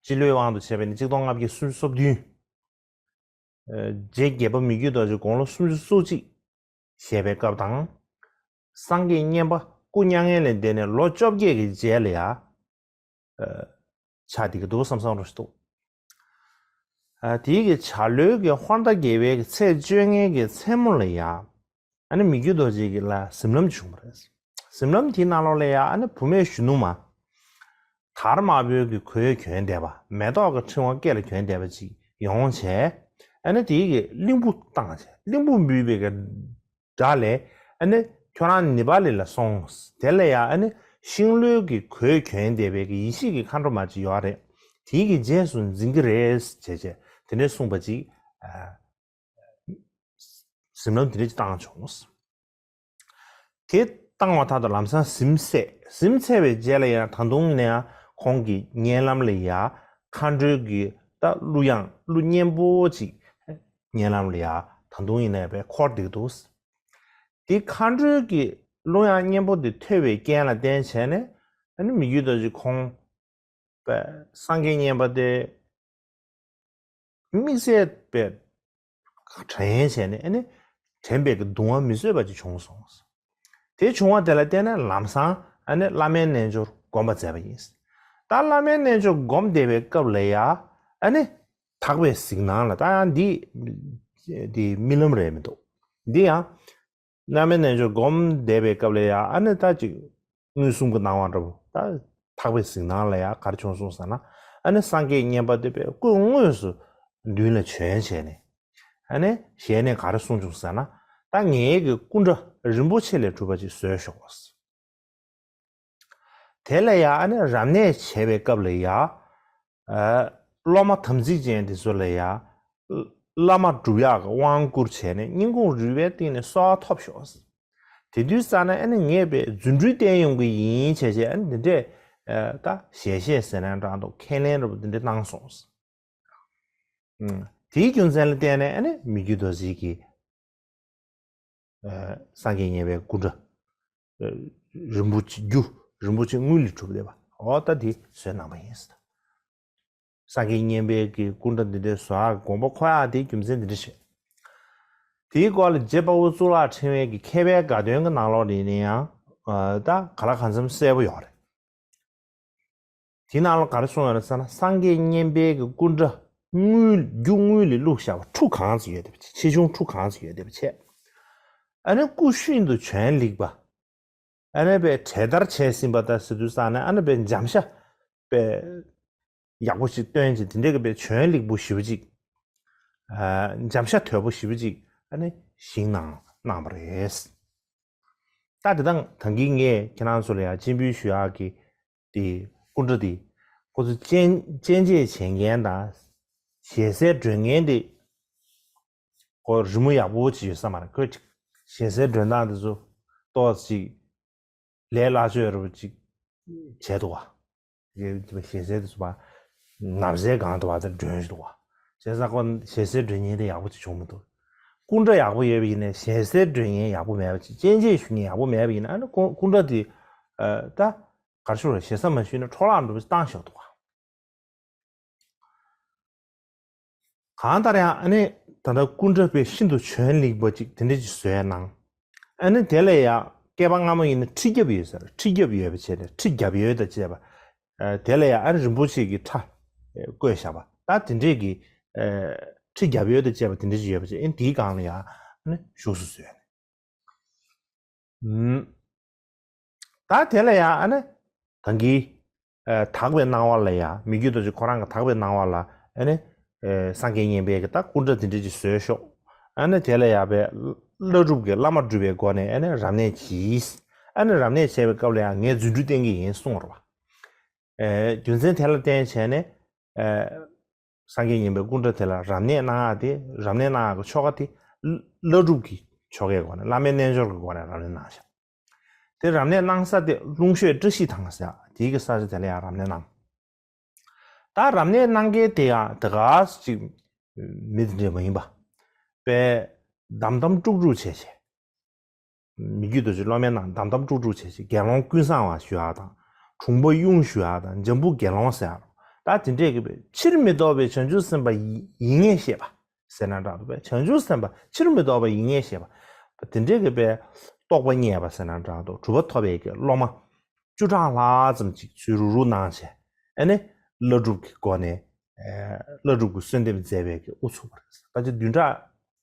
སྤྱི་ལོའི་དབང་དུ་བྱས་པ་ཡིན་ན་གཅིག་སྟོང་ལྔ་བརྒྱ་སུམ་ཅུ་སོ་བདུན། ཨེ། རྗེ་བརྒྱད་པ་མི་བསྐྱོད་རྡོ་རྗེ་དགུང་ལོ་སུམ་ཅུ་སོ་གཅིག་བཞེས་པའི་སྐབས་དང་། སངས་རྒྱས་མཉན་པ་སྐུ་མྱ་ངན་ལས་འདས་ནས་ལོ་བཅོ་བརྒྱད་ཀྱི་རྗེས་ལ་ཡ། ཨ། ཆགས་བསྡད་ཀྱི་འདུག་བསམ་བསམ་རོ་ཞིག་འདུག་ཨ། དེའི་གི་བྱ་ལོའི་གི་ཧོར་ཟླ་བརྒྱད་པའི་གི་ཚེས་བཅོ་ལྔའི་གི་མཚན་མོ་ལ་ཡ། ཨ་ནི་མི་བསྐྱོད་རྡོ་རྗེ་གི་ལ་གཟིམ་ལམ་བྱུང་བ་རེད། གཟིམ་ལམ་དེའི་ནང་ལོགས་ལ་ཡ་ཨ་ནི་བུད་མེད་གཞོན་ནུ་མ། དར་དམར་པོའི་གི་གོས་གྱོན་བསྡད་པ། མེ་ཏོག་གི་ཕྲེང་བ་སྐེ་ལ་གྱོན་བསྡད་པ་ཅིག་ཡོང་བྱས། ཨ་ནི་དེའི་གི་གླིང་བུ་བཏང་བྱས། གླིང་བུ་འབུད་པའི་གི་སྒྲ་ལས། ཨ་ནི་ཁྱོད་རང་ནི་པ་ལི་ལ་སོང་། དེ་ལ་ཡ་ཨ་ནི་ཤིང་ལོའི་གི་གོས་གྱོན་བསྡད་པའི་གི་ཡེ་ཤེས་ཀྱི་མཁའ་འགྲོ་མ་ཅིག་ཡོད་རེད། དེའི་གི་རྗེས་སུ་འཛིན་གྱི་རེད་ཅེས་བྱས། དེ་འདྲས་གསུངས་པ་ཅིག་ཨ། གཟིམ་ལམ་དེ་འདྲས་ཅིག་བཏང་བྱུང་། དེ་བཏང་བ་ཐག་ཏུ་ལམ་སང་གཟིམ་ཚད། གཟིམ་ཚད་པའི་རྗེས་ལ་ཡང་ད་དུང་ནས་ཡང་ཁོང་གི་སྙན་ལམ་ལ་ཡ་མཁའ་འགྲོའི་གི་ད་གླུ་དབྱངས་གླུ་སྙན་པོ་ཅིག་སྙན་ལམ་ལ་ཡ་ད་དུང་ཡིན་ནའི་དཔེ་འཁོར་བསྡད་འདུག་དེ་མཁའ་འགྲོའི་གི་གླུ་དབྱངས་སྙན་པོ་དེ་ཐོས་པའི་རྐྱེན་ལ་བརྟེན་བྱས་ནས། ཨ་ནི་མི་བསྐྱོད་རྡོ་རྗེ་ཁོང་པས་སངས་རྒྱས་མཉན་པ་དེ་དམིགས་བསལ་པའི་དྲན་བྱས་ནས། ཨ་ནི་དྲན་པའི་གི་གདུང་བ་མི་བཟོད་པ་ཅིག་བྱུང་སོང་། དེ་བྱུང་བ་དེ་ལ་བརྟེན་ནས་ལམ་སང་ཨ་ནི་བླ་མའི་རྣལ་འབྱོར་སྒོམ་པ་མཛད་པ་ཡིན། ད་བླ་མའི་རྣལ་འབྱོར་སྒོམ་བསྡད་པའི་སྐབས་ལ་ཡ་ཨ་ནི་དག་པའི་གཟིགས་སྣང་ལ། ད་ཡང་འདི་འདི་རྨི་ལམ་རེད་མི་འདུག་འདི་ཡང་བླ་མའི་རྣལ་འབྱོར་སྒོམ་བསྡད་པའི་སྐབས་ལ་ཡ་ཨ་ནི་ད་ཅིག་མངོན་སུམ་གྱི་སྣང་བ་འདྲ་པོ། ད་དག་པའི་གཟིགས་སྣང་ལ་ཡ་ག་རེ་བྱུང་སོང་ཟེར་ན། ཨ་ནི་སངས་རྒྱས་མཉན་པ་དེ་དཔེ་སྐུ་དངོས་སུ་མདུན་ལ་བྱོན་བྱས་ནས། ཨ་ནི་ཞལ་ནས་ག་རེ་གསུངས་བྱུང་ཟེར་ན། ད་ངའི་གི་སྐུ་འདྲ་རིན་པོ་ཆེ་ལས་གྲུབ་པ་ཅིག་བཟོས་ཤོག་དེ་ལ་ཡ་ཨ་ནི་རབ་གནས་བྱས་པའི་སྐབས་ལ་ཡ། ཨ། སློབ་མ་དམ་ཚིག་ཅན་དེ་ཚོ་ལ་ཡ། བླ་མ་སྒྲུབ་ཡག་གི་དབང་བསྐུར་བྱས་ནས་སྙིང་ཁུང་རུས་པའི་གཏིང་ནས་གསོལ་བ་ཐོབ་ཤོག་དེ་དུས་ཙ་ན་ཨ་ནི་ངས་པའི་རྫུ་འཕྲུལ་བསྟན་ཡོང་གི་ཡིན་བྱས་བྱས། ཨ་ནི་འདི་འདྲས་ད་ཞལ་བཞེས་ཟེར་ན་འདྲ་འདུག་ཁས་ལེན་འདྲ་པོ་འདི་འདྲས་བཏང་སོང་། ཨ། དེའི་རྒྱུ་མཚན་ལ་བརྟེན་ནས་ཨ་ནི་མི་བསྐྱོད་རྡོ་རྗེ་གིས། ཨ། སངས་རྒྱས་མཉན་པའི་སྐུ་འདྲ། ཨ། རིན་པོ་ཆེ་རྒྱུ་རིན་པོ་ཆེ་དངུལ་ལས་གྲུབ་བསྡད་པ། འོ་ད་དེ་བཟོས་གནང་པ་ཡིན། སངས་རྒྱས་མཉན་པའི་གི་སྐུ་འདྲ་འདི་འདྲའི་བཟོ་ཡག་གི་དགོངས་པ་འཁོར་ཡག་དེའི་རྒྱུ་མཚན་འདི་འདྲ་བྱས། དེའི་སྐོར་ལ་རྗེ་དཔའ་བོ་གཙུག་ལག་ཕྲེང་བའི་གི་མཁས་པའི་དགའ་སྟོན་གྱི་ནང་ལོགས་ལ་ཡིན་ན་ཡང་། ཨ། ད་ག་ལ་གང་འཚམ་གསལ་པོ་ཡོད་རེད། དེའི་ནང་ལ་ག་རེ་གསུངས་ཡོད་རེད་ཟེར་ན། སངས་རྒྱས་མཉན་པའི་གི་སྐུ་འདྲ་དངུལ་རྒྱུ་དངུལ་ལས་བླུགས་བཞག་པ་ཁྲུ་གང་ཙམ་ཡོད་བསྡད་པ་བྱས། ཆེ་ཆུང་ཁྲུ་གང་ཙམ་ཡོད་བསྡད་པ་བྱས། ཨ་ནི་སྐུ་ཤིན་ཏུ་བྱོན་ལེགས་པ། ཨ་ནི་པའི་གྲལ་བསྟར་བྱས་ཟིན་པ་ད་ཟེར་དུས་ཙ་ན། ཨ་ནི་པའི་འཇམ་ཤ་པའི་ཡག་པོ་ཞིག་སྟོན་ཅིག་དེ་འདྲའི་གི་པའི་བྱོན་ལེགས་པོ་ཞེ་པོ་ཅིག་ཨ། འཇམ་ཤ་དོད་པོ་ཞེ་པོ་ཅིག་ཨ་ནི་བཞེངས་གནང་གནང་བ་རེད། ད་དེ་དང་ད་གིན་ངས་ཁྱེད་རང་ཚོ་ལ་ཡང་སྤྱན་འབུལ་ཞུ་ཡག་གི་དེ་སྐུ་འདྲ་དེ། ཁོ་ཚོ་སྤྱན་སྤྱན་འབུལ་བྱེད་མཁན་དང་ཞལ་ཟས་སྒྲོན་མཁན་དེ། ཁོ་རི་མོ་ཡག་པོ་ཅིག་ཡོད་ས་མ་རེད། ཁོས་ཅིག་ཞལ་ཟས་སྒྲོན་སྟངས་དེ་ཚོ་ཏོག་ཙམ་ཅིག་ལས་སླ་ཤོས་རེད་པ་ཅིག་བྱས་འདུག་བ། ཞལ་ཟས་དེ་ཚོ་བ་ནབ་ཟས་སྒང་དུ་བ་དེ་སྒྲོན་བཞིན་འདུག་བ། བྱས་ཙང་ཁོ་ཞལ་ཟས་སྒྲོན་མཁན་དེ་ཡག་པོ་ཅིག་བྱུང་མི་འདུག་སྐུ་འདྲ་ཡག་པོ་ཡོད་པ་ཡིན་ནའི་ཞལ་ཟས་སྒྲོན་མཁན་ཡག་པོ་མེད་པ་ཅིག་སྤྱན་འབུལ་ཞུ་མཁན་ཡག་པོ་མེད་པ་ཡིན་ན། ཨ་ནི་སྐུ་སྐུ་འདྲ་དེ། ཨ། ད་ག་རེ་ཞུ་རེད། ཞེ་ས་མ་ཞུས་ན་འཕྲོ་བརླག་འགྲོ་བ་བཏང་ཤོག་འདུག་བ། གང་ལྟར་ཡང་ཨ་ནི་ད་ལྟ་སྐུ་འདྲ་པའི་ཤིན་ཏུ་བྱོན་ལེགས་པ་ཅིག་དེ་འདྲ་ཅིག་བཟོས་གནང་། ཨ་ནི་དེ་ལ་ཡང་བསྐལ་པ་སྔ་མོ་ཡིན་ན་ཁྲི་རྒྱབ་ཡོད་ཟེར། ཁྲི་རྒྱབ་ཡོད་པ་བྱས་ནས་ཁྲི་རྒྱབ་ཡོལ་དང་བཅས་པ། ཨ། དེ་ལ་ཡང་ཨ་ནི་རིན་པོ་ཆེ་གི་ཁྲ་བཀོད་བཞག་པ། ད་དེ་འདྲས་ཀྱི། ཨ། ཁྲི་རྒྱབ་ཡོལ་དང་བཅས་པ་དེ་འདྲ་ཅིག་ཡོད་པ་བྱས། ཨ་ནི་དེའི་སྒང་ལ་ཡང་ཨ་ནི་བཞུགས་སུ་གསོལ། ཨུམ། ད་དེ་ལ་ཡང་ཨ་ནི་ད་གིན་ ཨ་དག་པའི་སྣང་བ་ལ་ཡང་མི་བསྐྱོད་རྡོ་རྗེ་ཁོ་རང་གི་དག་པའི་སྣང་བ་ལ་ཨ་ནི་ཨ་སངས་རྒྱས་མཉན་པའི་གི་ད་སྐུ་འདྲ་དེ་འདྲ་ཅིག་བཟོས་ཤོག་ཨ་ནི་དེ་ལ་ཡང་པའི་བླ་སྒྲུབ་ཀྱི་བླ་མ་སྒྲུབ་པའི་སྒོ་ནས་ཨ་ནི་རབ་གནས་གྱིས། ཨ་ནི་རབ་གནས་བྱས་པའི་སྐབས་ལ་ཡང་ངས་རྫུ་འཕྲུལ་བསྟན་གྱི་ཡིན་གསུངས་པ་རེད་པ། ཨེ་རྒྱུ་མཚན་དེ་ལ་བརྟེན་བྱས་ནས་ཨེ་སངས་རྒྱས་མཉན་པའི་སྐུ་འདྲ་དེ་ལ་རབ་གནས་གནང་ཡག་དེ་རབ་གནས་གནང་ཡག་གི་ཆོ་ག་དེ་བླ་སྒྲུབ་ཀྱི་ཆོ་གའི་སྒོ་ནས་བླ་མའི་རྣལ་འབྱོར་གྱི་སྒོ་ནས་རབ་གནས་གནང་ཤག་དེ་རབ་གནས་གནང་ས་དེ་ལྷུང་ཤོད་བཀྲ་ཤིས་ཐང་ཟེར་ཡག་དེའི་གི་ས་ཆ་དེ་ལ་ཡང་རབ་གནས་གནང་། ད་རབ་གནས་གནང་མཁན་དེ་ཡང་དེ་ག་ཅིག་མི་དེ་འདྲ་མ་ཡིན་པ། དཔེ་དམ་དམ་དཀྲུག་དཀྲུག་བྱས་བྱས། མི་བསྐྱོད་རྡོ་རྗེ་སློབ་མའི་ནང་དམ་དམ་དཀྲུག་དཀྲུག་བྱས་བྱས་དགེ་སློང་ཀུན་བཟང་བ་ཞུ་ཡག་དང་། གྲུང་པོ་གཡུང་ཞུ་ཡག་དང་འཇམ་བུ་དགེ་སློང་ཟེར་ཡག་ད་དེ་འདྲས་ཀྱི་ཕྱིར་མི་ལྡོག་པའི་བྱང་ཆུབ་སེམས་དཔའ་ཡིན་ཡིན་ངེས་ཤེས་པ་ཟེར་ན་འདྲ་འདུག་པས། བྱང་ཆུབ་སེམས་དཔའ་ཕྱིར་མི་ལྡོག་པ་ཡིན་ངེས་ཤེས་པ། དེ་འདྲས་ཀྱི་པའི་རྟོགས་པ་རྙེད་པ་ཟེར་ན་འདྲ་འདུག་གྲུབ་པ་ཐོབ་པའི་གི་སློབ་མ་བཅུ་ཕྲག་ལྷག་ཙམ་ཅིག་ཚུར་རུག་རུག་གནང་བྱས། ཨ་ནི་བླ་སྒྲུབ་ཀྱི་སྒོ་ནས་ཨེ་བླ་སྒྲུབ་ཀྱི་གསོལ་འདེབས་མཛད་པའི་གི་དབུ་ཚུགས་པ་རེད། ད་ཅི་བདུན་ཕྲག་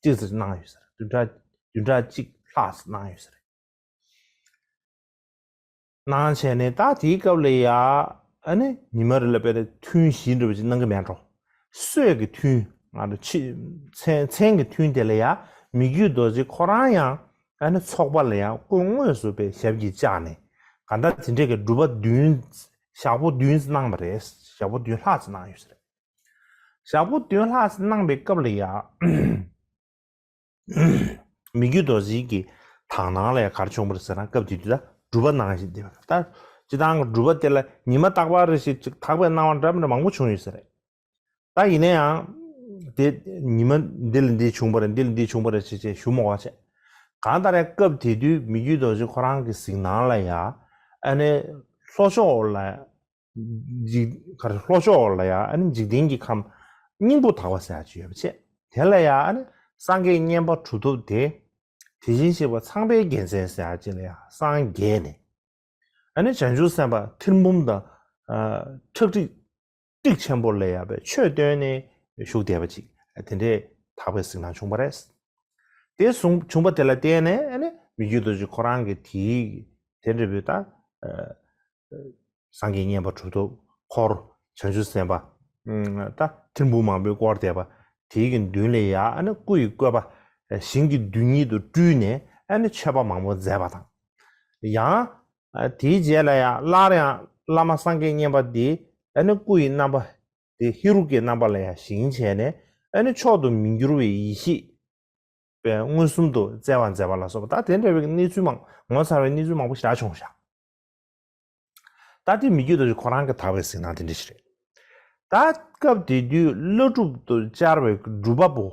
གཅིག་ཙམ་གནང་ཡོད་ས་རེད། བདུན་ཕྲག་བདུན་ཕྲག་གཅིག་ལྷག་ཙམ་གནང་ཡོད་ས་རེད། གནང་བྱས་ནས་ད་དེའི་སྐབས་ལ་ཡ་ཨ་ནི་ཉི་མ་རེ་ལ་དཔེ་ཐུན་བཞི་འདྲ་བ་ཅིག་གནང་གི་མེད་འགྲོ། སྲོད་ཀྱི་ཐུན་ང་ཚོ་ཕྱི་མཚན་མཚན་གྱི་ཐུན་དེ་ལ་ཡ་མི་བསྐྱོད་རྡོ་རྗེ་ཁོ་རང་ཡང་ཨ་ནི་ཚོགས་པ་ལ་ཡང་སྐུ་དངོས་སུ་དཔེ་ཞབས་ཀྱིས་བཅགས་ནས་གང་ལྟར་དེ་འདྲས་ཀྱི་སྒྲུབ་པ་བདུན་ཞག་པོ་བདུན་གནང་བ་རེད། ཞག་པོ་བདུན་ལྷག་ཙམ་གནང་ཡོད་ས་རེད། ཞག་པོ་བདུན་ལྷག་ཙམ་གནང་པའི་སྐབས་ལ་ཡ། མི་བསྐྱོད་རྡོ་རྗེ་གི་དག་སྣང་ལ་ཡང་ག་རེ་བྱུང་བ་རེད་ཟེར་ན། སྐབས་དེ་དུས་ད་སྒྲུབ་པ་གནང་བཞིན་བསྡད་པ་ད་སྤྱིར་བཏང་གི་སྒྲུབ་པ་དེ་ལ་ཉི་མ་རྟག་པར་རེ་ཞིག་ཅིག་དག་པའི་སྣང་བ་འདྲ་མི་འདྲ་མང་པོ་བྱུང་ཡོད་ས་རེད། ད་ཡིན་ན་ཡང་དེ་ཉི་མ་འདི་ལ་འདི་བྱུང་བ་རེད། འདི་ལ་འདི་བྱུང་བ་རེད་ཅེས་བྱས་ཞུ་མ་དགོས་བྱས། གང་ལྟར་ཡང་སྐབས་དེ་དུས་མི་བསྐྱོད་རྡོ་རྗེ་ཁོ་རང་གི་གཟིགས་སྣང་ལ་ཡང་ཨ་ནི་ལྷོ་ཕྱོགས་ལ། འཇིག་ག་རེ་ལྷོ་ཕྱོགས་ལ་ཡང་ཨ་ནི་འཇིག་རྟེན་གྱི་ཁམས་སྙིང་པོ་དག་པ་ཟེར་ཡག་ཅིག་ཡོད་པ་བྱས། དེ་ལ་ཡང་ཨ་ནི་སངས་རྒྱས་མཉན་པ་གྲུབ་ཐོབ་དེ་དེ་བཞིན་གཤེགས་པ་ཚངས་པའི་རྒྱལ་མཚན་ཟེར་ཡག་ཅིག་ལ་ཡང་སངས་རྒྱས་ནས། ཨ་ནི་བྱང་ཆུབ་སེམས་དཔའ་ཐེར་འབུམ་དང་ཁྲག་ཁྲིག་ཁྲིག་ཆེན་པོ་ལ་ཡང་པའི་ཆོས་སྟོན་ནས་བཞུགས་བསྡད་པ་ཅིག་དེ་འདྲའི་དག་པའི་གཟིགས་སྣང་བྱུང་བ་རེད། དེ་བྱུང་བྱུང་བ་དེ་ལ་བརྟེན་ནས་ཨ་ནི་མི་བསྐྱོད་རྡོ་རྗེ་ཁོ་རང་གི་དེའི་དེ་འདྲ་བའི་ད། སངས་རྒྱས་མཉན་པ་གྲུབ་ཐོབ་འཁོར་བྱང་ཆུབ་སེམས་དཔའ། ད་ཐེར་འབུམ་མང་པོས་བསྐོར་བསྡད་པ་དེའི་གི་མདུན་ལ་ཡ་ཨ་ནི་སྐུ་ཡི་བཀོད་པ་ཞིང་གི་རྡུལ་སྙེད་དུ་སྤྲུལ་ནས་ཨ་ནི་མཆོད་པ་མང་པོ་མཛད་པ་དང་། ཡང་དེའི་རྗེས་ལ་ཡ་སླར་ཡང་བླ་མ་སངས་རྒྱས་མཉན་པ་འདི་ཨ་ནི་སྐུ་ཡི་རྣམ་པ་དེ་ཧེ་རུ་ཀའི་རྣམ་པ་ལ་ཡ་བཞེངས་བྱས་ནས་ཨ་ནི་མཆོག་ཏུ་མི་འགྱུར་བའི་ཡེ་ཤེས་པའི་མངོན་སུམ་དུ་བསྩལ་བ་མཛད་པ་ལ་སོགས་པ་ད་དེ་འདྲ་བའི་གནས་ཚུལ་མང་ངོ་མཚར་བའི་གནས་ཚུལ་མང་པོ་ཞིག་བྱུང་ཤག་ད་དེ་མི་བསྐྱོད་རྡོ་རྗེ་ཁོ་རང་གི་དག་པའི་གཟིགས་སྣང་དེ་འདྲ་ཞིག་རེད། ད་སྐབས་དེ་དུས་ཀླུ་སྒྲུབ་ཏུ་བཅར་བའི་སྒྲུབ་པ་པོ།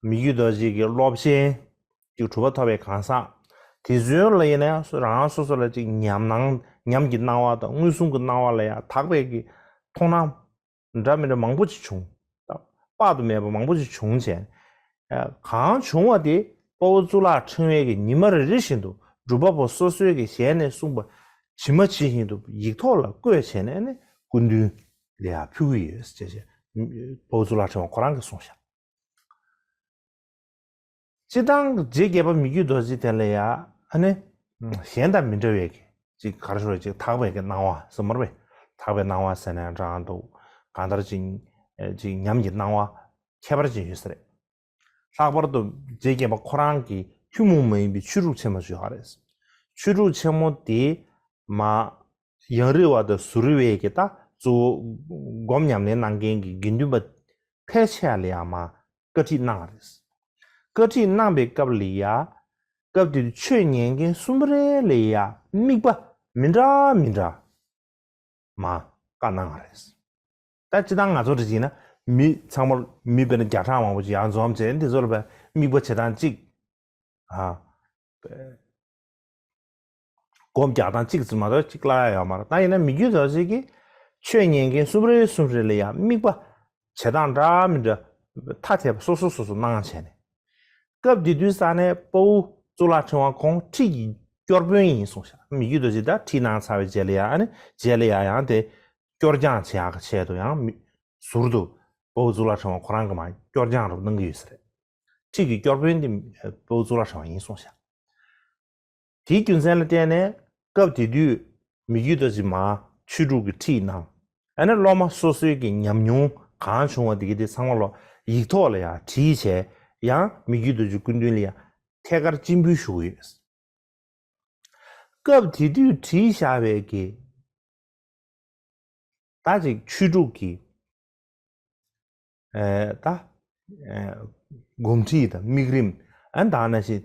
མི་བསྐྱོད་རྡོ་རྗེ་གི་སློབ་ཆེན་གྱི་གྲུབ་པ་ཐོབ་པའི་གང་ཟག་དེ་ཚོའི་ལ་ཡིན་ན་ཡང་རང་རང་སོ་སོ་ལ་ཅིག་ཉམས་སྣང་ཉམས་ཀྱི་སྣང་བ་དང་མངོན་སུམ་གྱི་སྣང་བ་ལ་ཡང་དག་པའི་གི་མཐོང་སྣང་འདྲ་མི་འདྲ་མང་པོ་ཅིག་བྱུང་། དཔག་ཏུ་མེད་པ་མང་པོ་ཅིག་བྱུང་བྱས། གང་བྱུང་བ་དེ་དཔའ་བོ་གཙུག་ལག་ཕྲེང་བའི་གི་ཉི་མ་རེ་རེ་བཞིན་དུ་སྒྲུབ་པ་པོ་སོ་སོའི་གི་ཞལ་ནས་གསུངས་པ་ཇི་མ་ཇི་བཞིན་དུ་ཡིག་ཐོག་ལ་བཀོད་བྱས་ནས་ནི་སྐུ་མདུན་ལ་ཡང་ཕུལ་གྱི་ཡོད་ཅེས་དཔའ་བོ་གཙུག་ལག་ཕྲེང་བ་ཁོ་རང་གིས་གསུངས་ཤག་སྤྱིར་བཏང་རྗེ་བརྒྱད་པ་མི་བསྐྱོད་རྡོ་རྗེ་དེ་ལ་ཡ་ཨ་ནི་གཞན་དང་མི་འདྲ་བའི་གི་ཅིག་ག་རེ་ཞུ་རེད། ཅིག་དག་པའི་གི་སྣང་བ་ཟེར་མ་རེད་པས། དག་པའི་སྣང་བ་ཟེར་ན་འདྲ་འདུག་གང་ལྟར་ཅིག་ཅིག་ཉམས་ཀྱི་སྣང་བ་ཁྱད་པར་ཅན་ཡོད་ས་རེད། ལྷག་པར་དུ་རྗེ་བརྒྱད་པ་ཁོ་རང་གི་ཐུན་མོང་མ་ཡིན་པའི་ཆོས་དྲུག་ཆེན་མོ་ཞུ་བ་རེད། ཆོས་དྲུག་ཆེན་མོ་དེ་མ་ཡང་རིག་པ་དང་ཟུར་པའི་གི་ད་གཙོ་བོ་སྒོམ་ཉམས་ལེན་གནང་མཁན་གྱི་དགེ་འདུན་པ་ཕལ་ཆེ་བ་ལ་ཡང་མ་བཀའ་ཁྲིད་གནང་བ་རེད། བཀའ་ཁྲིད་གནང་པའི་སྐབས་ལ་ཡ། སྐབས་དེ་དུས་ཆོས་ཉན་མཁན་གསུམ་རེ་ལ་ཡ་དམིགས་པ་མི་འདྲ་མི་འདྲ་མ་བཀའ་གནང་བ་རེད། ད་སྤྱིར་བཏང་ང་ཚོ་འདྲ་ཅིག་ཡིན་ན་མི་ཚང་མ་མི་དཔེར་ན་བརྒྱ་ཕྲག་མང་པོ་ཅིག་ཡར་འཛོམས་བྱས་འདི་ཚོ་ལ་དམིགས་པ་བྱེད་སྟངས་གཅིག་ཨ། སྒོམ་རྒྱག་སྟངས་གཅིག་ཙམ་མ་གཏོགས་གཅིག་བརླག་ཡ་ཡོད་མ་རེད། ད་ཡིན་ན་མི་བསྐྱོད་རྡོ་རྗེ་གིས་ཆོས་ཉན་མཁན་གསུམ་རེ་གསུམ་རེ་ལ་ཡང་དམིགས་པ་བྱེད་སྟངས་འདྲ་མི་འདྲ་ཐ་དད་པ་སོ་སོ་སོ་སོ་གནང་བྱས་ནས། སྐབས་དེ་དུས་ས་ནས་དཔའ་བོ་གཙུག་ལག་ཕྲེང་བ་ཁོང་ཁྲིད་ཀྱི་སྐྱོར་དཔོན་ཡིན་གསུངས་ཤག་མི་བསྐྱོད་རྡོ་རྗེ་ད་ཁྲིད་གནང་ཚར་བའི་རྗེས་ལ་ཡང་ཨ་ནི་རྗེས་ལ་ཡང་ཡང་དེ་སྐྱོར་སྦྱང་བྱེད་ཡག་གི་ཆེད་དུ་ཡང་མི་ཟུར་དུ་དཔའ་བོ་གཙུག་ལག་ཕྲེང་བ་ཁོ་རང་གི་མ་སྐྱོར་སྦྱང་རུ་གནང་གི་ཡོད་ས་རེད། ཁྲིད་ཀྱི་སྐྱོར་དཔོན་དེ་དཔའ་བོ་གཙུག་ལག་ཕྲེང་བ་ཡིན་གསུངས་ཤག་དེའི་རྒྱུ་མཚན་ལ་བརྟེན་ནས་སྐབས་དེ་དུས་མི་བསྐྱོད་རྡོ་རྗེ་མ་ ཆོས་དྲུག་གི་ཁྲིད་གནང་། ཨ་ནི་སློབ་མ་སོ་སོའི་གི་ཉམས་མྱོང་གང་བྱུང་བ་དེ་གི་དེ་ཚང་མ་ལོ་ཡིག་ཐོག་ལ་ཡང་བྲིས་བྱས། ཡང་མི་བསྐྱོད་རྡོ་རྗེ་སྐུ་མདུན་ལ་ཡང་ཐད་ཀར་སྤྱན་འབུལ་ཞུ་གི་ཡོད། སྐབས་དེ་དུས་བྲིས་བཞག་པའི་གི་ད་ཅིག་ཆོས་དྲུག་གི་ཨེ་ད་ཨེ་དགོངས་ཁྲིད་དང་དམིགས་རིམ། ཨ་ནི་ད་ནང་བཞིན་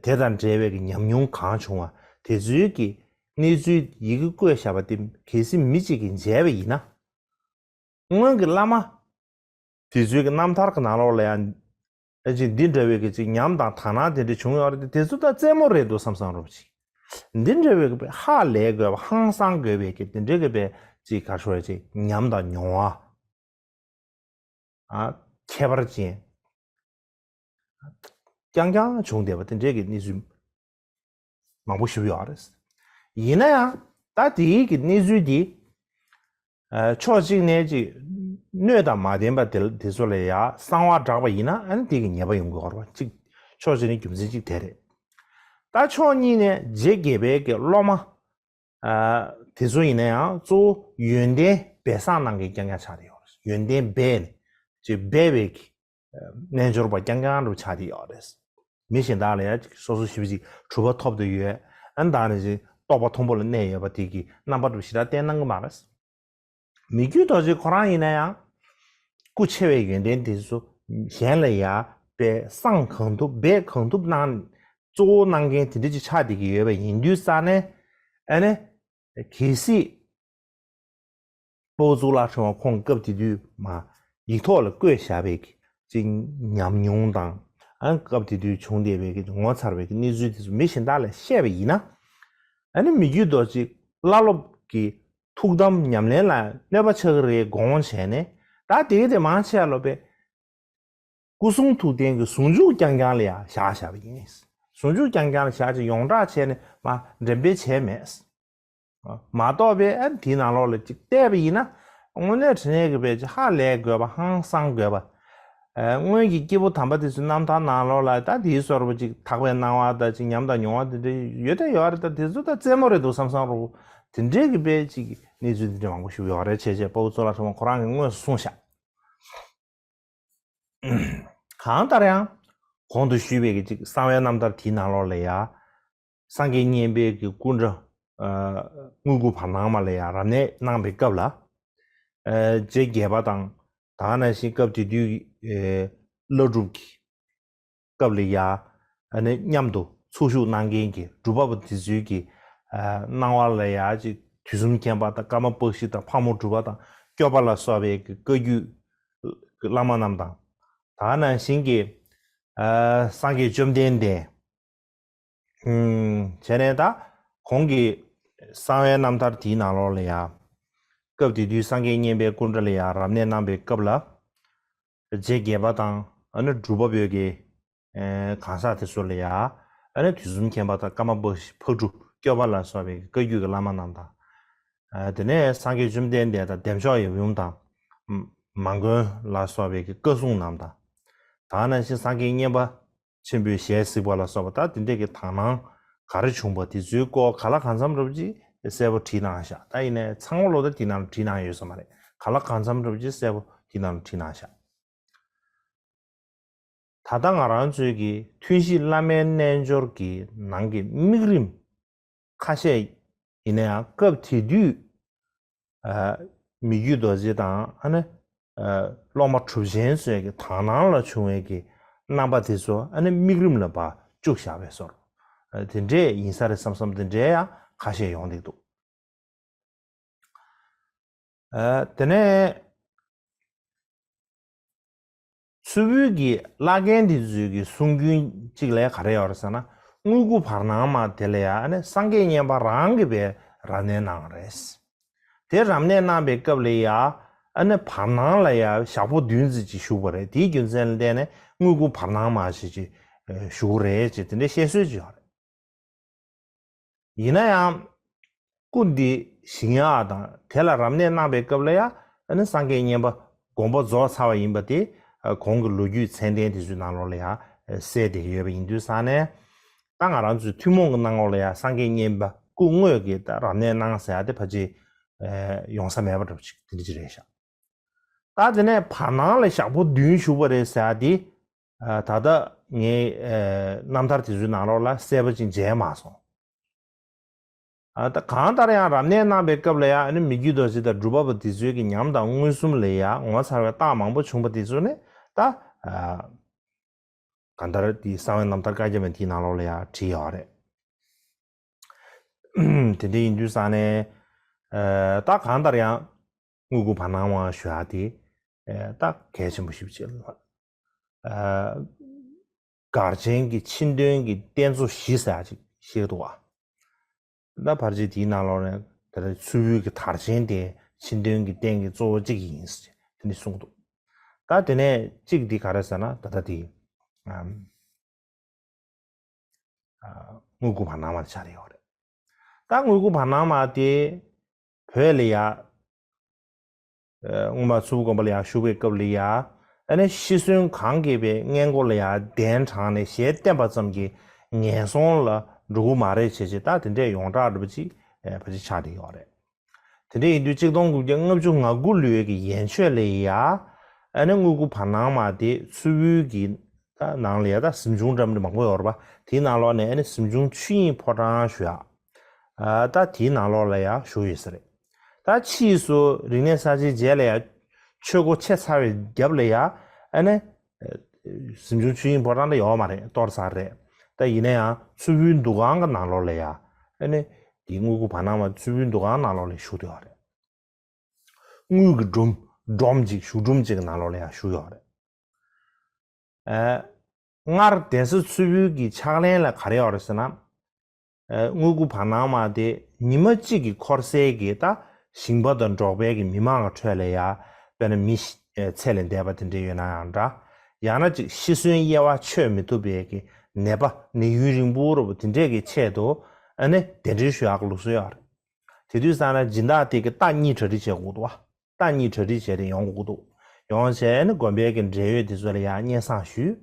དེ་དང་འབྲེལ་བའི་གི་ཉམས་མྱོང་གང་བྱུང་བ་དེ་ཚོའི་གི་གནས་ཚུལ་ཡི་གེ་བཀོད་བཞག་པ་དེ་གལ་སྲིད་མི་གཅིག་གིས་མཇལ་བ་ཡིན་ན། སྔོན་གྱི་བླ་མ་དེ་ཚོའི་གི་རྣམ་ཐར་གྱི་ནང་ལོགས་ལ་ཡང་ཨ་ཅེ་འདི་འདྲ་བའི་གི་ཅིག་ཉམས་དང་དག་སྣང་དེ་འདྲ་བྱུང་ཡོད་རེད་དེ། དེ་ཚོ་ད་རྩེད་མོ་རེད་འདུག་བསམ་བསམ་རོབ་ཅིག་འདི་འདྲ་བའི་གི་ཧ་ལས་དགོས་པ་ཧང་སང་དགོས་པའི་གི་དེ་འདྲའི་གི་པའི་ཅིག་ག་རེ་ཞུ་དགོས་རེད། ཅིག་ཉམས་དང་མྱོང་བ་ཨ་ཁྱད་པར་ཅན་རྐྱང་རྐྱང་བྱུང་བསྡད་པ་དེ་འདྲའི་གི་གནས་ཚུལ་མང་པོ་ཞིག་ཡོད་རེད། ཡིན་ན་ཡང་ད་དེའི་གི་གནས་ཚུལ་འདི་ཨ་ཕྱོགས་གཅིག་ནས་ཅིག་སྣོད་དང་མ་ལྡན་པ་དེ་དེ་ཚོ་ལ་ཡང་གསང་བ་བསྒྲགས་པ་ཡིན་ན། ཨ་ནི་དེ་གི་ཉེས་པ་ཡོང་གི་ཡོད་རེད་པ། ཅིག་ཕྱོགས་གཅིག་ནས་རྒྱུ་མཚན་གཅིག་དེ་རེད། ད་ཕྱོགས་གཉིས་ནས་རྗེ་བརྒྱད་པའི་གི་སློབ་མ་ཨ་དེ་ཚོ་ཡིན་ན་ཡང་གཙོ་བོ་ཡོན་ཏན་སྦས་གསང་གནང་མཁན་རྐྱང་རྐྱང་ཆགས་བསྡད་ཡོད་རེད། ཡོན་ཏན་སྦས་ནས་ཅིག་སྦས་པའི་གི་རྣལ་འབྱོར་པ་རྐྱང་རྐྱང་རུ་ཆགས་བསྡད་ཡོད་རེད། མི་གཞན་དག་ལ་ཡང་སོ་སོ་ཞེ་པོ་ཅིག་གྲུབ་པ་ཐོབ་བསྡད་ཡོད། ཨ་ནི་ད་ནི་ཅིག་རྟོགས་པ་མཐོན་པོ་ལ་གནས་ཡོད་པ་དེ་གི་རྣམ་པ་འདྲ་ཞེ་དྲག་བསྟན་གནང་གི་མ་རེད། མི་བསྐྱོད་རྡོ་རྗེ་ཁོ་རང་ཡིན་ན་ཡང་སྐུ་ཆེ་བའི་ཡོན་ཏན་དེ་ཚོ་གཞན་ལ་ཡང་སྦས་གསང་གང་ཐུབ་སྦས་གང་ཐུབ་གནང་། གཙོ་བོ་གནང་མཁན་དེ་འདྲ་ཅིག་ཆགས་བསྡད་ཀྱི་ཡོད་པ་ཡིན་དུས་ཙང་ནས། ཨ་ནི་གལ་སྲིད་དཔའ་བོ་གཙུག་ལག་ཕྲེང་བ་ཁོང་སྐབས་དེ་དུས་མ་ཡིག་ཐོག་ལ་བཀོད་བཞག་པའི་གི་ཅིག་ཉམས་མྱོང་དང་། ཨ་སྐབས་དེ་དུས་བྱུང་བསྡད་པའི་གི་ངོ་མཚར་བའི་གི་གནས་ཚུལ་དེ་ཚོ་མི་གཞན་དག་ལ་བཤད་པ་ཡིན་ན། ཨ་ནི་མི་བསྐྱོད་རྡོ་རྗེ་བླ་སློབ་ཀྱི་ཐུགས་དམ་ཉམས་ལེན་ལ་གནོད་པ་ཆགས་ཀྱི་རེད་དགོངས་བྱས་ནས། ད་དེ་གི་དེ་མང་ཆེ་བ་ལོ་པས་སྐུ་གསུང་ཐུགས་རྟེན་གྱི་ཟུང་འཇུག་རྐྱང་རྐྱང་ལ་ཡང་བཞག་བཞག་པ་ཡིན། ཟུང་འཇུག་རྐྱང་རྐྱང་ལ་བཞག་ཅིག་ཡོངས་གྲགས་བྱས་ནས་མ་འགྲེམས་སྤེལ་བྱས་མེད། མ་གཏོགས་པའི་ཨ་དེའི་ནང་ལོགས་ལ་ཅིག་བལྟས་པ་ཡིན་ན། དངོས་གནས་དྲང་གནས་ཀྱི་བས་ཅིག་ཧ་ལས་དགོས་པ་ཧང་སང་དགོས་པ། ཨ་སྔོན་གྱི་སྐྱེས་བུ་དམ་པ་དེ་ཚོའི་རྣམ་ཐར་ནང་ལོགས་ལ་ད་དེའི་སོར་བ་ཅིག་ཐག་པའི་སྣང་བ་དང་ཅིག་ཉམས་དང་མྱོང་བ་དེ་འདྲ་ཡོད་དེ་ཡོད་རེད། ད་དེ་ཚོ་ད་རྩེད་མོ་རེད་འདུག་བསམ་བསམ་རོ། དེ་འདྲའི་གི་བས་ཅིག་གནས་ཚུལ་དེ་འདྲ་མང་པོ་ཞིག་ཡོད་རེད། བྱས་བྱས་དཔའ་བོ་གཙུག་ལག་ཕྲེང་བ་ཁོ་རང་གིས་དངོས་སུ་གསུངས་ཤག་གང་ལྟར་ཡང་གོང་དུ་ཞུས་པའི་གི་ཅིག་གསང་བའི་རྣམ་ཐར་དེའི་ནང་ལོགས་ལ་ཡང་སངས་རྒྱས་མཉན་པའི་གི་སྐུ་འདྲ་ཨ་དངུལ་སྐུ་བར་སྣང་མ་ལ་ཡང་རབ་གནས་གནང་པའི་སྐབས་ལ། ཨ་རྗེ་བརྒྱད་པ་དང་། ད་ག་ནང་བཞིན་སྐབས་དེ་དུས་ཨེ་བླ་སྒྲུབ་ཀྱི་སྐབས་ལ་ཡ། ཨ་ནི་མཉམ་དུ་ཚོགས་ཞུགས་གནང་མཁན་གྱི་སྒྲུབ་པ་པོ་དེ་ཚོའི་གི་ཨ་སྣང་བ་ལ་ཡ་ཅིག་དུས་གསུམ་མཁྱེན་པ་དང་ཀརྨ་པཀྵི་དང་ཕག་མོ་གྲུ་པ་དང་སྐྱོབ་པ་ལ་སོགས་པའི་གི་བཀའ་བརྒྱུད་ཀྱི་བླ་མ་རྣམས་དང་། ད་ག་ནང་བཞིན་གྱི་ཨ་སངས་རྒྱས་བཅོམ་ལྡན་འདས། ཨུམ། བྱས་ནས་ད་གོང་གི་གསང་བའི་རྣམ་ཐར་དེའི་ནང་ལོགས་ལ་ཡ། སྐབས་དེ་དུས་སངས་རྒྱས་མཉན་པའི་སྐུ་འདྲ་ལ་ཡ་རབ་གནས་གནང་པའི་སྐབས་ལ། རྗེ་བརྒྱད་པ་དང་ཨ་ནི་སྒྲུབ་པ་པོའི་གི་ཨེ་གང་ཟག་དེ་ཚོ་ལ་ཡ། ཨ་ནི་དུས་གསུམ་མཁྱེན་པ་དང་ཀརྨ་པཀྵི་ཕག་གྲུ་སྐྱོབ་པ་ལ་སོགས་པའི་བཀའ་བརྒྱུད་ཀྱི་བླ་མ་རྣམས་དང་། ཨ་དེ་ནས་སངས་རྒྱས་བཅོམ་ལྡན་འདས་དང་བདེ་མཆོག་ཡབ་ཡུམ་དང་། མ་མགོན་ལ་སོགས་པའི་གི་བཀའ་སྲུང་རྣམས་དང་། ད་ག་ནང་བཞིན་སངས་རྒྱས་མཉན་པ་ཆེན་པོའི་ཞལ་གཟིགས་པ་ལ་སོགས་པ་ད་དེ་འདྲས་ཀྱི་དག་སྣང་ག་རེ་བྱུང་པ་དེ་ཚོའི་སྐོར་ག་ལ་གང་འཚམ་འདྲ་པོ་ཅིག་གསལ་པོ་བྲིས་གནང་ཤག་ད་ཡིན་ནའི་ཚང་མ་ལོ་ད་དེ་ནང་ལ་བྲིས་གནང་ཡོད་ས་མ་རེད། ག་ལ་གང་འཚམ་འདྲ་པོ་ཅིག་གསལ་པོ་དེ་ནང་ལ་བྲིས་གནང་ཤག་ད་ལྟ་ང་རང་ཚོའི་གི་ཐུན་བཞི་བླ་མའི་རྣལ་འབྱོར་གྱི་ནང་གི་དམིགས་རིམ་ཁ་ཤས་ཡིན་ན་ཡང་སྐབས་དེ་དུས་ཨ་མི་བསྐྱོད་རྡོ་རྗེ་དང་ཨ་ནི་ཨ་སློབ་མ་གྲུབ་ཆེན་ཚོའི་གི་དག་སྣང་ལ་བྱུང་བའི་གི་རྣམ་པ་དེ་ཚོ་ཨ་ནི་དམིགས་རིམ་ལ་ཕར་བཅུག་བཞག་པའི་བཟོ་འདྲ། ཨ་དེ་འདྲས་ཡིན་ས་རེད་བསམ་བསམ་དེ་འདྲས་ཡང་ཁ་ཤས་ཡོང་བསྡད་འདུག་ཨ་དེ་ནས་མཚུར་ཕུའི་གི་བླ་རྒན་འདི་ཚོའི་གི་གསུང་རྒྱུན་གཅིག་ལ་ག་རེ་ཡོད་རེད་ཟེར་ན། དངུལ་སྐུ་བར་སྣང་མ་དེ་ལ་ཡ་ཨ་ནི་སངས་རྒྱས་མཉན་པ་རང་གིས་པའི་རབ་གནས་གནང་བ་རེད། དེ་རབ་གནས་གནང་པའི་སྐབས་ལ་ཡ་ཨ་ནི་བར་སྣང་ལ་ཡ་ཞག་པོ་བདུན་ཙམ་ཅིག་བཞུགས་པ་རེད། དེའི་རྒྱུ་མཚན་ལ་བརྟེན་ནས་དངུལ་སྐུ་བར་སྣང་མ་ཞེས་ཅིག་བཞུགས་རེད་ཅེས་དེ་འདྲའི་བཤད་སྲོལ་ཅིག་ཡོད་རེད། ཡིན་ན་ཡང་སྐུ་འདི་ཞི་ཡང་དང་དེ་ལ་རབ་གནས་གནང་པའི་སྐབས་ལ་ཡང་ཨ་ནི་སངས་རྒྱས་མཉན་པ་དགོངས་པ་རྫོགས་ཚར་བ་ཡིན་པ་དེ་གོང་གི་ལོ་རྒྱུས་མཚན་ལྡན་དེ་ཚོའི་ནང་ལོགས་ལ་ཡང་གསལ་བསྡད་ཀྱི་ཡོད་པ་ཡིན་དུས་ཙང་ནས། ད་ང་རང་ཚོའི་ཐུན་མོང་གི་སྣང་ངོ་ལ་ཡང་སངས་རྒྱས་མཉན་པ་སྐུ་དངོས་ཀྱི་ད་རབ་གནས་གནང་ཟེར་ཡ་དེ་ཕལ་ཆེར་ ཡོང་ས་མེད་པ་འདྲ་པོ་ཅིག་དེ་འདྲ་ཅིག་རེད་ཤག་ད་དེ་ནས་བར་སྣང་ལ་ཞག་པོ་བདུན་བཞུགས་པ་རེད་ཟེར་ཡ་དེ། ད་ལྟ་ངའི་རྣམ་ཐར་དེ་ཚོའི་ནང་ལོགས་ལ་གསལ་པོ་ཅིག་མཇལ་མ་སོང་། ད་གང་ལྟར་ཡང་རབ་གནས་གནང་བའི་སྐབས་ལ་ཡང་ཨ་ནི་མི་བསྐྱོད་རྡོ་རྗེ་དང་སྒྲུབ་པ་པོ་དེ་ཚོའི་གི་ཉམས་དང་མངོན་སུམ་ལ་ཡང་ངོ་མཚར་བའི་རྟགས་མང་པོ་བྱུང་བ་དེ་ཚོ་ནི་ད་གང་ལྟར་དེ་གསང་བའི་རྣམ་ཐར་བཀའ་རྒྱ་མའི་དེའི་ནང་ལོགས་ལ་ཡང་བྲིས་ཡོད་རེད། དེ་འདྲ་ཡིན་དུས་ཙང་ནས་ད་གང་ལྟར་ཡང་དངོས་སྐུ་བར་སྣང་མ་ཞུ་ཡག་དེ་ད་གལ་ཆེན་པོ་ཞིག་བྱེད། གར་ཆེན་གྱི་ཕྱི་དོན་གྱི་རྟེན་གཙོ་བཞི་ཟེར་ཡག་ཅིག་བཤད་འདུག་བ། ད་ཕལ་ཆེར་དེའི་ནང་ལོགས་ནས་ད་ལྟ་མཚུར་ཕུའི་གི་དར་ཆེན་དེ་ཕྱི་དོན་གྱི་རྟེན་གྱི་གཙོ་བོ་གཅིག་ཡིན་ཟེར་དེ་འདྲ་གསུངས་འདུག་ད་དེ་ནས་གཅིག་འདི་ག་རེ་ཟེར་ན་ད་ལྟ་དེ་དངོས་སྐུ་བར་སྣང་མ་ཆགས་ཡོད་རེད། ད་དངོས་སྐུ་བར་སྣང་མ་དེ་བོད་ལ་ཡ། སྔོན་མ་མཚུར་ཕུ་དགོན་པ་ལ་ཡང་བཞུགས་པའི་སྐབས་ལ་ཡང་ཨ་ནི་ཤི་གསོན་གང་དགོས་པའི་སྔས་མགོ་ལ་ཡང་གདན་དྲངས་ནས་ཞལ་བསྟན་པ་ཙམ་གྱིས་ངན་སོང་ལ་འགྲོ་གི་མ་རེད་བྱས་བྱས་ད་དེ་འདྲས་ཡོངས་གྲགས་འདྲ་པོ་ཅིག་ཕལ་ཆེར་ཆགས་བསྡད་ཡོད་རེད། དེ་འདྲས་ཡིན་དུས་གཅིག་སྟོང་དགུ་བརྒྱ་ལྔ་བཅུ་ང་དགུ་ལོའི་གི་ཡན་ཆོད་ལ་ཡང་ཨ་ནི་དངོས་སྐུ་བར་སྣང་མ་དེ་མཚུར་ཕུའི་གི་ད་ནང་ལ་ཡང་ད་གཟིམ་ཆུང་འདྲ་མི་འདྲ་མང་པོ་ཡོད་རེད་པ། དེའི་ནང་ལོགས་ནས་ཨ་ནི་གཟིམ་ཆུང་ཆོས་དབྱིངས་ཕོ་བྲང་ཞུ་ཡག་ད་དེའི་ནང་ལོགས་ལ་ཡང་བཞུགས་ཡོད་ས་རེད། ད་ཕྱིས་སུ་རིག་གནས་གསར་བརྗེའི་རྗེས་ལ་ཡང་ཆོས་སྒོ་ཕྱེ་ཚར་བའི་རྒྱབ་ལ་ཡང་ཨ་ནི་གཟིམ་ཆུང་ཆོས་དབྱིངས་ཕོ་བྲང་ལ་ཡོད་མ་རེད། གཏོར་ཚར་རེད། ད་ཡིན་ན་ཡང་མཚུར་ཕུའི་འདུ་ཁང་གི་ནང་ལོགས་ལ་ཡང་ཨ་ནི་དེའི་དངོས་སྐུ་བར་སྣང་མ་མཚུར་ཕུའི་འདུ་ཁང་ནང་ལོགས་ལ་བཞུགས་བསྡད་ཡོད་རེད། དངུལ་གྱི་སྒྲོམ་སྒྲོམ་ཅིག་བཞུགས་སྒྲོམ་ཅིག་གི་ནང་ལོགས་ལ་ཡང་བཞུགས་ཡོད་རེད། ཨ། སྔར་གདན་ས་མཚུར་ཕུའི་གི་ཕྱག་ལེན་ལ་ག་རེ་ཡོད་རེད་ཟེར་ན། ཨ། དངུལ་སྐུ་བར་སྣང་མ་དེ་ཉི་མ་གཅིག་གི་འཁོར་གསལ་གྱི་ད་ཞིང་པ་དང་འབྲོག་པའི་གི་མི་མང་གི་ཁྲོད་ལ་ཡ་དཔེར་ན་མི་ཤི་ཚེ་ལས་འདས་པ་དེ་འདྲ་ཡོད་ན་ཡང་འདྲ། ཡང་ན་ཅིག་ཤི་གསོན་དབྱེ་བ་ཆོད་མི་ཐུབ་པའི་གི་ནད་པ་ནད་ཡུན་རིང་པོ་འདྲ་པོ་དེ་འདྲས་ཀྱི་ཆེད་དུ་ཨ་ནི་གདན་འདྲེན་ཞུ་ཡག་གི་ལུགས་སྲོལ་ཡོད་རེད། དེ་དུས་ཙང་ན་སྦྱིན་བདག་དེ་གི་རྟ་གཉིས་གྲ་སྒྲིག་བྱེད་དགོས་འདུག་བ། རྟ་གཉིས་གྲ་སྒྲིག་བྱས་ཏེ་ཡོང་དགོས་འདུག་ཡོང་བྱས་ནས་དགོན་པའི་གི་འབྲེལ་ཡོད་དེ་ཚོ་ལ་ཡང་སྙན་སེང་ཞུས།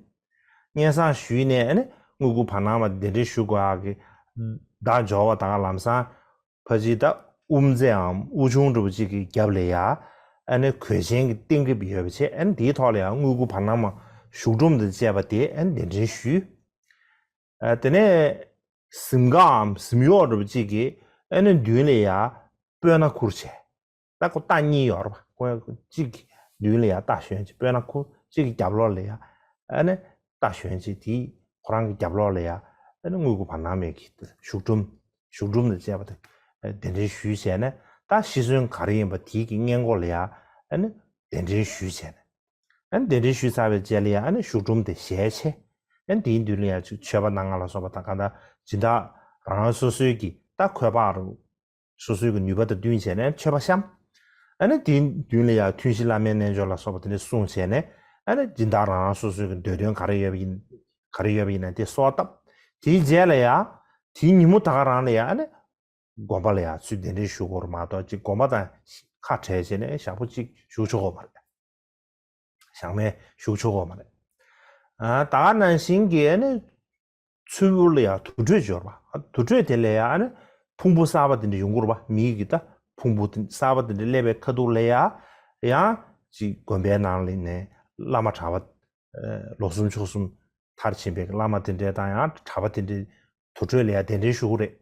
སྙན་སེང་ཞུས་ནས་ཨ་ནི་དངུལ་སྐུ་བར་སྣང་མ་གདན་འདྲེན་ཞུ་དགོས་ཡག་གི་བརྡ་འབྱོར་བ་དང་ལམ་སང་ཕལ་ཆེར་ད་དབུ་མཛད་འམ་དབུ་ཆུང་འདྲ་པོ་ཅིག་གི་རྒྱབ་ལ་ཡ་ཨ་ནི་གོས་ཆེན་གྱི་རྟེན་འབྲེལ་ཡོད་པ་བྱས་ཨ་ནི་དེའི་ཐོག་ལ་ཡང་དངུལ་སྐུ་བར་སྣང་མ་བཞུགས་སྒྲོམ་དང་བཅས་པ་དེ་ཨ་ནི་གདན་འདྲེན་ཞུས། ཨ། དེ་ནས་གཟིམ་ཁའམ་གཟིམ་གཡོག་འདྲ་པོ་གཅིག་གིས་ཨ་ནི་མདུན་ལ་ཡ་སྤོས་སྣ་ཁུར་བྱས། ད་ཁོ་རྟ་གཉིས་ཡོད་རེད་པ། ཁོ་གཅིག་གིས་མདུན་ལ་ཡ་རྟ་ཞོན་བྱས་སྤོས་སྣ་ཁུར། གཅིག་གི་རྒྱབ་ལོགས་ལ་ཡ་ཨ་ནི་རྟ་ཞོན་བྱས་དེའི་ཁོ་རང་གི་རྒྱབ་ལོགས་ལ་ཡ་ཨ་ནི་དངུལ་སྐུ་བར་སྣང་མའི་གི་བཞུགས་སྒྲོམ་བཞུགས་སྒྲོམ་དང་བཅས་པ་དེ་གདན་འདྲེན་ཞུས་བྱས་ནས་ད་ཤི་གསོན་ག་རེ་ཡིན་པ་དེའི་གི་སྔས་མགོ་ལ་ཡ་ཨ་ནི་གདན་འདྲེན་ཞུས་བྱས་ནས། ཨ་ནི་གདན་འདྲེན་ཞུས་ཚར་བའི་རྗེས་ལ་ཡང་ཨ་ནི་བཞུགས་སྒྲོམ་དེ་ཞལ་ཕྱེ། ཨ་ནི་དེའི་མདུན་ལ་ཡང་ཅིག་མཆོད་པ་གནང་ང་ལ་སོགས་པ་དང་གང་ལྟར་སྦྱིན་བདག་རང་རང་སོ་སོའི་གི་ད་འཁོས་དཔག་རུ་སོ་སོའི་གི་ནུས་པ་དང་བསྟུན་བྱས་ནས་མཆོད་པ་བཤམས། ཨ་ནི་དེའི་མདུན་ལ་ཡང་ཐུན་བཞི་བླ་མའི་རྣལ་འབྱོར་ལ་སོགས་པ་དེ་འདྲ་གསུངས་བྱས་ནས་ཨ་ནི་སྦྱིན་བདག་རང་རང་སོ་སོའི་གི་འདོད་དོན་ག་རེ་ཡོད་པ་ཡིན་ག་རེ་ཡོད་པ་ཡིན་ན་དེ་གསོལ་བཏབ། དེའི་རྗེས་ལ་ཡང་དེའི་ཉིན་མོ་ད་ག་རང་ལ་ཡང་ཨ་ནི་དགོན་པ་ལ་ཡང་ཚུར་གདན་འདྲེན་ཞུ་དགོས་རེད་མ་གཏོགས་ཅིག་དགོན་པ་དང་ཁ་བྲལ་བྱས་ནས་ཞག་པོ་གཅིག་བཞུགས་ཆོག་གི་མ་རེད། ཞག་མལ་བཞུགས་ཆོག་གི་མ་རེད། ཨ། ད་ག་ནང་བཞིན་གྱི་ཨ་ནི་མཚུར་ཕུ་ལ་ཡང་དུར་ཁྲོད་ཅིག་ཡོད་རེད་པ། དུར་ཁྲོད་དེ་ལ་ཡང་ཨ་ནི་ཕུང་པོ་གསར་པ་དེ་འདྲ་ཡོང་གི་རེད་པ། མིའི་གི་ད་ཕུང་པོ་དེ་གསར་པ་དེ་འདྲ་སླེབས་པའི་ཁ་ཐུག་ལ་ཡང་ཡང་ཅིག་དགོན་པའི་ནང་ལ་ནས་བླ་མ་གྲྭ་པ་ལོ་གསུམ་ཕྱོགས་གསུམ་མཐར་ཕྱིན་པའི་བླ་མ་དེ་འདྲ་དང་ཡང་གྲྭ་པ་དེ་འདྲ་དུར་ཁྲོད་ལ་ཡང་གདན་འདྲེན་ཞུ་གི་རེད།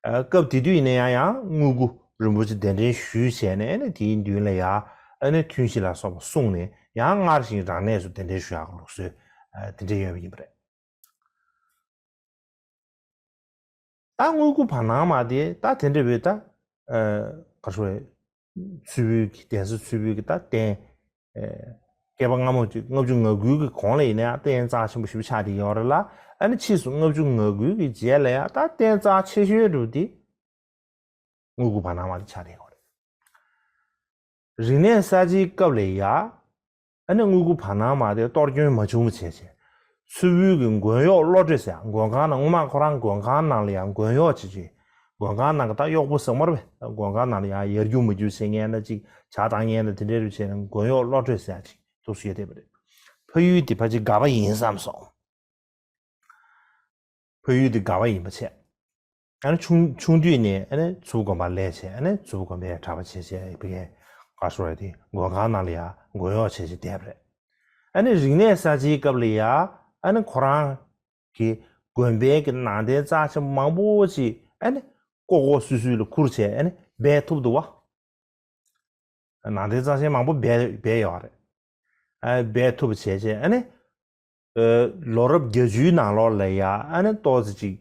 ཨ། སྐབས་དེ་དུས་ཡིན་ན་ཡང་ཡང་དངུལ་སྐུ་རིན་པོ་ཆེ་གདན་འདྲེན་ཞུས་བྱས་ནས་ཨ་ནི་དེའི་མདུན་ལ་ཡང་ཨ་ནི་ཐུན་བཞི་ལ་སོགས་པ་གསུངས་ནས་ཡང་སྔར་བཞིན་རང་གནས་སུ་གདན་འདྲེན་ཞུ་ཡག་གི་ལུགས་སྲོལ་ཨ་དེ་འདྲ་ཡོད་པ་ཡིན་པ་རེད། ད་དངུལ་སྐུ་བར་སྣང་མ་དེ་ད་དེ་འདྲ་བའི་ད་ཨ་ག་རེ་ཞུ་དགོས་རེད། མཚུར་ཕུའི་གི་གདན་ས་མཚུར་ཕུའི་གི་ད་རྟེན། ཨེ། བསྐལ་པ་སྔ་མོ་ཅིག་ལྔ་བཅུ་ང་དགུའི་གི་གོང་ལ་ཡིན་ན་ཡང་རྟེན་རྩ་ཆེན་པོ་ཞེ་པོ་ཆགས་བསྡད་ཡོད་རེད་ལ། ཨ་ནི་ཕྱིས་སུ་ལྔ་བཅུ་ང་དགུའི་གི་རྗེས་ལ་ཡང་ད་རྟེན་རྩ་ཆེ་ཤོས་འདྲ་བོ་དེ་དངུལ་སྐུ་བར་སྣང་མ་དེ་ཆགས་བསྡད་ཡོད་རེད། རིག་གནས་གསར་བརྗེའི་སྐབས་ལ་ཡ། ཨ་ནི་དངུལ་སྐུ་བར་སྣང་མ་དེ་གཏོར་སྐྱོན་མ་བྱུང་བ་བྱས་བྱས། མཚུར་ཕུའི་གི་མགོན་གཡོག་བློ་གྲོས་ཟེར་ཡ། མགོན་ཁང་ནང་སྔོན་མ་ཁོ་རང་མགོན་ཁང་ནང་ལ་ཡང་མགོན་གཡོག་བྱེད་ཀྱི། མགོན་ཁང་ནང་གི་ད་གཡོག་པོ་ཟེར་མ་རེད་པས། མགོན་ཁང་ནང་ལ་ཡང་ཡར་རྒྱུག་མར་རྒྱུག་བྱེད་མཁན་ན་ཅིག་ཇ་བཏང་མཁན་ན་དེ་འདྲའི་རུ་བྱས་ནས་མགོན་གཡོག་བློ་གྲོས་ཟེར་ཡ་ཅིག་འདུག་སེ་ཡོད་བསྡད་པ་རེད། ཕ་ཡུལ་དེ་ཕལ་ཆེར་དགའ་བ་ཡིན་བསམ་སོང་། ཕ་ཡུལ་དེ་དགའ་བ་ཡིན་པ་བྱས། ཨ་ནི་ཆུང་ཆུང་དུས་ནས་ཨ་ནི་མཚུར་ཕུ་དགོན་པ་སླེབས་བྱས། ཨ་ནི་མཚུར་ཕུ་དགོན་པའི་གྲྭ་པ་བྱས་བྱས། ཕ་གིའི་ག་རེ་ཟེར་དགོས་རེད། དེ་མགོན་ཁང་ནང་ལ་ཡ་མགོ་གཡོག་བྱས་བྱས་བསྡད་པ་རེད། ཨ་ནི་རིག་གནས་གསར་བརྗེའི་སྐབས་ལ་ཡ་ཨ་ནི་ཁོ་རང་གི་དགོན་པའི་གི་ནང་རྟེན་རྩ་ཆེན་མང་པོ་ཅིག་ཨ་ནི་ལྐོག་ལྐོག་སུད་སུད་ལ་ཁུར་བྱས་ཨ་ནི་སྦས་ཐུབ་འདུག་བ། ནང་རྟེན་རྩ་ཆེན་མང་པོ་སྦས་སྦས་ཡོད་རེད། ཨ་སྦས་ཐུབ་བྱས་བྱས་ཨ་ནི། ཨ་ལོ་རབས་བརྒྱད་ཅུའི་ནང་ལོགས་ལ་ཡ་ཨ་ནི་ཏོག་ཙམ་ཅིག་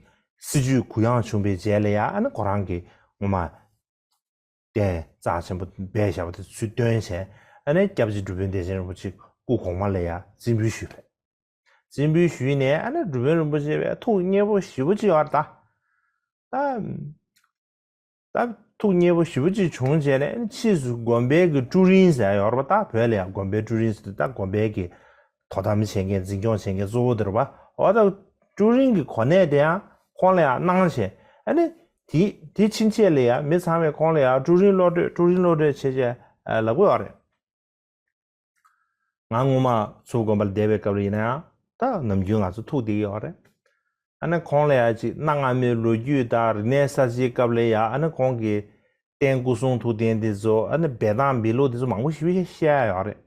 སྲིད་ཇུས་གུ་ཡངས་བྱུང་བའི་རྗེས་ལ་ཡ་ཨ་ནི་ཁོ་རང་གིས་ངོ་མ་རྟེན་རྩ་ཆེན་པོ་སྦས་བཞག་པ་དེ་ཚུར་བཏོན་བྱས། ཨ་ནི་སྐྱབས་རྗེ་འབྲུག་པའི་བདེ་ཆེན་རིན་པོ་ཆེ་སྐུ་གོང་མ་ལ་ཡ་རྩིས་འབུལ་ཞུས་པ་རེད། རྩིས་འབུལ་ཞུས་ནས་ཨ་ནི་འབྲུག་པའི་རིན་པོ་ཆེ་བས་ཐུགས་མཉེས་པོ་ཞེ་པོ་ཅིག་ཡོད་རེད་ད། ད། ད་ཐུགས་མཉེས་པོ་ཞེ་པོ་ཅིག་བྱུང་བྱས་ནས་ཕྱིས་སུ་དགོན་པའི་གི་ཀྲུའུ་རིན་ཟེར་ཡོད་རེད་པ། ད་བོད་ལ་ཡང་དགོན་པའི་ཀྲུའུ་རིན་ཟེར་དུས་ད་དགོན་པའི་གི་དོ་དམ་བྱེད་མཁན་འཛིན་སྐྱོང་བྱེད་མཁན་གཙོ་བོ་དེ་རེད་པ། འོ་ད་ཀྲུའུ་རིན་གི་གོ་གནས་དེ་ཡང་ཁོང་ལ་ཡང་གནང་བྱས། ཨ་ནི་དེ་དེ་ཕྱིན་ཆད་ལ་ཡང་མི་ཚང་མས་ཁོང་ལ་ཡང་ཀྲུའུ་རིན་བློ་གྲོས་ཀྲུའུ་རིན་བློ་གྲོས་བྱས་བྱས་ལབ་ཀྱི་ཡོད་རེད། ང་སྔོན་མ་མཚུར་ཕུ་དགོན་པ་ལ་བསྡད་པའི་སྐབས་ལ་ཡིན་ན་ཡང་ད་ནམ་རྒྱུན་ང་ཚོ་ཐུག་བསྡད་ཀྱི་ཡོད་རེད། ཨ་ནི་ཁོང་ལ་ཡ་ཅིག་གནའ་སྔ་མོའི་ལོ་རྒྱུས་དང་རིག་གནས་གསར་བརྗེའི་སྐབས་ལ་ཡ་ཨ་ནི་ཁོང་གི་རྟེན་སྐུ་གསུང་ཐུགས་རྟེན་དེ་ཚོ་ཨ་ནི་སྦས་སྟངས་འབད་ལུགས་དེ་ཚོ་མང་པོ་ཞིག་བཤད་ཡ་ཡོད་རེད།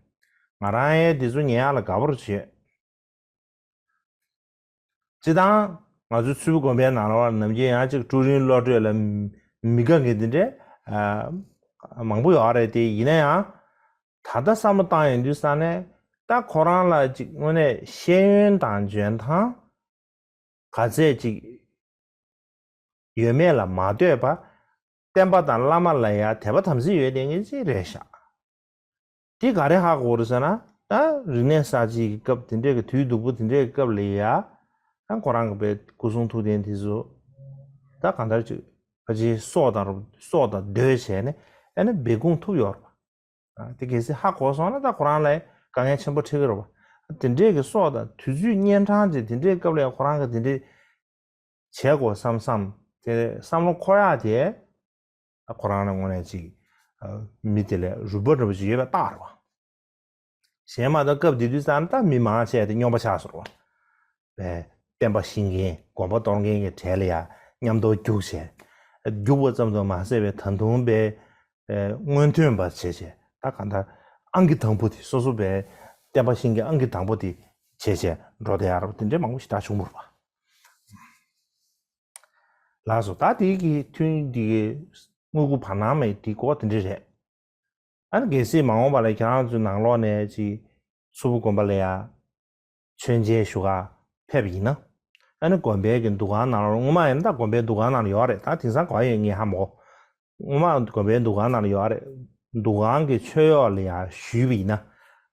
ང་རང་ཡང་དེ་ཚོ་ཉན་ཡ་ལ་དགའ་པོ་བྱེད། སྤྱིར་བཏང་ང་ཚོའི་མཚུར་ཕུ་དགོན་པའི་ནང་ལ་བ་ནམ་རྒྱུན་ཡང་ཅིག་ཀྲུའུ་རིན་བློ་གྲོས་ལ་མི་དགའ་མཁན་དེ་འདྲས་ཨ་མང་པོ་ཡོད་རེད་དེ། ཡིན་ན་ཡང་ད་ལྟ་བསམ་བློ་བཏང་ཡོང་དུས་ཙང་ནས་ད་ཁོ་རང་ལ་ཅིག་དངོས་གནས་ཤེས་ཡོན་དང་འཇོན་ཐང་ག་ཚད་ཅིག་ཡོད་མེད་ལ་མ་ལྟོས་པ། བསྟན་པ་དང་བླ་མ་ལ་ཡང་དད་པ་དམ་ཚིག་ཡོད་བསྡད་མཁན་ཅིག་རེད་ཤག་དེ་ག་རེ་ཧ་གོ་རེད་ཟེར་ན། ད་རིག་གནས་གསར་བརྗེ་གི་སྐབས་དེ་འདྲའི་གི་དུས་སྡུག་པོ་དེ་འདྲའི་གི་སྐབས་ལ་ཡ། ད་ཁོ་རང་གི་པའི་སྐུ་གསུང་ཐུགས་རྟེན་དེ་ཚོ་ད་གང་ལྟར་ཅིག་ཕལ་ཆེར་སྲོག་དང་སྲོག་དང་བསྡོས་བྱས་ནས་ཨ་ནི་སྦས་སྐུང་ཐུབ་ཡོད་རེད་པ། དེ་གལ་སྲིད་ཧ་གོ་སོང་ན་ད་ཁོ་རང་ལ་དཀའ་ངལ་ཆེན་པོ་འཕྲད་ཀྱི་རེད་པ། དེ་འདྲའི་གི་སྲོག་དང་དུས་ཚོད་གཉན་འཕྲང་ཅིག་དེ་འདྲའི་སྐབས་ལ་ཡ་ཁོ་རང་གི་དེ་འདྲའི་བྱེད་དགོས་བསམ་བསམ་དེ་བསམ་བློ་འཁོར་ཡག་དེ། ཨ་ཁོ་རང་ལ་དངོས་གནས་ཅིག་ཨ་མི་དེ་ལས་རུས་པ་འདྲ་པོ་ཅིག་ཡོད་པའི་རྟགས་རེད་པ། གཞན་མ་གཏོགས་སྐབས་དེ་དུས་ཙང་ད་མི་མང་ཆེ་དེ་སྨྱོན་པ་ཆགས་སོང་བ། བས་བསྟན་པ་ཤེས་མཁན་དགོན་པ་གཏོར་མཁན་གྱི་གྲས་ལ་ཡ་མཉམ་དུ་རྒྱུགས་བྱས། རྒྱུགས་པ་ཙམ་དུ་མ་ཟད་པའི་ད་དུང་བས་ཨ་སྔོན་ཐོན་པ་བྱས་བྱས། ད་གང་ལྟར་ཨང་ཀི་དང་པོ་དེ་སོ་སོ་བས་བསྟན་པ་ཤེས་མཁན་ཨང་ཀི་དང་པོ་དེ་བྱས་བྱས་འགྲོ་བསྡད་ཡ་རེད་པ། དེ་འདྲའི་མང་པོ་ཞེ་དྲག་བྱུང་བ་རེད་པ། ལགས་སོ། ད་དེ་གི་ཐུན་དེ་གི་དངུལ་སྐུ་བར་སྣང་མའི་དེ་སྐོར་དེ་འདྲ་རེད། ཨ་ནི་གལ་སྲིད་མ་འོངས་པ་ལ་ཁྱེད་རང་ཚོའི་ནང་ལོགས་ནས་ཅིག་མཚུར་ཕུ་དགོན་པ་ལ་ཡ་མཆོད་མཇལ་ཞུ་ག་ཕེབས་པ་ཡིན་ན། ཨ་ནི་དགོན་པའི་གི་འདུ་ཁང་ནང་ལ། ངོ་མ་ཡིན་ན་ད་དགོན་པའི་འདུ་ཁང་ནང་ལ་ཡོད་རེད། ད་དེང་སང་ག་པར་ཡོད་ངས་ཧ་མ་གོ། ངོ་མ་དགོན་པའི་འདུ་ཁང་ནང་ལ་ཡོད་རེད། འདུ་ཁང་གི་མཆོད་གཡོག་ལ་ཡ་ཞུས་པ་ཡིན་ན།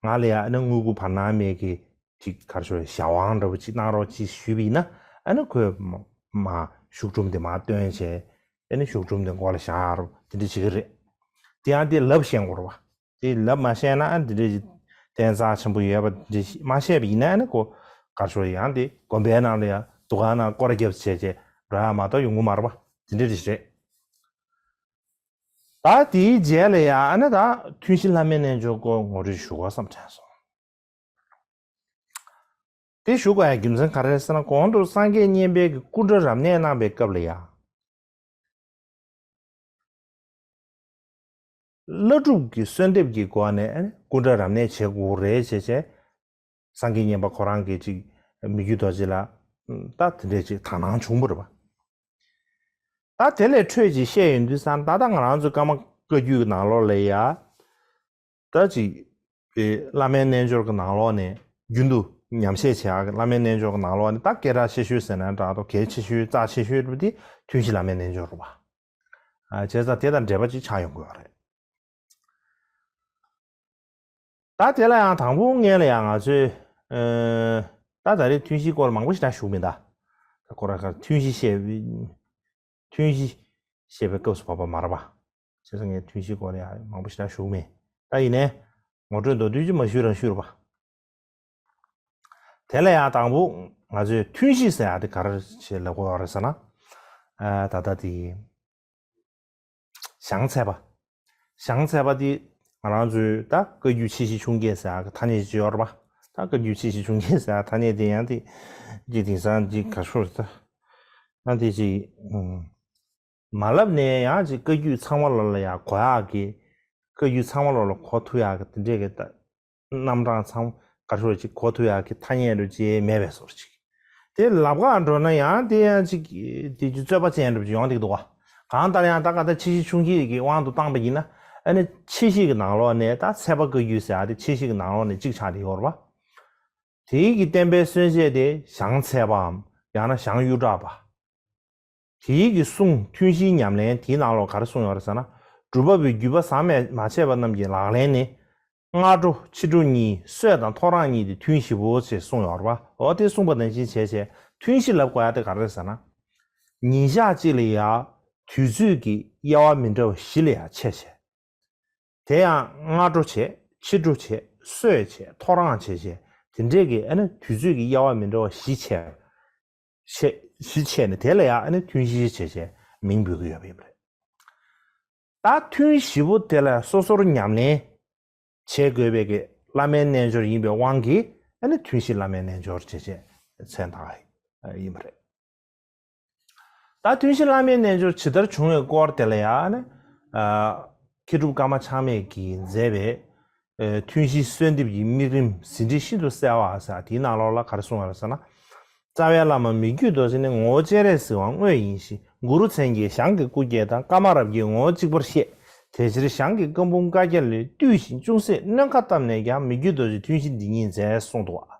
ང་ལ་ཡ་ཨ་ནི་དངུལ་སྐུ་བར་སྣང་མའི་གི་ཅིག་ག་རེ་ཞུ་རེད། ཞལ་དབང་འདྲ་པོ་ཅིག་གནང་རོགས་ཅིག་ཞུས་པ་ཡིན་ན། ཨ་ནི་ཁོས་མ་མ་བཤུག་སྒྲོམ་དེ་མར་བཏོན་བྱས། ཨ་ནི་བཤུག་སྒྲོམ་དེ་མགོ་ལ་བཞག་རོགས་དེ་འདྲ་བྱེད་ཀྱི་རེད། དེ་ཡང་དེ་ལབ་ཤེས་དགོས་རེད་པ། དེ་ལབ་མ་ཤེས་ན་ཨ་ནི་དེ་འདྲ་ཅིག་རྟེན་རྩ་ཆེན་པོ་ཡོད་པ་དེ་འདྲ་མ་ཤེས་པ་ཡིན་ན། ཨ་ནི་ཁོ་ག་རེ་ཞུ་རེད། ཡང་དེ་དགོན་པའི་ནང་ལ་ཡང་འདུ་ཁང་ནང་སྐོར་ར་བརྒྱབ་བྱས་བྱས་འགྲོ་ཡ་མ་གཏོགས་ཡོང་གི་མ་རེད་པ། དེ་འདྲ་རེད། ད་དེའི་རྗེས་ལ་ཡ་ཨ་ནི་ད་ཐུན་བཞི་བླ་མའི་རྣལ་འབྱོར་སྐོར་ངོ་སྤྲོད་ཞུ་དགོས་བསམ་དྲན་སོང་། དེ་ཞུ་དགོས་ཡ་རྒྱུ་མཚན་ག་རེ་རེད་ཟེར་ན། གོང་དུ་སངས་རྒྱས་བསྙེན་པའི་གི་སྐུ་འདྲ་རབ་གནས་གནང་པའི་སྐབས་ལ་ཡ། བླ་སྒྲུབ་ཀྱི་གསོལ་འདེབས་ཀྱི་སྒོ་ནས་ཨ་ནི་སྐུ་འདྲ་རབ་གནས་བྱེད་དགོས་རེད་ཅེས་བྱས། སངས་རྒྱས་བསྙེན་པ་ཁོ་རང་གིས་ཅིག་མི་བསྐྱོད་རྡོ་རྗེ་ལ་ད་དེ་འདྲས་ཅིག་དག་སྣང་བྱུང་བ་རེད་པ། ད་དེ་ལས་འཕྲོས་ཅིག་བཤད་ཡོང་དུས་ཙང་ད་ལྟ་ང་རང་ཚོའི་ཀརྨ་བཀའ་བརྒྱུད་ཀྱི་ནང་ལོགས་ལ་ཡ། ད་ཅིག་པའི་བླ་མའི་རྣལ་འབྱོར་གྱི་ནང་ལོགས་ནས་རྒྱུན་དུ་ཉམས་བཞེས་བྱེད་ཡག་གི་བླ་མའི་རྣལ་འབྱོར་གྱི་ནང་ལོགས་ནས་ད་སྐད་གྲགས་ཆེ་ཤོས་ཟེར་ན་འདྲ་འདུག་གལ་ཆེ་ཤོས་རྩ་ཆེ་ཤོས་རེད་པ། དེ་ཐུན་བཞི་བླ་མའི་རྣལ་འབྱོར་རེད་པ། ཨ་བྱས་ཙང་དེ་དང་འབྲེལ་བ་ཅིག་ཆགས་ཡོང་དགོས་པ་རེད། ད་དེ་ལ་ཡང་དང་པོ་སྔོན་ལ་ཡང་ང་ཚོས་ཨ་ད་ད་རེས་ཐུན་བཞིའི་སྐོར་མང་པོ་ཞིག་ད་ཞུ་མི་གདའ། ད་ཁོ་རང་ག་ཐུན་བཞི་བཤད་ཐུན་བཞི་བཤད་པའི་སྐབས་སུ་བབ་པ་མ་རེད་པ། བྱས་ཙང་ངས་ཐུན་བཞིའི་སྐོར་ལ་ཡང་མང་པོ་ཞིག་ད་ཞུ་མེད། ད་ཡིན་ནའི་ངོ་སྤྲོད་མདོར་བསྡུས་ཅིག་མ་ཞུས་རང་ཞུས་རོགས་པ། དེ་ལ་ཡང་དང་པོ་ང་ཚོས་ཐུན་བཞི་ཟེར་ཡག་དེ་ག་རེ་ཞིག་ལབ་དགོས་པ་རེད་ཟེར་ན། ཨ་ད་ལྟ་དེ་བྱང་ཚད་པ། བྱང་ཚད་པ་དེ་ང་རང་ཚོའི་ད་བཀའ་བརྒྱུད་ཆེ་བཞི་ཆུང་བརྒྱད་ཟེར་ཡག་གི་ཐ་སྙད་ཅིག་ཡོད་རེད་པ། ད་བཀའ་བརྒྱུད་ཆེ་བཞི་ཆུང་བརྒྱད་ཟེར་ཡག་ཐ་སྙད་དེ་ཡང་དེ་ཅིག་དེང་སང་ཅིག་ག་ཤོར་ད། ད་དེ་ཅིག་ཨུམ། མ་ལབ་ནས་ཡང་ཅིག་བཀའ་བརྒྱུད་ཚང་མ་ལོ་ལ་ཡང་གོ་ཡག་གི། བཀའ་བརྒྱུད་ཚང་མ་ལོ་ལ་གོ་ཐུབ་ཡག་གི་དེ་འདྲས་ཀྱི་ད་རྣམ་གྲངས་ཚང་མ་ག་རེ་ཞུ་ཅིག་གོ་ཐུབ་ཡག་གི་ཐ་སྙད་རུ་ཅིག་མེད་པའི་བཟོ་ཅིག་དེ་ལབ་ག་འགྲོ་ན་ཡང་དེ་ཡང་ཅིག་དེ་རྩོད་པ་ཅན་རུ་ཅིག་ཡོང་བསྡད་འདུག་ག་གང་ལྟར་ཡང་ད་ག་ད་ཕྱི་གཞི་ཆུང་གཤིས་ཀྱི་དབང་དུ་བཏང་པ་ཡིན་ན། ཨ་ནི་ཕྱི་གཞི་གི་ནང་ལོགས་ནས་ད་ཚད་པ་བཀའ་བརྒྱུད་ཟེར་ཡག་དེ་ཕྱི་གཞི་གི་ནང་ལོགས་ནས་གཅིག་ཆགས་བསྡད་ཡོད་རེད་པ། དེའི་གི་བསྟན་པའི་སྲོལ་འབྱེད་དེ་ཞང་ཚལ་པའམ་ཡང་ན་ཞང་གཡུ་བྲག་པ། དེའི་གི་གསུང་ཐུན་བཞིའི་ཉམས་ལེན་དེའི་ནང་ལོགས་ག་རེ་གསུངས་ཡོད་རེད་ཟེར་ན། སྒྲུབ་པ་པོའི་བརྒྱུད་པ་ཟག་མེད་མ་ཆད་པ་རྣམས་ཀྱི་ལག་ལེན་ནི། སྔ་དྲོ་ཕྱི་དྲོ་གཉིས་གསོད་དང་ཐོ་རངས་གཉིས་ཏེ་ཐུན་བཞི་པོ་ཞེས་གསུངས་ཡོད་རེད་པ། འོ་དེ་གསུངས་པ་ནང་བཞིན་བྱས་བྱས་ཐུན་བཞི་ལབ་དགོས་ཡག་དེ་ག་རེ་རེད་ཟེར་ན། ཉིན་ཞག་གཅིག་ལ་ཡང་དུས་ཚོད་ཀྱི་དབྱེ་བ་མི་འདྲ་བ་བཞི་ལ་ཡང་ཕྱེ་བྱས། དེ་ཡང་སྔ་དྲོ་བྱས། ཕྱི་དྲོ་བྱས། གསོད་བྱས། ཐོ་རངས་བྱས་བྱས། དེ་འདྲས་ཀྱི་ཨ་ནི་དུས་ཚོད་ཀྱི་དབྱེ་བ་མི་འདྲ་བ་བཞི་ཕྱེ། ཕྱེ་བཞི་ཕྱེ་ནས་དེ་ལ་ཡང་ཨ་ནི་ཐུན་བཞི་བྱས་བྱས་མིང་འབོད་ཀྱི་ཡོད་པ་ཡིན་པ་རེད། ད་ཐུན་བཞི་པོ་དེ་ལ་སོ་སོར་ཉམས་ལེན་བྱེད་དགོས་པའི་གི་བླ་མའི་རྣལ་འབྱོར་ཡིན་པའི་དབང་གིས་ཨ་ནི་ཐུན་བཞི་བླ་མའི་རྣལ་འབྱོར་བྱས་བྱས་མཚན་བཏགས་ཡིན་པ་རེད། ད་ཐུན་བཞི་བླ་མའི་རྣལ་འབྱོར་ཇི་ལྟར་བྱུང་བའི་སྐོར་དེ་ལ་ཡང་ནི། ཨ། མཁས་གྲུབ་ཀརྨ་ཆགས་མེད་ཀྱིས་མཛད་པའི། ཨ། ཐུན་བཞིའི་གསོལ་འདེབས་ཀྱི་དམིགས་རིམ་ཟིན་བྲིས་ཤིན་ཏུ་གསལ་བ་ཟེར་དེའི་ནང་ལོགས་ལ་ག་རེ་གསུངས་པ་རེད་ཟེར་ན། རྩ་བའི་བླ་མ་མི་བསྐྱོད་རྡོ་རྗེ་ནི་ངོ་བོ་སྤྱན་རས་གཟིགས་དབང་དངོས་ཡིན་ཞིང་། གུ་རུ་མཚན་བརྒྱད་ཞང་གི་སྐུ་སྐྱེ་དང་ཀརྨ་རབ་རྒྱས་ངོ་བོ་གཅིག་པར་བཤད། དེ་ཕྱིར་ཞང་གི་བཀའ་འབུམ་བཀའ་རྒྱ་ལས་བཏུས་ཤིང་ཅུང་ཟད་གནོན་ཁ་བཏབ་ནས་ཀྱང་མི་བསྐྱོད་རྡོ་རྗེའི་ཐུན་བཞི་འདི་ཉིད་མཛད་གསུངས་འདུག་པ།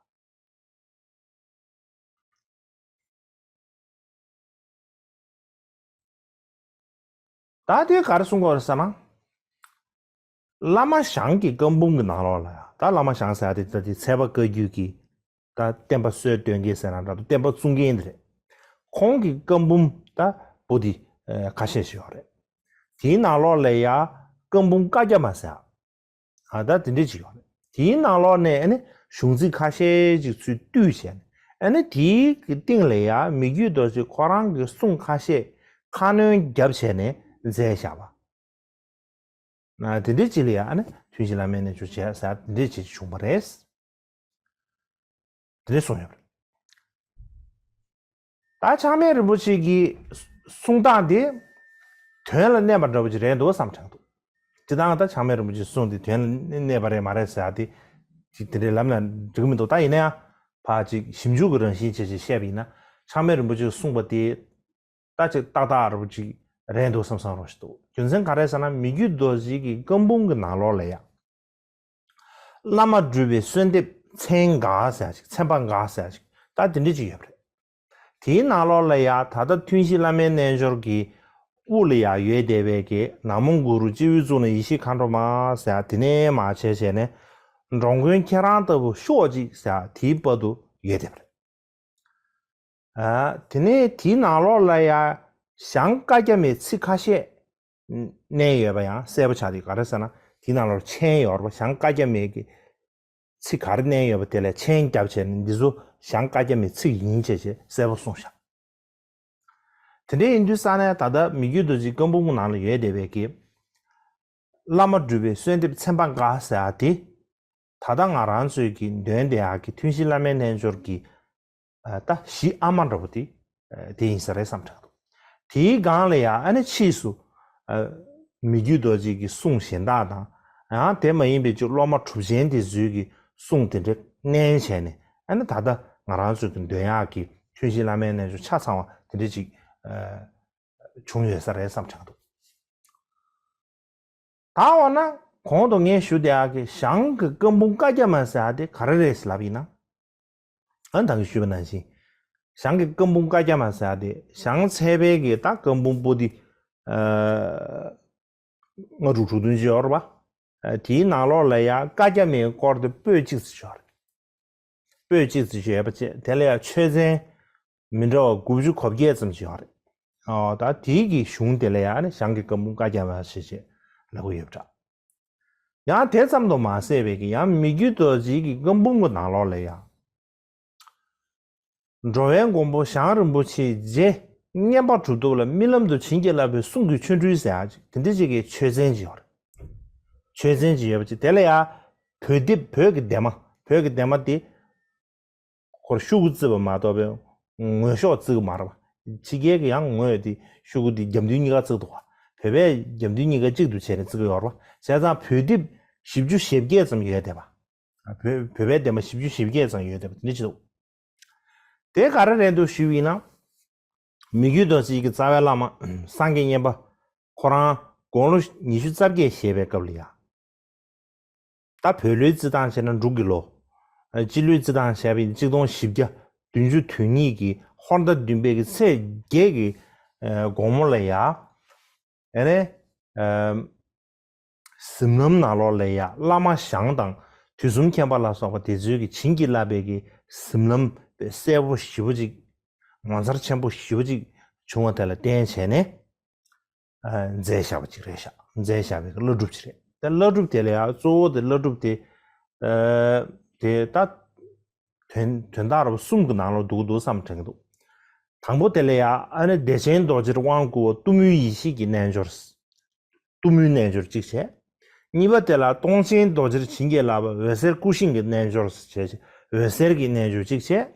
ད་དེ་ག་རེ་གསུང་གི་ཡོད་རེད་ཟེར་ན། བླ་མ་ཞང་གི་བཀའ་འབུམ་གྱི་ནང་ལོགས་ལ་ཡང་ད་བླ་མ་ཞང་ཟེར་ཡ་དེ་ད་དེ་ཚལ་པ་བཀའ་བརྒྱུད་ཀྱི་ད་བསྟན་པ་སྲོལ་གཏོད་མཁན་ཟེར་ན་འདྲ་འདུག་བསྟན་པ་བཙུགས་མཁན་དེ་རེད། ཁོང་གི་བཀའ་འབུམ་ད་པོ་དེ་ཁ་ཤས་ཤིག་ཡོད་རེད། དེའི་ནང་ལོགས་ལ་ཡང་བཀའ་འབུམ་བཀའ་རྒྱ་མ་ཟེར་ཡ། ཨ། ད་དེ་འདྲས་ཅིག་ཡོད་རེད། དེའི་ནང་ལོགས་ནས་ཨ་ནི་གཞུང་ཚིག་ཁ་ཤས་ཅིག་ཚུར་བཏུས་བྱས་ནས། ཨ་ནི་དེའི་གི་སྟེང་ལ་ཡང་མི་བསྐྱོད་རྡོ་རྗེ་ཁོ་རང་གི་གསུང་ཁ་ཤས་ཁ་སྣོན་བརྒྱབ་བྱས་ནས་མཛད་བཞག་པ། ཨ། དེ་འདྲས་ཅིག་ལ་ཡང་ཨ་ནི་ཐུན་བཞི་བླ་མའི་རྣལ་འབྱོར་བྱས་ཟེར་དེ་འདྲས་ཅིག་བྱུང་བ་རེད། དེ་འདྲས་གསུངས་ཡོད་རེད། ད་ཆགས་མེད་རིན་པོ་ཆེ་གི་གསུང་སྟངས་དེ་དོན་ལ་གནས་པ་འདྲ་པོ་ཅིག་རེད་འདུག་བསམ་དྲན་འདུག་སྤྱིར་བཏང་ད་ཆགས་མེད་རིན་པོ་ཆེའི་གསུང་དེ་དོན་ལ་གནས་པ་རེད་མ་རེད་ཟེར་ཡ་དེ་ཅིག་དེ་འདྲའི་ལམ་ལ་འགྲིག་གི་མི་འདུག་ད་ཡིན་ན་ཡང་ཕར་ཅིག་ཞིབ་འཇུག་གི་རང་བཞིན་བྱས་བྱས་བཤད་པ་ཡིན་ན། ཆགས་མེད་རིན་པོ་ཆེས་གསུངས་པ་དེ་ད་ཅིག་ཏག་ཏག་རིན་པོ་ཆེ་རེད་འདུག་བསམ་བསམ་རོགས་ཞིག་འདུག་རྒྱུ་མཚན་ག་རེ་ཟེར་ན། མི་བསྐྱོད་རྡོ་རྗེ་གི་བཀའ་འབུམ་གྱི་ནང་ལོགས་ལ་ཡང་བླ་མ་སྒྲུབ་པའི་གསོལ་འདེབས་མཚན་འགའ་ཟེར་ཡ་ཅིག་མཚན་པ་འགའ་ཟེར་ཡ་ཅིག་ད་དེ་འདྲ་ཅིག་ཡོད་པ་རེད། དེའི་ནང་ལོགས་ལ་ཡང་ད་ལྟ་ཐུན་བཞི་བླ་མའི་རྣལ་འབྱོར་གྱི་དབུ་ལ་ཡང་ཡོད་བསྡད་པའི་གི་ན་མོ་གུ་རུ་སྤྱི་བོའི་གཙུག་ན་ཡེ་ཤེས་མཁའ་འགྲོ་མ་ཟེར་ཡ་དེ་ནས་མར་བྱས་བྱས་ནས་འགྲོ་མགོན་ཁྱེད་རང་ལྟ་བུ་ཤོག་ཅིག་ཟེར་ཡ་དེའི་བར་དུ་ཡོད་བསྡད་པ་རེད། ཨ། དེ་ནས་དེའི་ནང་ལོགས་ལ་ཡང་ཞང་བཀའ་རྒྱ་མའི་ཚིག་ཁ་ཤས་བསྣན་ཡོད་པ་ཡང་གསལ་པོ་ཆགས་དེ་ག་རེ་ཟེར་ན། དེའི་ནང་ལོགས་མཆན་ཡོད་རེད་པ། ཞང་བཀའ་རྒྱ་མའི་གི་ཚིག་ག་རེ་བསྣན་ཡོད་པ་དེ་ལ་མཆན་བརྒྱབ་བྱས་ནས་འདི་ཚོ་ཞང་བཀའ་རྒྱ་མའི་ཚིག་ཡིན་བྱས་བྱས་གསལ་པོ་གསུངས་བཞག་དེ་འདྲ་ཡིན་དུས་ས་ནས་ད་ལྟ་མི་བསྐྱོད་རྡོ་རྗེའི་བཀའ་འབུམ་གྱི་ནང་ལ་ཡོད་བསྡད་པའི་གི་བླ་མ་སྒྲུབ་པའི་གསོལ་འདེབས་མཚན་པ་འགའ་ཟེར་ཡ་དེ། ད་ལྟ་ང་རང་ཚོའི་གི་འདོན་བསྡད་ཡག་གི་ཐུན་བཞི་བླ་མའི་རྣལ་འབྱོར་གྱི། ཨ། ད་གཞི་ཨ་མ་འདྲ་པོ་དེ། ཨ། དེ་ཡིན་ས་རེད་བསམ་དྲན་འདུག་དེའི་སྒང་ལ་ཡང་ཨ་ནི་ཕྱིས་སུ། ཨ། མི་བསྐྱོད་རྡོ་རྗེ་གི་གསུང་གཞན་དག་དང་། ཡང་དེ་མ་ཡིན་པའི་ཅིག་སློབ་མ་གྲུབ་ཆེན་དེ་ཚོའི་གི་གསུང་དེ་འདྲ་བསྣན་བྱས་ནས། ཨ་ནི་ད་ལྟ་ང་རང་ཚོའི་གི་འདོན་ཡག་གི་ཐུན་བཞི་བླ་མའི་རྣལ་འབྱོར་ཆ་ཚང་བ་དེ་འདྲ་ཅིག་ཨ། བྱུང་ཡོད་ས་རེད་བསམ་དྲན་འདུག་ད་འོ་ན་གོང་དུ་ངས་ཞུ་བསྡད་ཡག་གི་ཞང་གི་བཀའ་འབུམ་བཀའ་རྒྱ་མ་ཟེར་ཡག་དེ་ག་རེ་རེད་ཟེར་ལབ་ཡིན་ན། ཨ། ད་གིན་ཞུས་པ་ནང་བཞིན། ཞང་གི་བཀའ་འབུམ་བཀའ་རྒྱ་མ་ཟེར་ཡག་དེ་ཞང་ཚལ་པའི་གི་ད་བཀའ་འབུམ་པོ་ཏི། ཨ། ལྔ་དྲུག་དྲུག་བདུན་ཅིག་ཡོད་རེད་པ། ཨ། དེའི་ནང་ལོགས་ལ་ཡང་བཀའ་རྒྱ་མའི་སྐོར་དེ་པོད་གཅིག་ཙམ་ཅིག་ཡོད་རེད། པོད་གཅིག་ཙམ་ཅིག་ཡོད་པ་བྱས། དེ་ལ་ཡང་ཆོས་ཚན་མི་འདྲ་བ་དགུ་བཅུ་གོ་བརྒྱད་ཙམ་ཅིག་ཡོད་རེད། ཨོ། ད་དེའི་གི་གཞུང་དེ་ལ་ཡང་ནི་ཞང་གི་བཀའ་འབུམ་བཀའ་རྒྱ་མ་ཞེས་བྱས་ལབ་ཀྱི་ཡོད་པ་འདྲ། ཡང་དེ་ཙམ་དུ་མ་ཟད་པའི་གི་ཡང་མི་བསྐྱོད་རྡོ་རྗེ་གི་བཀའ་འབུམ་གྱི་ནང་ལོགས་ལ་ཡང་། འགྲོ་བའི་མགོན་པོ་ཞང་རིན་པོ་ཆེའི་རྗེ་བསྙེན་པ་གྲུབ་ཐོབ་ལ་རྨི་ལམ་དུ་བྱིན་གྱིས་བརླབས་པའི་གསུང་གི་ཆོ་འཕྲུལ་ཟེར་ཡག་ཅིག་དེ་འདྲ་ཅིག་གི་ཆོས་ཚན་ཅིག་ཡོད་རེད། ཆོས་ཚན་ཅིག་ཡོད་པ་ཅིག་དེ་ལ་ཡང་བོད་དེབ། བོད་ཀྱི་ལྡན་མ། བོད་ཀྱི་ལྡན་མ་དེ། ཁོར་ཤུགས་ཀྱིས་བརྩི་བ་མ་གཏོགས་པའི་ངོས་ཤོག་བརྩི་གི་མ་རེད་པ། ཕྱི་རྒྱལ་གྱི་ཡང་ངོས་དེ་ཤོག་གུ་དེ་རྒྱབ་མདུན་གཉིས་ཀ་བརྩེགས་འདུག་བ། བོད་པའི་རྒྱབ་མདུན་གཉིས་ཀ་གཅིག་ཏུ་བྱས་ནས་བརྩེགས་ཀྱི་ཡོད་རེད་བ། བྱས་ཙང་བོད་དེབ་བཞི་བཅུ་ཞེ་བརྒྱད་ཙམ་ཡོད་བསྡད་པ། བོད་བོད་པའི་དེབ་མ་བཞི་བཅུ་ཞེ་བརྒྱད་ཙམ་ཡོད་བསྡད་པ་དེ་འདྲ་ཅིག་འདུག་དེ་ག་རེ་རེད་འདུག་ཞུས་པ་ཡིན་ན། མི་བསྐྱོད་རྡོ་རྗེ་གི་རྩ་བའི་བླ་མ་སངས་རྒྱས་མཉན་པ་ཁོ་རང་དགུང་ལོ་ཉི་ཤུ་རྩ་བརྒྱད་བཞེས་པའི་སྐབས་ལ་ཡ། ད་བོད་ལོའི་རྩིས་སྟངས་བྱས་ན་འབྲུག་གི་ལོ། ཨ་སྤྱི་ལོའི་རྩིས་སྟངས་བྱས་པ་ཡིན་ན་གཅིག་སྟོང་བཞི་བརྒྱ་བདུན་ཅུ་དོན་གཉིས་ཀྱི་ཧོར་ཟླ་བདུན་པའི་གི་ཚེས་བརྒྱད་ཀྱི་ཨ་དགོང་མོ་ལ་ཡ། ཨ་ནི་ཨ་གཟིམ་ལམ་ནང་ལོགས་ལ་ཡ་བླ་མ་ཞང་དང་དུས་གསུམ་མཁྱེན་པ་ལ་སོགས་པ་དེ་ཚོའི་གི་བྱིན་གྱིས་བརླབས་པའི་གི་གཟིམ་ལམ་གསལ་པོ་ཞེ་པོ་ཅིག་ངོ་མཚར་ཆེན་པོ་ཞེ་པོ་ཅིག་བྱུང་བ་དེ་ལ་བརྟེན་བྱས་ནས། ཨ་མཛད་བཞག་པ་ཅིག་རེད་ཤག་མཛད་བཞག་པའི་བླ་སྒྲུབ་ཅིག་རེད། ད་བླ་སྒྲུབ་དེ་ལ་ཡང་གཙོ་བོ་དེ་བླ་སྒྲུབ་དེ་ཨ་དེ་ད་དོན་དོན་དག་རབ་གསུམ་གྱི་ནང་ལ་འདུག་འདུག་བསམ་དྲན་གྱི་འདུག་དང་པོ་དེ་ལ་ཡང་ཨ་ནི་བདེ་ཆེན་རྡོ་རྗེར་དབང་བསྐུར་བ་གཏུམ་མོའི་ཡེ་ཤེས་ཀྱི་རྣལ་འབྱོར། གཏུམ་མོའི་རྣལ་འབྱོར་གཅིག་བྱས། གཉིས་པ་དེ་ལ་སྟོང་ཆེན་རྡོ་རྗེར་བྱིན་གྱིས་བརླབས་པ་འོད་གསལ་སྐུ་ཤིང་གི་རྣལ་འབྱོར་བྱས་བྱས་འོད་གསལ་གྱི་རྣལ་འབྱོར་གཅིག་བྱས།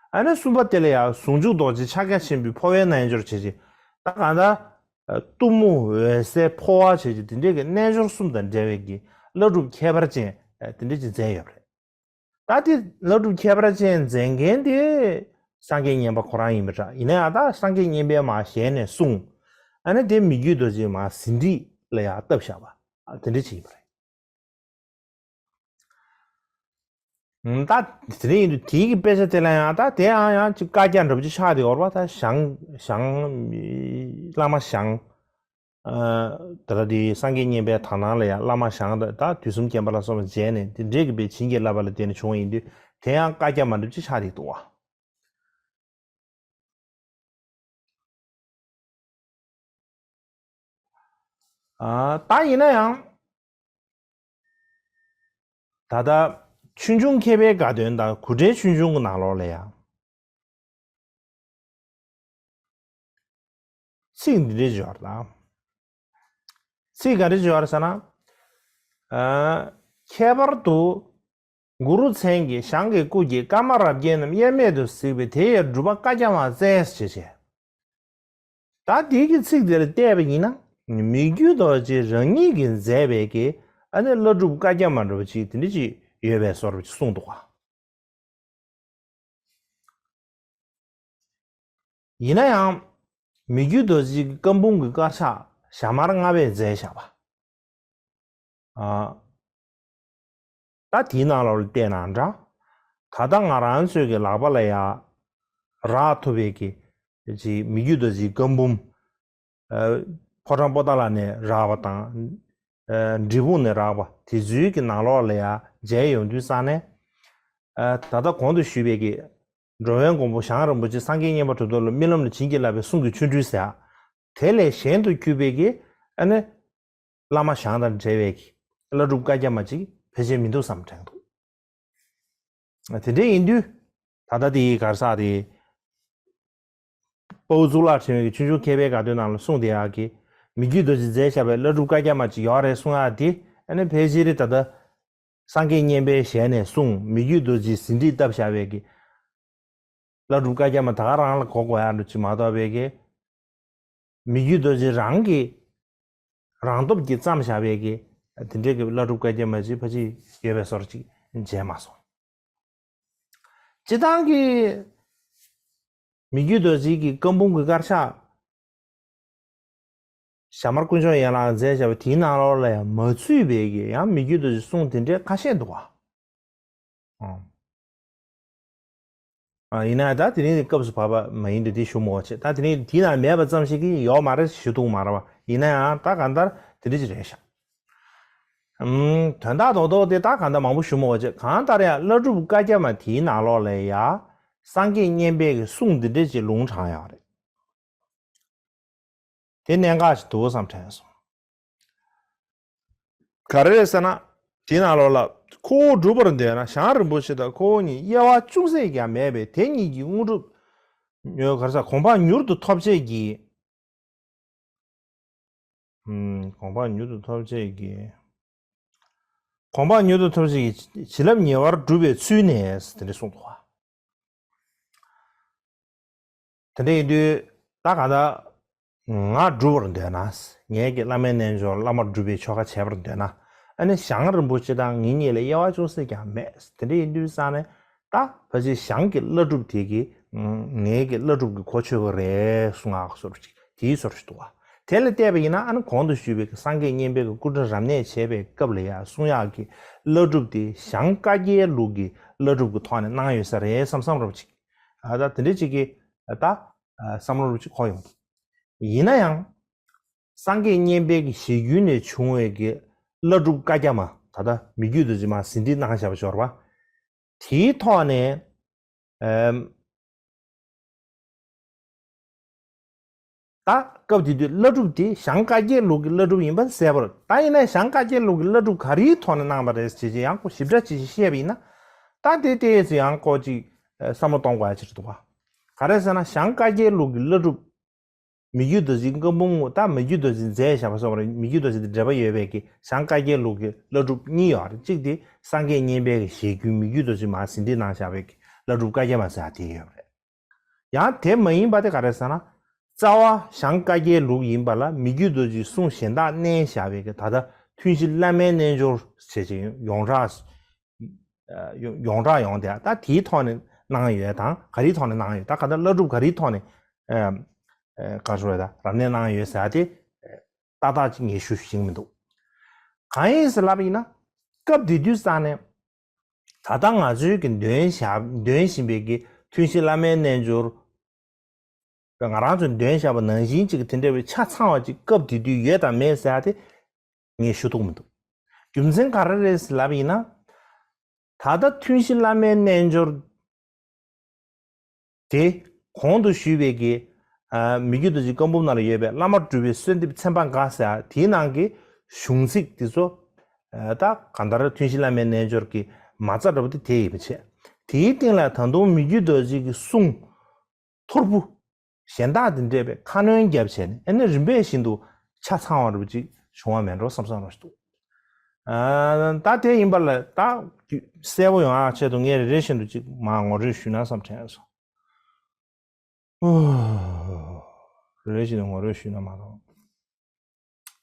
ཨ་ནི་གསུམ་པ་དེ་ལ་ཡང་ཟུང་འཇུག་རྡོ་རྗེ་ཕྱག་རྒྱ་ཆེན་པོའི་འཕོ་བའི་རྣལ་འབྱོར་བྱས་བྱས། ད་གང་ལྟར། གཏུམ་མོ་འོད་གསལ་འཕོ་བ་བྱས་བྱས་དེ་འདྲའི་གི་རྣལ་འབྱོར་གསུམ་དང་འབྲེལ་བའི་གི་བླ་སྒྲུབ་ཁྱད་པར་ཅན་དེ་འདྲ་ཅིག་མཛད་ཡོད་རེད། ད་དེ་བླ་སྒྲུབ་ཁྱད་པར་ཅན་མཛད་མཁན་དེ་སངས་རྒྱས་མཉན་པ་ཁོ་རང་ཡིན་པ་འདྲ། ཡིན་ན་ཡང་ད་སངས་རྒྱས་མཉན་པས་མར་ཞལ་ནས་གསུངས། ཨ་ནི་དེ་མི་བསྐྱོད་རྡོ་རྗེས་མར་ཟིན་བྲིས་ལ་ཡང་བཏབ་བཞག་པ་དེ་འདྲ་ཅིག་ཡིན་པ་རེད། ད་དེ་རིང་ཡིན་དུས་དེའི་གི་དཔེ་ཆ་དེ་ལ་ཡང་ད་དེ་ཡང་ཡང་ཅིག་བཀའ་རྒྱ་འདྲ་པོ་ཅིག་ཆགས་བསྡད་ཡོད་རེད་བ། ད་ཞང་ཞང་བླ་མ་ཞང་ཨ་ད་ལྟ་དེ་སངས་རྒྱས་མཉན་པའི་དག་སྣང་ལ་ཡང་བླ་མ་ཞང་ད་ད་དུས་གསུམ་མཁྱེན་པ་ལ་སོགས་པ་མཇལ་ནས་དེ་འདྲས་ཀྱི་དཔེ་བྱིན་གྱིས་བརླབས་པ་ལ་བརྟེན་ནས་བྱུང་བ་ཡིན་དུས་དེ་ཡང་བཀའ་རྒྱ་མ་འདྲ་པོ་ཅིག་ཆགས་བསྡད་འདུག་བ། ཨ་ད་ཡིན་ན་ཡང་། ད་ལྟ་ཆོས་འབྱུང་མཁས་པའི་དགའ་སྟོན་དང་གུར་འགྲེལ་ཆོས་འབྱུང་གི་ནང་ལོགས་ལ་ཡང་། ཚིག་འདི་འདྲ་ཅིག་ཡོད་རེད་ད། ཚིག་ག་འདྲ་ཅིག་ཡོད་རེད་ཟེར་ན། ཨ་ཁྱད་པར་དུ། གུ་རུ་མཚན་གྱི་ཞང་གི་སྐུ་གྱིས་ཀ་མ་རབ་རྒྱན་རྣམས་དབྱེར་མེད་དུ་གཟིགས་པས་དེ་ཡི་སྒྲུབ་པ་བཀའ་རྒྱ་མ་བཙལ་ཞེས་བྱས། ད་དེའི་གི་ཚིག་དེ་ལ་བལྟས་པ་ཡིན་ན། མི་བསྐྱོད་རྡོ་རྗེ་རང་ཉིད་ཀྱིས་མཛད་པའི་གི་ཨ་ནི་བླ་སྒྲུབ་བཀའ་རྒྱ་མ་འདྲ་པོ་ཅིག་དེ་འདྲ་ཅིག་ཡོད་པའི་བཟོ་འདྲ་ཅིག་གསུངས་འདུག་ག་ཡིན་ན་ཡང་། མི་བསྐྱོད་རྡོ་རྗེའི་བཀའ་འབུམ་གྱི་དཀར་ཆག་ཞྭ་དམར་ལྔ་པས་མཛད་བཞག་པ། ཨ། ད་དེའི་ནང་ལོགས་ལ་བལྟས་ན་འདྲ། ད་ལྟ་ང་རང་ཚོའི་གི་ལག་པ་ལ་ཡ། རག་ཐུབ་པའི་གི། ཅིག་མི་བསྐྱོད་རྡོ་རྗེའི་བཀའ་འབུམ། ཨ། ཕོ་བྲང་པོ་ཏ་ལ་ནས་རག་པ་དང་། ཨ། འབྲས་སྤུངས་ནས་རག་པ་དེ་ཚོའི་གི་ནང་ལོགས་ལ་ཡ་མཇལ་ཡོང་དུས་ཙང་ནས། ཨ། ད་ལྟ་གོང་དུ་ཞུས་པའི་གི། འགྲོ་བའི་མགོན་པོ་ཞང་རིན་པོ་ཆེ་སངས་རྒྱས་མཉན་པ་གྲུབ་ཐོབ་ལ་རྨི་ལམ་ལ་བྱིན་གྱིས་བརླབས་པའི་གསུང་གི་ཆོ་འཕྲུལ་ཟེར། དེ་ལས་གཞན་དུ་གྱུར་པའི་གི། ཨ་ནི། བླ་མ་ཞང་དང་འབྲེལ་བའི་གི། བླ་སྒྲུབ་བཀའ་རྒྱ་མ་ཅིག་ཕལ་ཆེར་མི་འདུག་བསམ་དྲན་འདུག་དེ་འདྲ་ཡིན་དུས། ད་ལྟ་དེའི་གར་ས་དེ། དཔའ་བོ་གཙུག་ལག་ཕྲེང་བའི་ཆོས་འབྱུང་མཁས་པའི་དགའ་སྟོན་ནང་ལ་གསུངས་བསྡད་ཡག་གི། མི་བསྐྱོད་རྡོ་རྗེས་མཛད་བཞག་པའི་བླ་སྒྲུབ་བཀའ་རྒྱ་མ་ཅིག་ཡོད་རེད་གསུང་ཡག་དེ། ཨ་ནི་ཕལ་ཆེར་ད་ལྟ། སངས་རྒྱས་མཉན་པའི་ཞལ་ནས་གསུངས། མི་བསྐྱོད་རྡོ་རྗེས་ཟིན་བྲིས་བཏབ་བཞག་པའི་གི། བླ་སྒྲུབ་བཀའ་རྒྱ་མ་ད་ག་རང་ལ་གོ་དགོས་ཡག་འདྲ་ཅིག་མ་གཏོགས་པའི་གི། མི་བསྐྱོད་རྡོ་རྗེ་རང་གི། རང་སྟོབས་ཀྱིས་བརྩམས་བཞག་པའི་གི། དེ་འདྲའི་གི་བླ་སྒྲུབ་བཀའ་རྒྱ་མ་ཅིག་ཕལ་ཆེར་ཡོད་པའི་བཟོ་འདྲ་ཅིག་མཇལ་མ་སོང་། སྤྱིར་བཏང་གི་མི་བསྐྱོད་རྡོ་རྗེ་གི་བཀའ་འབུམ་གྱི་དཀར་ཆག་ཞྭ་དམར་དཀོན་མཆོག་ཡན་ལག་མཛད་བྱ་བ་དེའི་ནང་ལོགས་ལ་ཡང་མ་ཚུད་པའི་གི་ཡང་མི་བསྐྱོད་རྡོ་རྗེ་གསུང་དེ་འདྲའི་ཁ་ཤས་འདུག་བ། ཨང་། ཨ་ཡིན་ན་ད་དེ་རིང་གི་སྐབས་སུ་བབས་པ་མ་ཡིན་དུས་དེ་ཞུ་མི་དགོས་ཆེ། ད་དེ་རིང་དེའི་ནང་མེད་པ་ཙམ་ཞིག་གི་ཡོད་མ་རེད་ཞུ་ཐུབ་མ་རེད་བ། ཡིན་ན་ཡང་ད་གང་ལྟར་དེ་འདྲ་ཅིག་རེད་ཤག་ཨུམ། དོན་དག་རྡོག་རྡོག་དེ་ད་གང་ལྟར་མང་པོ་ཞུ་མི་དགོས་ཆེ། གང་ལྟར་ཡང་བླ་སྒྲུབ་བཀའ་རྒྱ་མ་དེའི་ནང་ལོགས་ལ་ཡ། སངས་རྒྱས་མཉན་པའི་གི་གསུང་འདི་འདྲ་ཅིག་ལུང་དྲངས་ཡོད་རེད། དེ་གནད་འགག་ཅིག་འདུག་བསམ་དྲན་སོང་། ག་རེ་རེད་ཟེར་ན། དེའི་ནང་ལོགས་ལ་ཁོ་བོ་སྒྲུབ་པར་འདོད་ན་ཞང་རིན་པོ་ཆེ་དང་ཁོ་བོ་གཉིས་དབྱེ་བ་ཅུང་ཟད་ཀྱང་མེད་པས་དེ་གཉིས་ཀྱི་དངོས་གྲུབ། ག་རེ་ཟེར། གོ་འཕང་མྱུར་དུ་ཐོབ་བྱེད་ཀྱི། ཨུམ། གོ་འཕང་མྱུར་དུ་ཐོབ་བྱེད་ཀྱི། གོ་འཕང་མྱུར་དུ་ཐོབ་བྱེད་ཀྱི་བྱིན་རླབས་ཉེ་བར་སྒྲུབ་པའི་ཚུལ་ནས་དེ་འདྲ་གསུངས་འདུག་བ། དེ་འདྲ་ཡིན་དུས་ད་ག་ད་ང་སྒྲུབ་པར་འདོད་ན། ངའི་གི་བླ་མའི་རྣལ་འབྱོར་བླ་མ་སྒྲུབ་པའི་ཆོ་ག་བྱེད་པར་འདོད་ན། ཨ་ནི་ཞང་རིན་པོ་ཆེ་དང་ངེད་གཉིས་ལ་དབྱེ་བ་ཅུང་ཟད་ཀྱང་མེད། དེ་འདྲ་ཡིན་དུས་ཙང་ནས་ད་ཕལ་ཆེར་ཞང་གི་བླ་སྒྲུབ་དེ་གི་ངའི་གི་བླ་སྒྲུབ་ཀྱི་གོ་ཆོད་ཀྱི་རེད་གསུང་ཡག་བཟོ་འདྲ་ཅིག་དེའི་བཟོ་འདྲ་ཞིག་འདུག་བ། དེ་ལ་བལྟས་པ་ཡིན་ན་ཨ་ནི་གོང་དུ་ཞུས་པའི་གི་སངས་རྒྱས་མཉན་པའི་གི་སྐུ་ཕྲེང་རབ་གནས་བྱེད་པའི་སྐབས་ལ་ཡང་གསུང་ཡག་གི་བླ་སྒྲུབ་དེ་ཞང་བཀའ་བརྒྱད་ལུགས་ཀྱི་བླ་སྒྲུབ་ཀྱི་ཐོག་ནས་གནང་ཡོད་ས་རེད་བསམ་བསམ་འདྲ་པོ་ཅིག་ཨ་ད་དེ་འདྲ་ཅིག་གི་ད་བསམ་བློ་འདྲ་པོ་ཅིག་འཁོར་ཡོང་། ཡིན་ན་ཡང་། སངས་རྒྱས་མཉན་པའི་གི་ཞལ་རྒྱུན་ནས་བྱུང་བའི་གི་བླ་སྒྲུབ་བཀའ་རྒྱ་མ་ད་ལྟ་མི་བསྐྱོད་རྡོ་རྗེ་མ་ཟིན་བྲིས་གནང་བཞག་པ་འབྱོར་བ། དེའི་ཐོག་ནས་ཨམ། ད་སྐབས་དེ་དུས་བླ་སྒྲུབ་དེ་ཞང་བཀའ་བརྒྱད་ལུགས་ཀྱི་བླ་སྒྲུབ་ཡིན་པ་གསལ་པོ་རེད། ད་ཡིན་ན་ཞང་བཀའ་བརྒྱད་ལུགས་ཀྱི་བླ་སྒྲུབ་ག་རེའི་ཐོག་ནས་གནང་བ་རེད་ཅེས་ཅེས་ཡང་ཁོ་ཞིབ་ཕྲ་ཅིག་བཤད་པ་ཡིན་ན། ད་དེ་ལྟས་སུ་ཡང་ཁོ་ཅིག་བསམ་བློ་གཏོང་དགོས་ཡ་ཅིག་རེད་འདུག་བ། ག་རེ་ཟེར་ན་ཞང་བཀའ་བརྒྱད་ལུགས་ཀྱི་བླ་སྒྲུབ། མི་བསྐྱོད་རྡོ་རྗེ་བཀའ་འབུམ་ངོ་ད་མི་བསྐྱོད་རྡོ་རྗེ་མཛད་བཞག་པ་སོགས་རེད། མི་བསྐྱོད་རྡོ་རྗེ་དེ་འགྲེལ་པ་ཡོད་པའི་གི་ཞང་བཀའ་བརྒྱད་ལུགས་ཀྱི་བླ་སྒྲུབ་གཉིས་ཡོད་རེད། གཅིག་དེ་སངས་རྒྱས་མཉན་པའི་གི་ཞལ་རྒྱུན་མི་བསྐྱོད་རྡོ་རྗེ་མ་ཟིན་བྲིས་གནང་བཞག་པའི་གི་བླ་སྒྲུབ་བཀའ་རྒྱ་མ་ཟེར་ཡ་དེ་ཡོད་རེད། ཡང་དེ་མ་ཡིན་པ་དེ་ག་རེ་ཟེར་ན། རྩ་བ་ཞང་བཀའ་བརྒྱད་ལུགས་ཡིན་པ་ལ་མི་བསྐྱོད་རྡོ་རྗེའི་གསུང་གཞན་དག་བསྣན་བཞག་པའི་གི་ད་ལྟ་ཐུན་བཞི་བླ་མའི་རྣལ་འབྱོར་བྱས་ཅིག་ཡོངས་གྲགས། ཡོངས་གྲགས་ཡོང་དེ་ད་དེའི་ཐོག་ནས་གནང་ཡོད་དང་ག་རེའི་ཐོག་ནས་གནང་ཡོད་ད་ག་ད་བླ་སྒྲུབ་ག་རེའི་ཐོག་ནས་ག་རེ་ཟེར་ད་རབ་གནས་གནང་ཡོད་ཟེར་དེ་ཏག་ཏག་ཅིག་ངས་ཞུ་ཤེས་མི་འདུག་གང་ཡིན་ཟེར་ལབ་ཡིན་ན། སྐབས་དེ་དུས་ཙང་ནས་ད་ལྟ་ང་ཚོའི་གི་འདོན་བཞག་འདོན་བཞིན་པའི་གི་ཐུན་བཞི་བླ་མའི་རྣལ་འབྱོར། ང་རང་ཚོས་འདོན་བཞག་པ་ནང་བཞིན་ཅིག་དེ་འདྲ་བའི་ཆ་ཚང་བ་ཅིག་སྐབས་དེ་དུས་ཡོད་དང་མེད་ཟེར་ཡ་དེ་ངས་ཞུ་ཐུབ་མི་འདུག་རྒྱུ་མཚན་ག་རེ་རེད་ལབ་ཡིན་ན། ད་ལྟ་ཐུན་བཞི་བླ་མའི་རྣལ་འབྱོར་དེ་གོང་དུ་ཞུས་པའི་གི་མི་བསྐྱོད་རྡོ་རྗེ་བཀའ་འབུམ་ནང་ལ་ཡོད་པའི་བླ་མ་སྒྲུབ་པའི་གསོལ་འདེབས་ཚན་པ་འགའ་ཟེར་ཡ་དེའི་ནང་གི་གཞུང་ཚིག་དེ་ཚོ་ད་གང་ལྟར་ཐུན་བཞི་བླ་མའི་རྣལ་འབྱོར་གྱི་མ་རྩ་འདྲ་པོ་དེ་དེ་ཡིན་པ་བྱས། དེའི་སྟེང་ལ་ད་དུང་མི་བསྐྱོད་རྡོ་རྗེ་གི་གསུང་། ཐོར་བུ། གཞན་དག་དེ་འདྲས་པའི་ཁ་སྣོན་བརྒྱབ་བྱས་ནས་ཨ་ནི་རིམ་པས་བཞིན་དུ་ཆ་ཚང་བ་རུ་ཅིག་བྱུང་བ་མེད་འགྲོ་བསམ་བསམ་རོ་ཞིག་འདུག་ཨ་ད་དེ་ཡིན་པ་ལ་ད་གསལ་པོ་ཡོང་ཡག་ཆེད་དུ་ངས་རེ་རེ་བཞིན་དུ་ཅིག་མ་ངོ་སྤྲོད་ཞུས་ན་བསམ་དྲན་སོང་། རེ་རེ་བཞིན་དུ་ངོ་སྤྲོད་ཞུས་ན་མ་གཏོགས།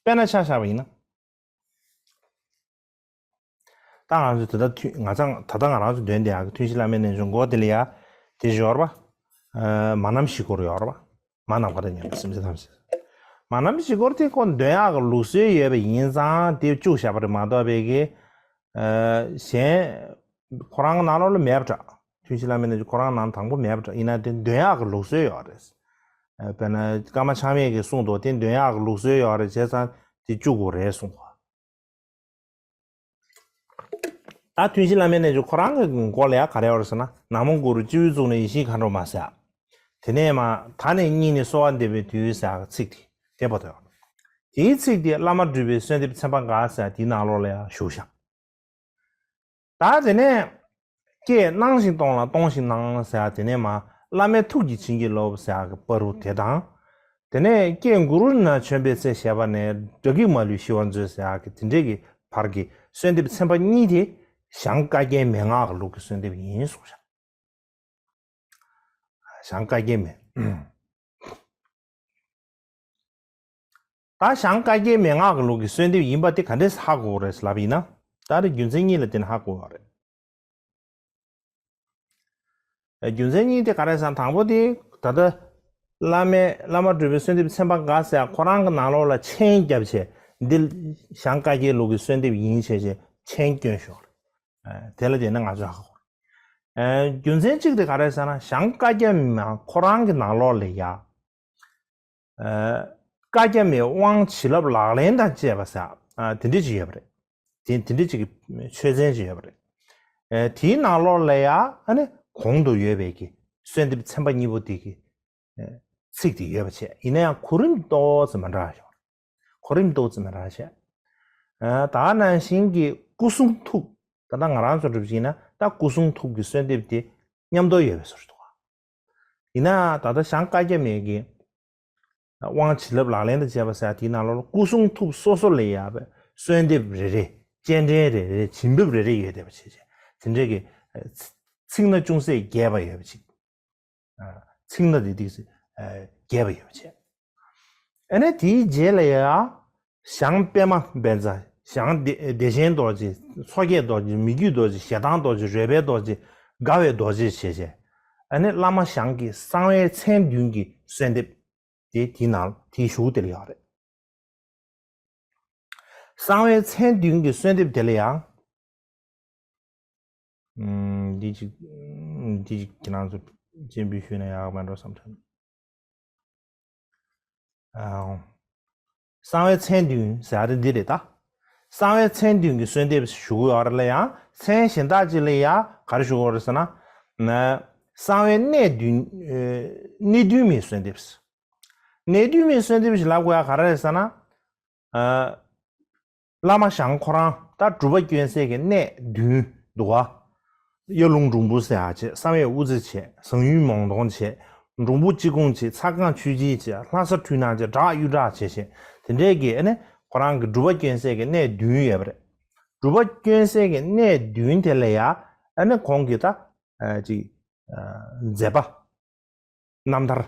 དཔེར་ན་ཆ་བཞག་པ་ཡིན་ན། ད་ང་ཚོས་ད་ལྟ་ཐུན་ང་ཚང་ད་ལྟ་ང་རང་ཚོ་འདོན་བསྡད་ཡག་གི་ཐུན་བཞི་བླ་མའི་རྣལ་འབྱོར་མགོ་དེ་ལ་ཡ་དེ་ཡོད་རེད་པ། མ་ནམ་བཞི་སྐོར་ཡོད་རེད་པ། མ་ནམ་མཁའ་ལྟར་མཉམ་པའི་སེམས་ཅན་ཐམས་ཅད། མ་ནམ་བཞི་སྐོར་དེ་ཁོ་འདོན་ཡག་གི་ལུགས་སྲོལ་ཡོད་པ་ཡིན་ཙང་དེ་བཅུག་བཞག་པ་རེད་མ་གཏོགས་པའི་གི་གཞན་ཁོ་རང་གི་ནང་ལོགས་ལ་མེད་པ་འདྲ། ཐུན་བཞི་བླ་མའི་རྣལ་འབྱོར་ཁོ་རང་ནང་དང་པོ་མེད་པ་འདྲ་ཡིན་ན་དེ་འདོན་ཡག་གི་ལུགས་སྲོལ་ཡོད་རེད། དཔེར་ན་ཀརྨ་ཆགས་མེད་ཀྱིས་གསུངས་འདུག་དེ་འདོན་ཡག་གི་ལུགས་སྲོལ་ཡོད་རེད་བྱས་ཙང་དེ་བཅུག་དགོས་རེད་གསུངས། ད་ཐུན་བཞི་བླ་མའི་རྣལ་འབྱོར་ཁོ་རང་གི་མགོ་ལ་ཡ་ག་རེ་ཡོད་རེད་ཟེར་ན། ན་མོ་གུ་རུ་སྤྱི་བོའི་གཙུག་ནས་ཡེ་ཤེས་མཁའ་འགྲོ་མ་ཟེར། དེ་ནས་མ་ད་ནས་སྙིང་ནས་གསོལ་བ་འདེབས་པའི་དུས་ཟེར་ཚིག་དེ་དེ་བར་དུ་ཡོད། དེའི་ཚིག་དེ་བླ་མ་སྒྲུབ་པའི་གསོལ་འདེབས་ཚན་པ་འགའ་ཟེར་དེའི་ནང་ལོགས་ལ་ཡ་བཞུགས་ཤག་ད་དེ་ནས་ཀྱེ་གནང་ཞིང་གཏོང་ལ་གཏོང་ཞིང་གནང་ཟེར་དེ་ནས་མ་བླ་མའི་ཐུགས་ཀྱིས་བྱིན་གྱིས་རློབས་ཟེར་གི་བར་དུ་དེ་དང་། དེ་ནས་ཀྱེ་གུ་རུ་ན་བྱོན་པའི་ཚེ་ཞེས་པ་ནས་དགྲ་བགེགས་མ་ལུས་ཞི་བར་མཛོད་ཟེར་ཡག་གི་དེ་འདྲས་ཀྱི་བར་གྱི་གསོལ་འདེབས་ཚན་པ་གཉིས་དེ་ཞང་བཀའ་རྒྱའི་མན་ངག་གི་ལུགས་ཀྱི་གསོལ་འདེབས་ཡིན་གསུངས་ཤག་ཞང་བཀའ་རྒྱའི་མན། ད་ཞང་བཀའ་རྒྱའི་མན་ངག་གི་ལུགས་ཀྱི་གསོལ་འདེབས་ཡིན་པ་དེ་ག་འདྲས་ཧ་གོ་དགོས་རེད་ལབ་ཡིན་ན། ད་རེས་རྒྱུ་མཚན་གཉིས་ལ་བརྟེན་ནས་ཧ་གོ་བ་རེད། རྒྱུ་མཚན་གཉིས་དེ་ག་རེ་ཟེར་ན། དང་པོ་དེ་ད་ལྟ་བླ་མའི་བླ་མ་སྒྲུབ་པའི་གསོལ་འདེབས་ཚན་པ་འགའ་ཟེར་ཁོ་རང་གི་ནང་ལོགས་ལ་མཆན་བརྒྱབ་བྱས་འདི་ཞང་བཀའ་རྒྱའི་ལུགས་ཀྱི་གསོལ་འདེབས་ཡིན་བྱས་བྱས་མཆན་བསྐྱོན་ཞོར་དེ་ལ་བརྟེན་ནས་ང་ཚོས་ཧ་གོ། རྒྱུ་མཚན་གཅིག་དེ་ག་རེ་ཟེར་ན། ཞང་བཀའ་རྒྱ་མ་ཁོ་རང་གི་ནང་ལོགས་ལ་ཡ། བཀའ་རྒྱ་མའི་དབང་བྱིན་རླབས་ལག་ལེན་དང་བཅས་པ་ཟེར་དེ་འདྲ་ཅིག་ཡོད་པ་རེད། དེ་དེ་འདྲ་ཅིག་གི་ཆོས་ཚན་ཅིག་ཡོད་པ་རེད། དེའི་ནང་ལོགས་ལ་ཡ་ཨ་ནི་གོང་དུ་ཡོད་པའི་གི་གསོལ་འདེབས་ཚན་པ་གཉིས་པོ་དེ་གི་ཚིག་དེ་ཡོད་པ་བྱས། ཡིན་ན་ཡང་གོ་རིམ་ཏོག་ཙམ་མ་འདྲ་བ་ཞིག་གོ་རིམ་ཏོག་ཙམ་མ་འདྲ་བ་བྱས། ད་ནང་བཞིན་གྱི་སྐུ་གསུང་ཐུགས། ད་ལྟ་ང་རང་ཚོ་སྒྲུབ་བྱེད་ན་ད་སྐུ་གསུང་ཐུགས་ཀྱི་གསོལ་འདེབས་དེ་མཉམ་དུ་ཡོད་པའི་བཟོ་ཞིག་འདུག་ག་ཡིན་ན་ད་ལྟ་ཞང་བཀའ་རྒྱ་མའི་གི་དབང་བྱིན་རླབས་ལག་ལེན་དུ་བྱས་པ་ཟེར་དེའི་ནང་ལོགས་ལ་སྐུ་གསུང་ཐུགས་སོ་སོ་ལ་ཡ་བའི་གསོལ་འདེབས་རེ་རེ། སྤྱན་འདྲེན་རེ་རེ། བྱིན་འབེབས་རེ་རེ་ཡོད་བསྡད་པ་བྱས་བྱས་དེ་འདྲའི་གི་ཚིག་སྣ་ཅུང་ཟད་རྒྱས་པ་ཡོད་པ་ཅིག་ཚིག་སྣ་དེ་དེ་ རྒྱས་པ་ཡོད་པ་བྱས། ཨ་ནི་དེའི་རྗེས་ལ་ཡང་ཞང་པདྨ་བཛྲ། ཞང་བདེ་བདེ་ཆེན་རྡོ་རྗེ། མཚོ་སྐྱེས་རྡོ་རྗེ། མི་བསྐྱོད་རྡོ་རྗེ། ཞེ་སྡང་རྡོ་རྗེ། རོལ་པའི་རྡོ་རྗེ། དགའ་བའི་རྡོ་རྗེ་བྱས་བྱས། ཨ་ནི་བླ་མ་ཞང་གི་གསང་བའི་མཚན་བདུན་གྱི་གསོལ་འདེབས་དེ་དེའི་ནང་དེའི་གཞུག་དེ་ལ་ཡོད་རེད། གསང་བའི་མཚན་བདུན་གྱི་གསོལ་འདེབས་དེ་ལ་ཡང་། ཨུམ། འདི་ཅིག་འདི་ཅིག་ཁྱེད་རང་ཚོ་སྤྱན་འབུལ་ཞུས་ན་ཡག་མ་འགྲོ་བསམ་དྲན། ཨང་། གསང་བའི་མཚན་བདུན་ཟེར་ཡ་དེ་འདི་རེད་ད། གསང་བའི་མཚན་བདུན་གྱི་གསོལ་འདེབས་ཞུ་གི་ཡོད་རེད་ལ་ཡང་མཚན་གཞན་དག་ཅིག་ལ་ཡང་ག་རེ་ཞུ་གི་ཡོད་རེད་ཟེར་ན། ན། གསང་བའི་གནས་བདུན། ཨེ། གནས་བདུན་མའི་གསོལ་འདེབས། གནས་བདུན་མའི་གསོལ་འདེབས་ཞེས་ལབ་དགོས་ཡ་ག་རེ་རེད་ཟེར་ན། ཨ། བླ་མ་ཞང་ཁོ་རང་ད་སྒྲུབ་པ་སྐྱོན་སེལ་གྱི་གནས་བདུན་འདུག་ག། གཡའ་ལུང་འབྲོང་བུ་ཟེར་ཡ་བྱས། བསམ་ཡས་དབུ་རྩེ་བྱས། བཟང་ཡུལ་མོང་སྟོང་བྱས། འབྲོང་བུ་ཅི་གུང་བྱས། ཚ་སྒང་ཆུ་སྦྱིན་བྱས། ལྷ་ས་འཕྲུལ་སྣང་བྱས། བྲག་གཡུ་བྲག་བྱས་བྱས། དེ་འདྲས་ཀྱི་ཨ་ནི་ཁོ་རང་གི་སྒྲུབ་པ་སྐྱོན་སེལ་གྱི་གནས་བདུན་ཡོད་པ་རེད། སྒྲུབ་པ་སྐྱོན་སེལ་གྱི་གནས་བདུན་དེ་ལ་ཡ་ཨ་ནི་ཁོང་གི་ད་ཅིག་མཛད་པ། རྣམ་ཐར་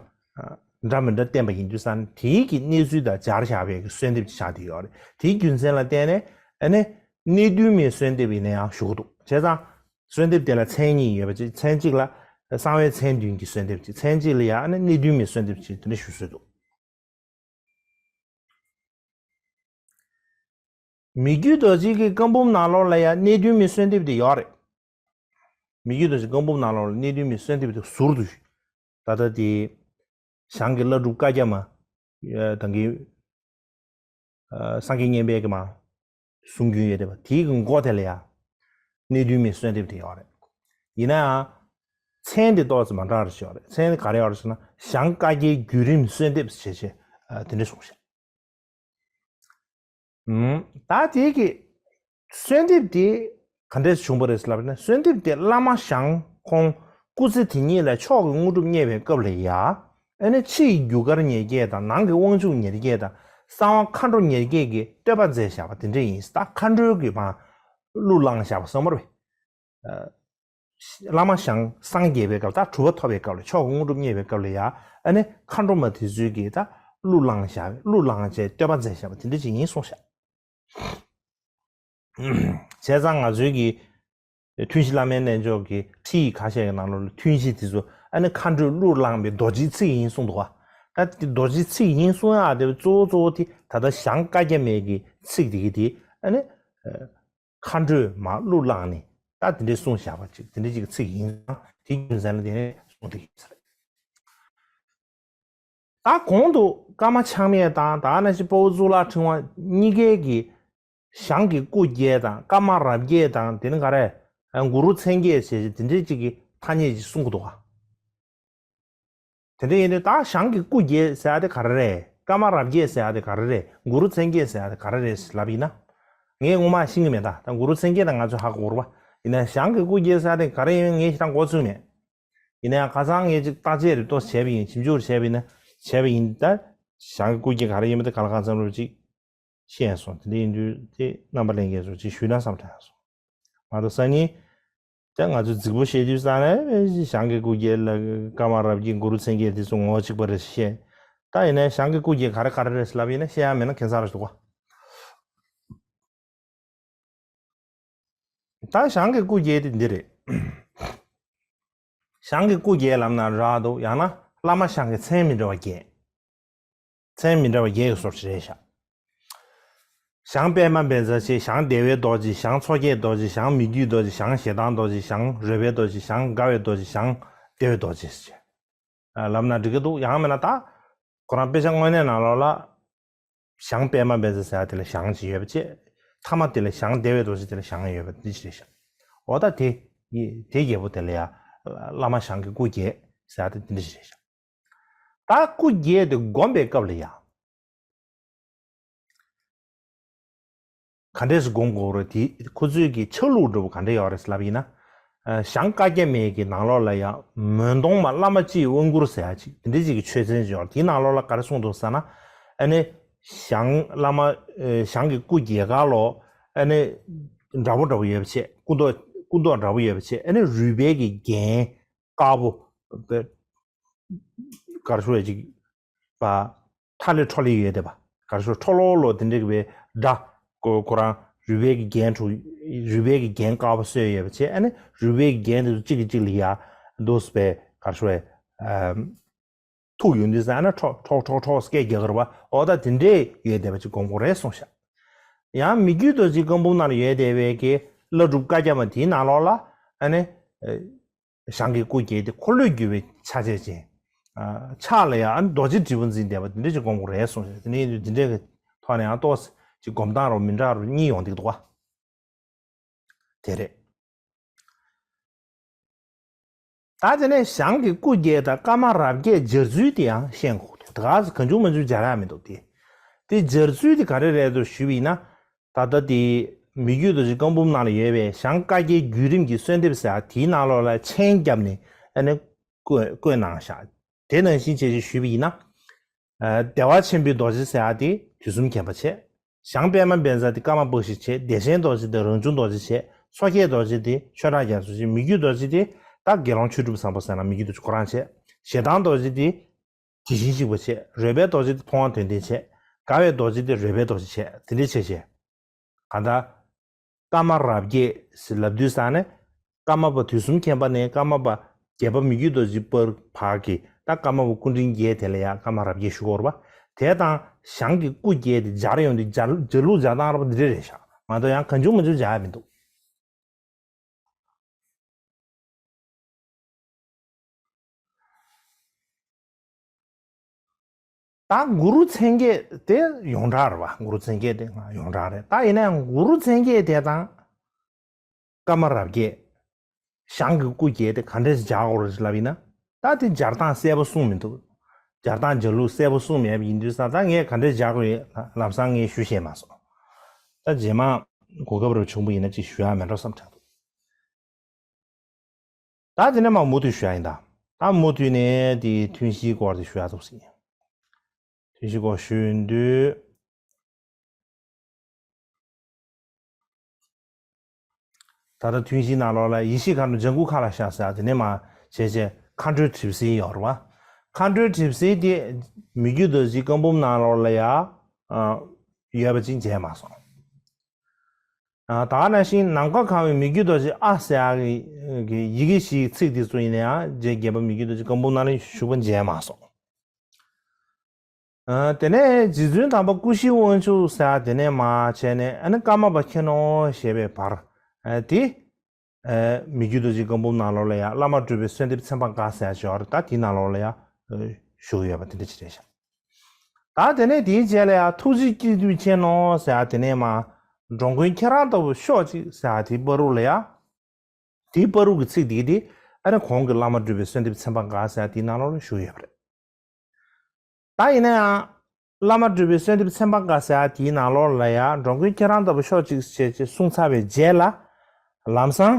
འདྲ་མི་འདྲ་བསྟན་པ་ཡིན་དུས་ཙང་དེའི་གི་གནས་ཚུལ་དང་སྦྱར་བཞག་པའི་གི་གསོལ་འདེབས་ཅིག་ཆགས་བསྡད་ཡོད་རེད། དེའི་རྒྱུ་མཚན་ལ་བརྟེན་ནས་ཨ་ནི་གནས་བདུན་མའི་གསོལ་འདེབས་ཡིན་ན་ཡང་ཞུ་གི་འདུག་བྱས་ཙང་གསོལ་འདེབས་དེ་ལ་མཚན་གཉིས་ཡོད་པ་ཅིག་མཚན་གཅིག་ལ་གསང་བའི་མཚན་བདུན་གྱི་གསོལ་འདེབས་ཅིག་མཚན་གཅིག་ལ་ཡང་ཨ་ནི་གནས་བདུན་མའི་གསོལ་འདེབས་ཅིག་དེ་འདྲ་ཞུ་སྲོལ་འདུག་མི་བསྐྱོད་རྡོ་རྗེ་གི་བཀའ་འབུམ་ནང་ལོགས་ལ་ཡང་གནས་བདུན་མའི་གསོལ་འདེབས་དེ་ཡོད་རེད། མི་བསྐྱོད་རྡོ་རྗེ་བཀའ་འབུམ་ནང་ལོགས་ལ་གནས་བདུན་མའི་གསོལ་འདེབས་དེ་ཟུར་དུ། ད་ལྟ་དེ་ཞང་གི་བླ་སྒྲུབ་བཀའ་རྒྱ་མ། ད་གིན་སངས་རྒྱས་མཉན་པའི་གི་མ། གསུང་རྒྱུན་ཡོད་རེད་པ། དེའི་གི་མགོ་དེ་ལ་ཡང་། གནས་བདུན་མའི་གསོལ་འདེབས་དེ་ཡོད་རེད། ཡིན་ནའང་། མཚན་དེ་ཏོག་ཙམ་མ་འདྲ་བ་ཞིག་ཡོད་རེད། མཚན་དེ་ག་རེ་ཡོད་རེད་ཟེར་ན་ཞང་བཀའ་རྒྱའི་བརྒྱུད་རིམ་གསོལ་འདེབས་ཞེས་བྱས། དེ་འདྲ་གསུངས་ཤག་ད་དེ་གི་གསོལ་འདེབས་དེ་ག་འདྲས་བྱུང་བ་རེད་ལབ་ན། གསོལ་འདེབས་དེ་བླ་མ་ཞང་ཁོང་སྐུ་ཚེ་དེ་ཉིད་ལ་མཆོག་གི་དངོས་གྲུབ་བརྙེས་པའི་སྐབས་ལ་ཡ། ཨ་ནི་ཕྱི་ཡི་རྒྱུ་སྐར་ཉེར་བརྒྱད་དང་ནང་གི་དབང་ཕྱུག་ཉེར་བརྒྱད་དང་གསང་བ་མཁའ་འགྲོ་ཉེར་བརྒྱད་ཀྱིས་བསྟོད་པ་མཛད་བཞག་པ་དེ་འདྲས་ཡིན། ད་མཁའ་འགྲོའི་གི་མ་གླུ་བླངས་བཞག་པ་བསམ་པ་རེད། བླ་མ་ཞང་སངས་རྒྱས་པའི་སྐབས། ད་གྲུབ་པ་ཐོབ་པའི་སྐབས་ལ། མཆོག་གི་དངོས་གྲུབ་བརྙེས་པའི་སྐབས་ལ་ཡ། ཨ་ནི་མཁའ་འགྲོ་མ་དེ་ཚོའི་གི་ད་གླུ་བླངས་བཞག་གླུ་བླངས་བྱས་བསྟོད་པ་མཛད་བཞག་པ་དེ་འདྲ་ཅིག་ཡིན་གསུངས་ཤག་བྱས་ཙང་ང་ཚོའི་གི་ཐུན་བཞི་བླ་མའི་རྣལ་འབྱོར་གྱི་ཁྲིད་ཡིག་ཁ་ཤས་ཀྱི་ནང་ལོགས་ལ་ཐུན་བཞི་དེ་ཚོ་ཨ་ནི་མཁའ་འགྲོས་གླུ་བླངས་པའི་རྡོ་རྗེའི་ཚིག་ཡིན་གསུངས་འདུག་ག་ད་དེ་རྡོ་རྗེའི་ཚིག་ཡིན་གསུང་ཡག་དེ་གཙོ་བོ་གཙོ་བོ་དེ་ད་ལྟ་ཞང་བཀའ་རྒྱ་མའི་གི་ཚིག་དེ་གི་དེ་ཨ་ནི། མཁའ་འགྲོས་མར་གླུ་བླངས་ནས་ད་དེ་འདྲའི་གསུངས་བཞག་པ་ཅིག་དེ་འདྲའི་ཅིག་ཚིག་ཡིན་ཙང་དེའི་རྒྱུ་མཚན་ལ་བརྟེན་ནས་གསུངས་བསྡད་ཀྱི་ཡོད་ས་རེད། ད་གོང་དུ་ཀརྨ་ཆགས་མེད་དང་ད་ག་ནང་བཞིན་དཔའ་བོ་གཙུག་ལག་ཕྲེང་བ་གཉིས་ཀའི་གི་ཞང་གི་སྐུ་བརྒྱད་དང་ཀརྨ་རབ་རྒྱས་དང་དེ་ནི་ག་རེ་གུ་རུ་མཚན་བརྒྱད་ཞེས་དེ་འདྲའི་ཅིག་གི་ཐ་སྙད་ཅིག་གསུང་གི་འདུག་ག་དེ་འདྲ་ཡིན་དུས་ད་ཞང་གི་སྐུ་བརྒྱད་ཟེར་ཡ་དེ་ག་རེ་རེད། ཀརྨ་རབ་རྒྱས་ཟེར་ཡ་དེ་ག་རེ་རེད། གུ་རུ་མཚན་བརྒྱད་ཟེར་ཡ་དེ་ག་རེ་རེད་ལབ་ཡིན་ན། ངས་ངོ་མ་ཤེས་ཀྱི་མེད། ད་ད་གུ་རུ་མཚན་བརྒྱད་ད་ང་ཚོས་ཧ་གོ་རེད་པ། ཡིན་ན་ཞང་གི་སྐུ་བརྒྱད་ཟེར་ཡ་དེ་ག་རེ་ཡིན་ངས་ཞེ་དྲག་མགོ་ཚོས་མེད། ཡིན་ན་ཡང་ཁ་སང་ངས་ཅིག་བརྟག་དཔྱད་རེ་ཏོག་བྱས་པ་ཡིན། ཞིབ་འཇུག་བྱས་པ་ཡིན་ན་བྱས་པ་ཡིན། ད་ཞང་གི་སྐུ་བརྒྱད་ག་རེ་ཡིན་པ་དེ་ག་ལ་གང་འཚམ་རེ་ཅིག་ཤེས་སོང་། དེ་འདྲ་ཡིན་དུས་དེ་རྣམ་པ་ལྷན་རྒྱས་ཚོ་ཅིག་ཞུས་ན་བསམ་དྲན་སོང་། མ་གཏོགས་སང་ཉིན། ད་ང་ཚོ་རྫིག་པོ་བཤད་དུས་ཙང་ནས་ཞང་གི་སྐུ་བརྒྱད་ལ་ཀརྨ་རབ་རྒྱས་གུ་རུ་མཚན་བརྒྱད་དེ་ཚོ་ངོ་བོ་གཅིག་པ་རེད་བཤད། ད་ཡིན་ན་ཞང་གི་སྐུ་བརྒྱད་ག་རེ་ག་རེ་རེད་ལབ་ཡིན་ན་བཤད་ཡ་མེད་ན་ཁེ་བཟང་རེད་འདུག་ག་ད་ཞང་གི་སྐུ་བརྒྱད་དེ་འདི་རེད། ཞང་གི་སྐུ་བརྒྱད་ལབ་ན་རག་འདུག་ཡང་ན་བླ་མ་ཞང་གི་མཚན་མི་འདྲ་བ་བརྒྱད། མཚན་མི་འདྲ་བ་བརྒྱད་ཀྱི་ཟུར་ཞིག་རེད་ཤག་ཞང་པདྨ་བཛྲ་ཞེས། ཞང་བདེ་བའི་རྡོ་རྗེ། ཞང་མཚོ་སྐྱེས་རྡོ་རྗེ། ཞང་མི་བསྐྱོད་རྡོ་རྗེ། ཞང་ཞེ་སྡང་རྡོ་རྗེ། ཞང་རོལ་པའི་རྡོ་རྗེ། ཞང་དགའ་བའི་རྡོ་རྗེ། ཞང་བདེ་བའི་རྡོ་རྗེ་ཞེས། ལབ་ན་འགྲིག་གི་འདུག་ཡང་མིན་ན་ད། ཁོ་རང་དཔེ་ཆ་དངོས་གནས་ནང་ལོགས་ལ། ཞང་པདྨ་བཛྲ་ཟེར་ཡ་དེ་ལ་ཞང་ཅིག་ཡོད་པ་བྱས། ཐ་མ་དེ་ལ་ཞང་བདེ་བའི་རྡོ་རྗེ་དེ་ལ་ཞང་ཡོད་པ་འདི་ཞིག་རེད་ཤག་འོ་ད་དེ། དེ་རྒྱལ་པོ་དེ་ལ་ཡ། བླ་མ་ཞང་གི་སྐུ་བརྒྱད་ཟེར་ཡ་དེ་འདི་འདྲ་ཞིག་རེད་ཤག་ད་སྐུ་བརྒྱད་དེ་བསྒོམ་པའི་སྐབས་ལ་ཡ། ག་འདྲས་སེ་སྒོམ་དགོས་རེད་དེ། ཁོ་ཚོའི་གི་ཆ་ལུགས་འདྲ་པོ་ག་འདྲས་ཡོད་རེད་ལབ་ཡིན་ན། ཞང་བཀའ་རྒྱ་མའི་གི་ནང་ལོགས་ལ་ཡང་མོན་གདོང་མ་བླ་མ་སྤྱི་ཡི་དབང་བསྐུར་ཟེར་ཡ་ཅིག་དེ་འདྲས་ཅིག་གི་ཆོས་ཚན་ཅིག་ཡོད་རེད། དེའི་ནང་ལོགས་ལ་ག་རེ་གསུངས་འདུག་ཟེར་ན། ཨ་ནི། ཞང་བླ་མ། ཞང་གི་སྐུ་བརྒྱད་ག་ལོ། ཨ་ནི། འདྲ་པོ་འདྲ་པོ་ཡོད་པ་བྱས། སྐུ་མདོག་སྐུ་མདོག་འདྲ་པོ་ཡོད་པ་བྱས། ཨ་ནི་རུས་སྦལ་གྱི་རྒྱན། དཀར་པོ། དཀར་ ག་རེ་ཞུ་ཡ་ཅིག་པ། ཁྲ་ལེ་ཁྲོ་ལེ་ཡོད་དེ་པ། ག་རེ་ཞུ་ཁྲོ་ལོ་ལོ་དེ་འདྲ་གི་བའི་སྒྲ། ཁོ་ཁོ་རང་རུས་སྦལ་གྱི་རྒྱན་དྲུག་རུས་སྦལ་གྱི་རྒྱན་དཀར་པོ་གསོལ་ཡོད་པ་བྱས། ཨ་ནི་རུས་སྦལ་གྱི་རྒྱན་དེ་ཚོ་གཅིག་གིས་གཅིག་ལ་ཡ་འདུག་སེ་བའི་ག་རེ་ཞུ་བའི་ཐུག་ཡོང་དུས་ཙང་ན་ཁྲོག་ཁྲོག་ཁྲོག་ཁྲོག་སྐད་རྒྱག་གི་རེད་པ། འོ་ད་དེ་འདྲས་ཡོད་བསྡད་པ་ཅིག་སྒོམ་དགོས་རེད་གསུངས་ཤག་ཡང་མི་བསྐྱོད་རྡོ་རྗེ་བཀའ་འབུམ་ནང་ལ་ཡོད་བསྡད་པའི་གི་བླ་སྒྲུབ་བཀའ་རྒྱ་མ་དེའི་ནང་ལོགས་ལ་ཨ་ནི་ཨ་ཞང་གི་སྐུ་བསྐྱེད་དེ་འཁོར་ལོས་སྒྱུར་བའི་ཕྱག་རྒྱ་ཅན། ཨ་ཕྱག་ལ་ཡང་ཨ་ནི་རྡོ་རྗེ་དྲིལ་བུ་འཛིན་བསྡད་པ་དེ་འདྲས་ཅིག་སྒོམ་དགོས་རེད་གསུངས་ཤག་དེ་འདྲས་ཡིན་དུས་དེ་འདྲས་ཀྱི་ཐོག་ནས་ཡང་ཏོག་ཙམ་ཅིག་སྒོམ་སྟངས་རོ་མི་འདྲ་རོ་གཉིས་ཡོང་བསྡད་འདུག་པ། དེ་རེད། ད་དེ་ནས་ཞང་གི་སྐུ་བསྐྱེད་དང་བཀའ་མ་རབ་རྒྱས་སྦྱར་ཚུལ་དེ་ཡང་ཤེས་དགོས་འདུག་དེ་ག་ཚོད་གང་བྱུང་མང་བྱུང་སྦྱར་ཡ་མི་འདུག་སྟེ། དེ་སྦྱར་ཚུལ་དེ་ག་རེ་རེད་འདུག་ཞུས་པ་ཡིན་ན། ད་ལྟ་དེ་མི་བསྐྱོད་རྡོ་རྗེ་བཀའ་འབུམ་ནང་ལ་ཡོད་པའི་ཞང་བཀའ་བརྒྱད་བརྒྱུད་རིམ་གྱི་གསོལ་འདེབས་ཟེར་ཡ་དེའི་ནང་ལོགས་ལ་མཆན་བརྒྱབ་ནས་ཨ་ནི་བཀོད་བཀོད་གནང་ཤག་དེ་ནང་བཞིན་བྱས་ཅིག་ཞུས་པ་ཡིན་ན། ཨ་བདེ་བ་ཆེན་པོའི་རྡོ་རྗེ་ཟེར་ཡ་དེ་དུས་གསུམ་མཁྱེན་པ་བྱས། ཞང་པདྨ་བཛྲ་དེ་ཀརྨ་པཀྵི་བྱས། བདེ་ཆེན་རྡོ་རྗེ་དེ་རང་བྱུང་རྡོ་རྗེ་བྱས། མཚོ་སྐྱེས་རྡོ་རྗེ་དེ་ཆོས་གྲགས་རྒྱ་མཚོ་བྱས། མི་བསྐྱོད་རྡོ་རྗེ་དེ་ད་དགེ་སློང་ཆོས་གྲུབ་བཟང་པོ་ཟེར་ན་མི་བསྐྱོད་རྡོ་རྗེ་ཁོ་རང་བྱས། ཞེ་སྡང་རྡོ་རྗེ་དེ་དེ་བཞིན་གཤེགས་པ་བྱས། རོལ་པའི་རྡོ་རྗེ་དེ་མཐོང་བ་དོན་ལྡན་བྱས། དགའ་བའི་རྡོ་རྗེ་དེ་རོལ་པའི་རྡོ་རྗེ་བྱས། དེ་འདྲ་བྱས་བྱས། གང་ལྟར། ཀརྨ་རབ་རྒྱས་ཟེར་ལབ་དུས་ཙང་ནས། ཀརྨ་པ་དུས་གསུམ་མཁྱེན་པ་ནས་ཀརྨ་པ་བརྒྱད་པ་མི་བསྐྱོད་རྡོ་རྗེ་བར་བར་གྱི་ད་ཀརྨ་པ་སྐུ་ཕྲེང་བརྒྱད་དེ་ལ་ཡང་ཀརྨ་རབ་རྒྱས་ཞུ་དགོས་རེད་པ། དེ་དང་ཞང་གི་སྐུ་བསྐྱེད་དེ་སྦྱར་ཡོང་དུས་སྦྱར་སྦྱར་ལུགས་སྦྱར་སྟངས་རེད་པ་འདི་འདྲ་རེད་ཤག་མ་གཏོགས་ཡང་གང་བྱུང་མང་བྱུང་སྦྱར་ཡ་མི་འདུག་ད་གུ་རུ་མཚན་བརྒྱད་དེ་ཡོངས་གྲགས་རེད་པ། གུ་རུ་མཚན་བརྒྱད་དེ་ཡོངས་གྲགས་རེད། ད་ཡིན་ན་ཡང་གུ་རུ་མཚན་བརྒྱད་དེ་དང་། ཀརྨ་རབ་རྒྱས། ཞང་གི་སྐུ་བསྐྱེད་དེ་ག་འདྲས་སྦྱར་དགོས་རེད་ལབ་ཡིན་ན། ད་དེ་སྦྱར་སྟངས་གསལ་པོ་གསུངས་མི་འདུག་སྦྱར་སྟངས་སྦྱར་ལུགས་གསལ་པོ་གསུངས་མེད་པ་ཡིན་དུས་ཙང་ད་ངས་ག་འདྲས་སྦྱར་དགོས་ཡོད་ལམ་སང་ངས་ཞུ་ཤེས་མ་སོང་། ད་རྗེས་མ་གོ་སྐབས་རེ་བྱུང་བ་ཡིན་ན་ཅིག་ཞུ་ཡ་མེད་འགྲོ་བསམ་དྲན་འདུག་ད་དེ་ནས་མར་མུ་མཐུད་ཞུ་ཡ་ཡིན་ད། ད་མུ་མཐུད་ནས་དེ་ཐུན་བཞིའི་སྐོར་དེ་ཞུ་ཡ་འདུག་ཟེར། ཐུན་བཞིའི་སྐོར་ཞུ་ཡོང་དུས། ད་ལྟ་ཐུན་བཞིའི་ནང་ལོགས་ལ་ཡེ་ཤེས་མཁའ་འགྲོ་ལྗང་གུ་མཁའ་ལ་ཤར་ཟེར་དེ་ནས་མར་བྱས་བྱས་མཁའ་འགྲོའི་གྲིབ་བསིལ་ཡོད་རེད་པ། མཁའ་འགྲོའི་གྲིབ་བསིལ་དེ་མི་བསྐྱོད་རྡོ་རྗེ་བཀའ་འབུམ་ནང་ལོགས་ལ་ཡ་ཡོད་པ་ཅིག་མཇལ་མ་སོང་། ད་ག་ནང་བཞིན་ནམ་མཁའ་གང་བའི་མི་བསྐྱོད་རྡོ་རྗེ་ཨ་ཟེར་ཡག་གི་ཡི་གེ་བཞིའི་ཚིག་དེ་ཚོ་ཡིན་ན་ཡང་རྗེ་བརྒྱད་པ་མི་བསྐྱོད་རྡོ་རྗེ་བཀའ་འབུམ་ནང་ལ་བཞུགས་པ་མཇལ་མ་སོང་། དེ་ནས་རྗེ་བཙུན་དམ་པ་སྐུ་བཞིའི་དབང་ཕྱུག་ཟེར་དེ་ནས་མར་བྱས་ནས་ཨ་ནི་ཀརྨ་པ་མཁྱེན་ནོ་ཞེས་པའི་བར་དེ། མི་བསྐྱོད་རྡོ་རྗེ་བཀའ་འབུམ་ནང་ལོགས་ལ་ཡང་བླ་མ་སྒྲུབ་པའི་གསོལ་འདེབས་ཚན་པ་འགའ་ཟེར་ཡག་ཅིག་ཡོད་རེད། ད་དེའི་ནང་ལོགས་ལ་ཡང་ཞུ་གི་ཡོད་པ་དེ་འདྲ་ཅིག་རེད་ཤག་ད་དེ་ནས་དེའི་རྗེས་ལ་ཡང་ཐུགས་རྗེ་སྐྱེས་དུས་མཁྱེན་ནོ་ཟེར་ཡག་དེ་ནས་མར་འགྲོ་མགོན་ཁྱེད་རང་ལྟ་བུ་ཤོག་ཅིག་ཟེར་ཡག་དེའི་བར་དུ་ལ་ཡང་། དེའི་བར་དུ་གི་ཚིག་དེ་གི་དེ་ཨ་ནི་གོང་གི་བླ་མ་སྒྲུབ་པའི་གསོལ་འདེབས་ཚན་པ་འགའ་ཟེར་ཡག་དེའི་ནང་ལོགས་ལ་ཞུ་གི་ཡོད་པ་རེད། ད་ཡིན་ན་ཡང་། བླ་མ་སྒྲུབ་པའི་གསོལ་འདེབས་ཚན་པ་འགའ་ཟེར་ཡག་དེའི་ནང་ལོགས་ལ་ཡང་འགྲོ་མགོན་ཁྱེད་རང་ལྟ་བུ་ཤོག་ཅིག་ཅེས་ཅེས་གསུངས་ཚར་བའི་རྗེས་ལ། ལམ་སང་།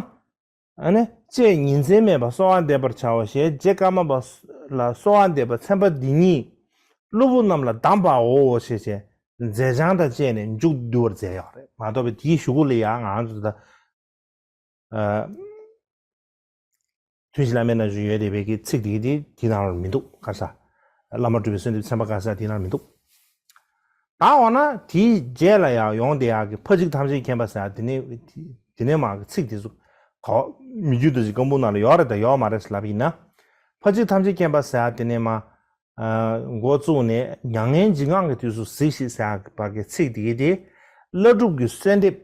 ཨ་ནི་ལྕེ་ཉིན་མཚན་མེད་པར་གསོལ་བ་འདེབས་པར་བྱའོ་ཞེས་རྗེ་ཀརྨ་པ་ལ་གསོལ་བ་འདེབས་པའི་ཚན་པ་འདི་ཉིད་སློབ་བུ་རྣམས་ལ་གདམས་པའོ་ཞེས་བྱས་མཛད་བྱང་དང་བཅས་ནས་མཇུག་བསྡུ་བར་མཛད་ཡོད་རེད། མ་གཏོགས་པའི་དེའི་གཞུག་གུ་ལ་ཡང་ང་ཚོ་ད། ཨ། ཐུན་བཞི་བླ་མའི་རྣལ་འབྱོར་ཡོད་བསྡད་པའི་གི་ཚིག་དེ་གི་དེ་དེའི་ནང་ལ་མི་འདུག་ག་རེ་ཟ། བླ་མ་སྒྲུབ་པའི་གསོལ་འདེབས་ཚན་པ་འགའ་ཟེར་དེའི་ནང་ལ་མི་འདུག་ད་འོ་ན་དེའི་རྗེས་ལ་ཡང་ཡོང་བསྡད་ཡག་གི་ཕ་གཅིག་ཐམས་ཅད་མཁྱེན་པ་ཟེར་ཡག་དེ་ནས་དེ་ནས་མར་གི་ཚིག་དེ་ཚོ་ག་མི་བསྐྱོད་རྡོ་རྗེ་བཀའ་འབུམ་ནང་ལ་ཡོད་རེད་དང་ཡོད་མ་རེད་ཟེར་ལབ་ཡིན་ན། ཕ་གཅིག་ཐམས་ཅད་མཁྱེན་པ་ཟེར་ཡག་དེ་ནས་མར་འགོ་བཙུགས་ནས་མྱ་ངན་འཇིགས་དངངས་ཀྱི་དུས་སུ་གཟིགས་ཤིག་ཟེར་ཡག་གི་བར་གྱི་ཚིག་དེ་གི་དེ་བླ་སྒྲུབ་ཀྱི་གསོལ་འདེབས།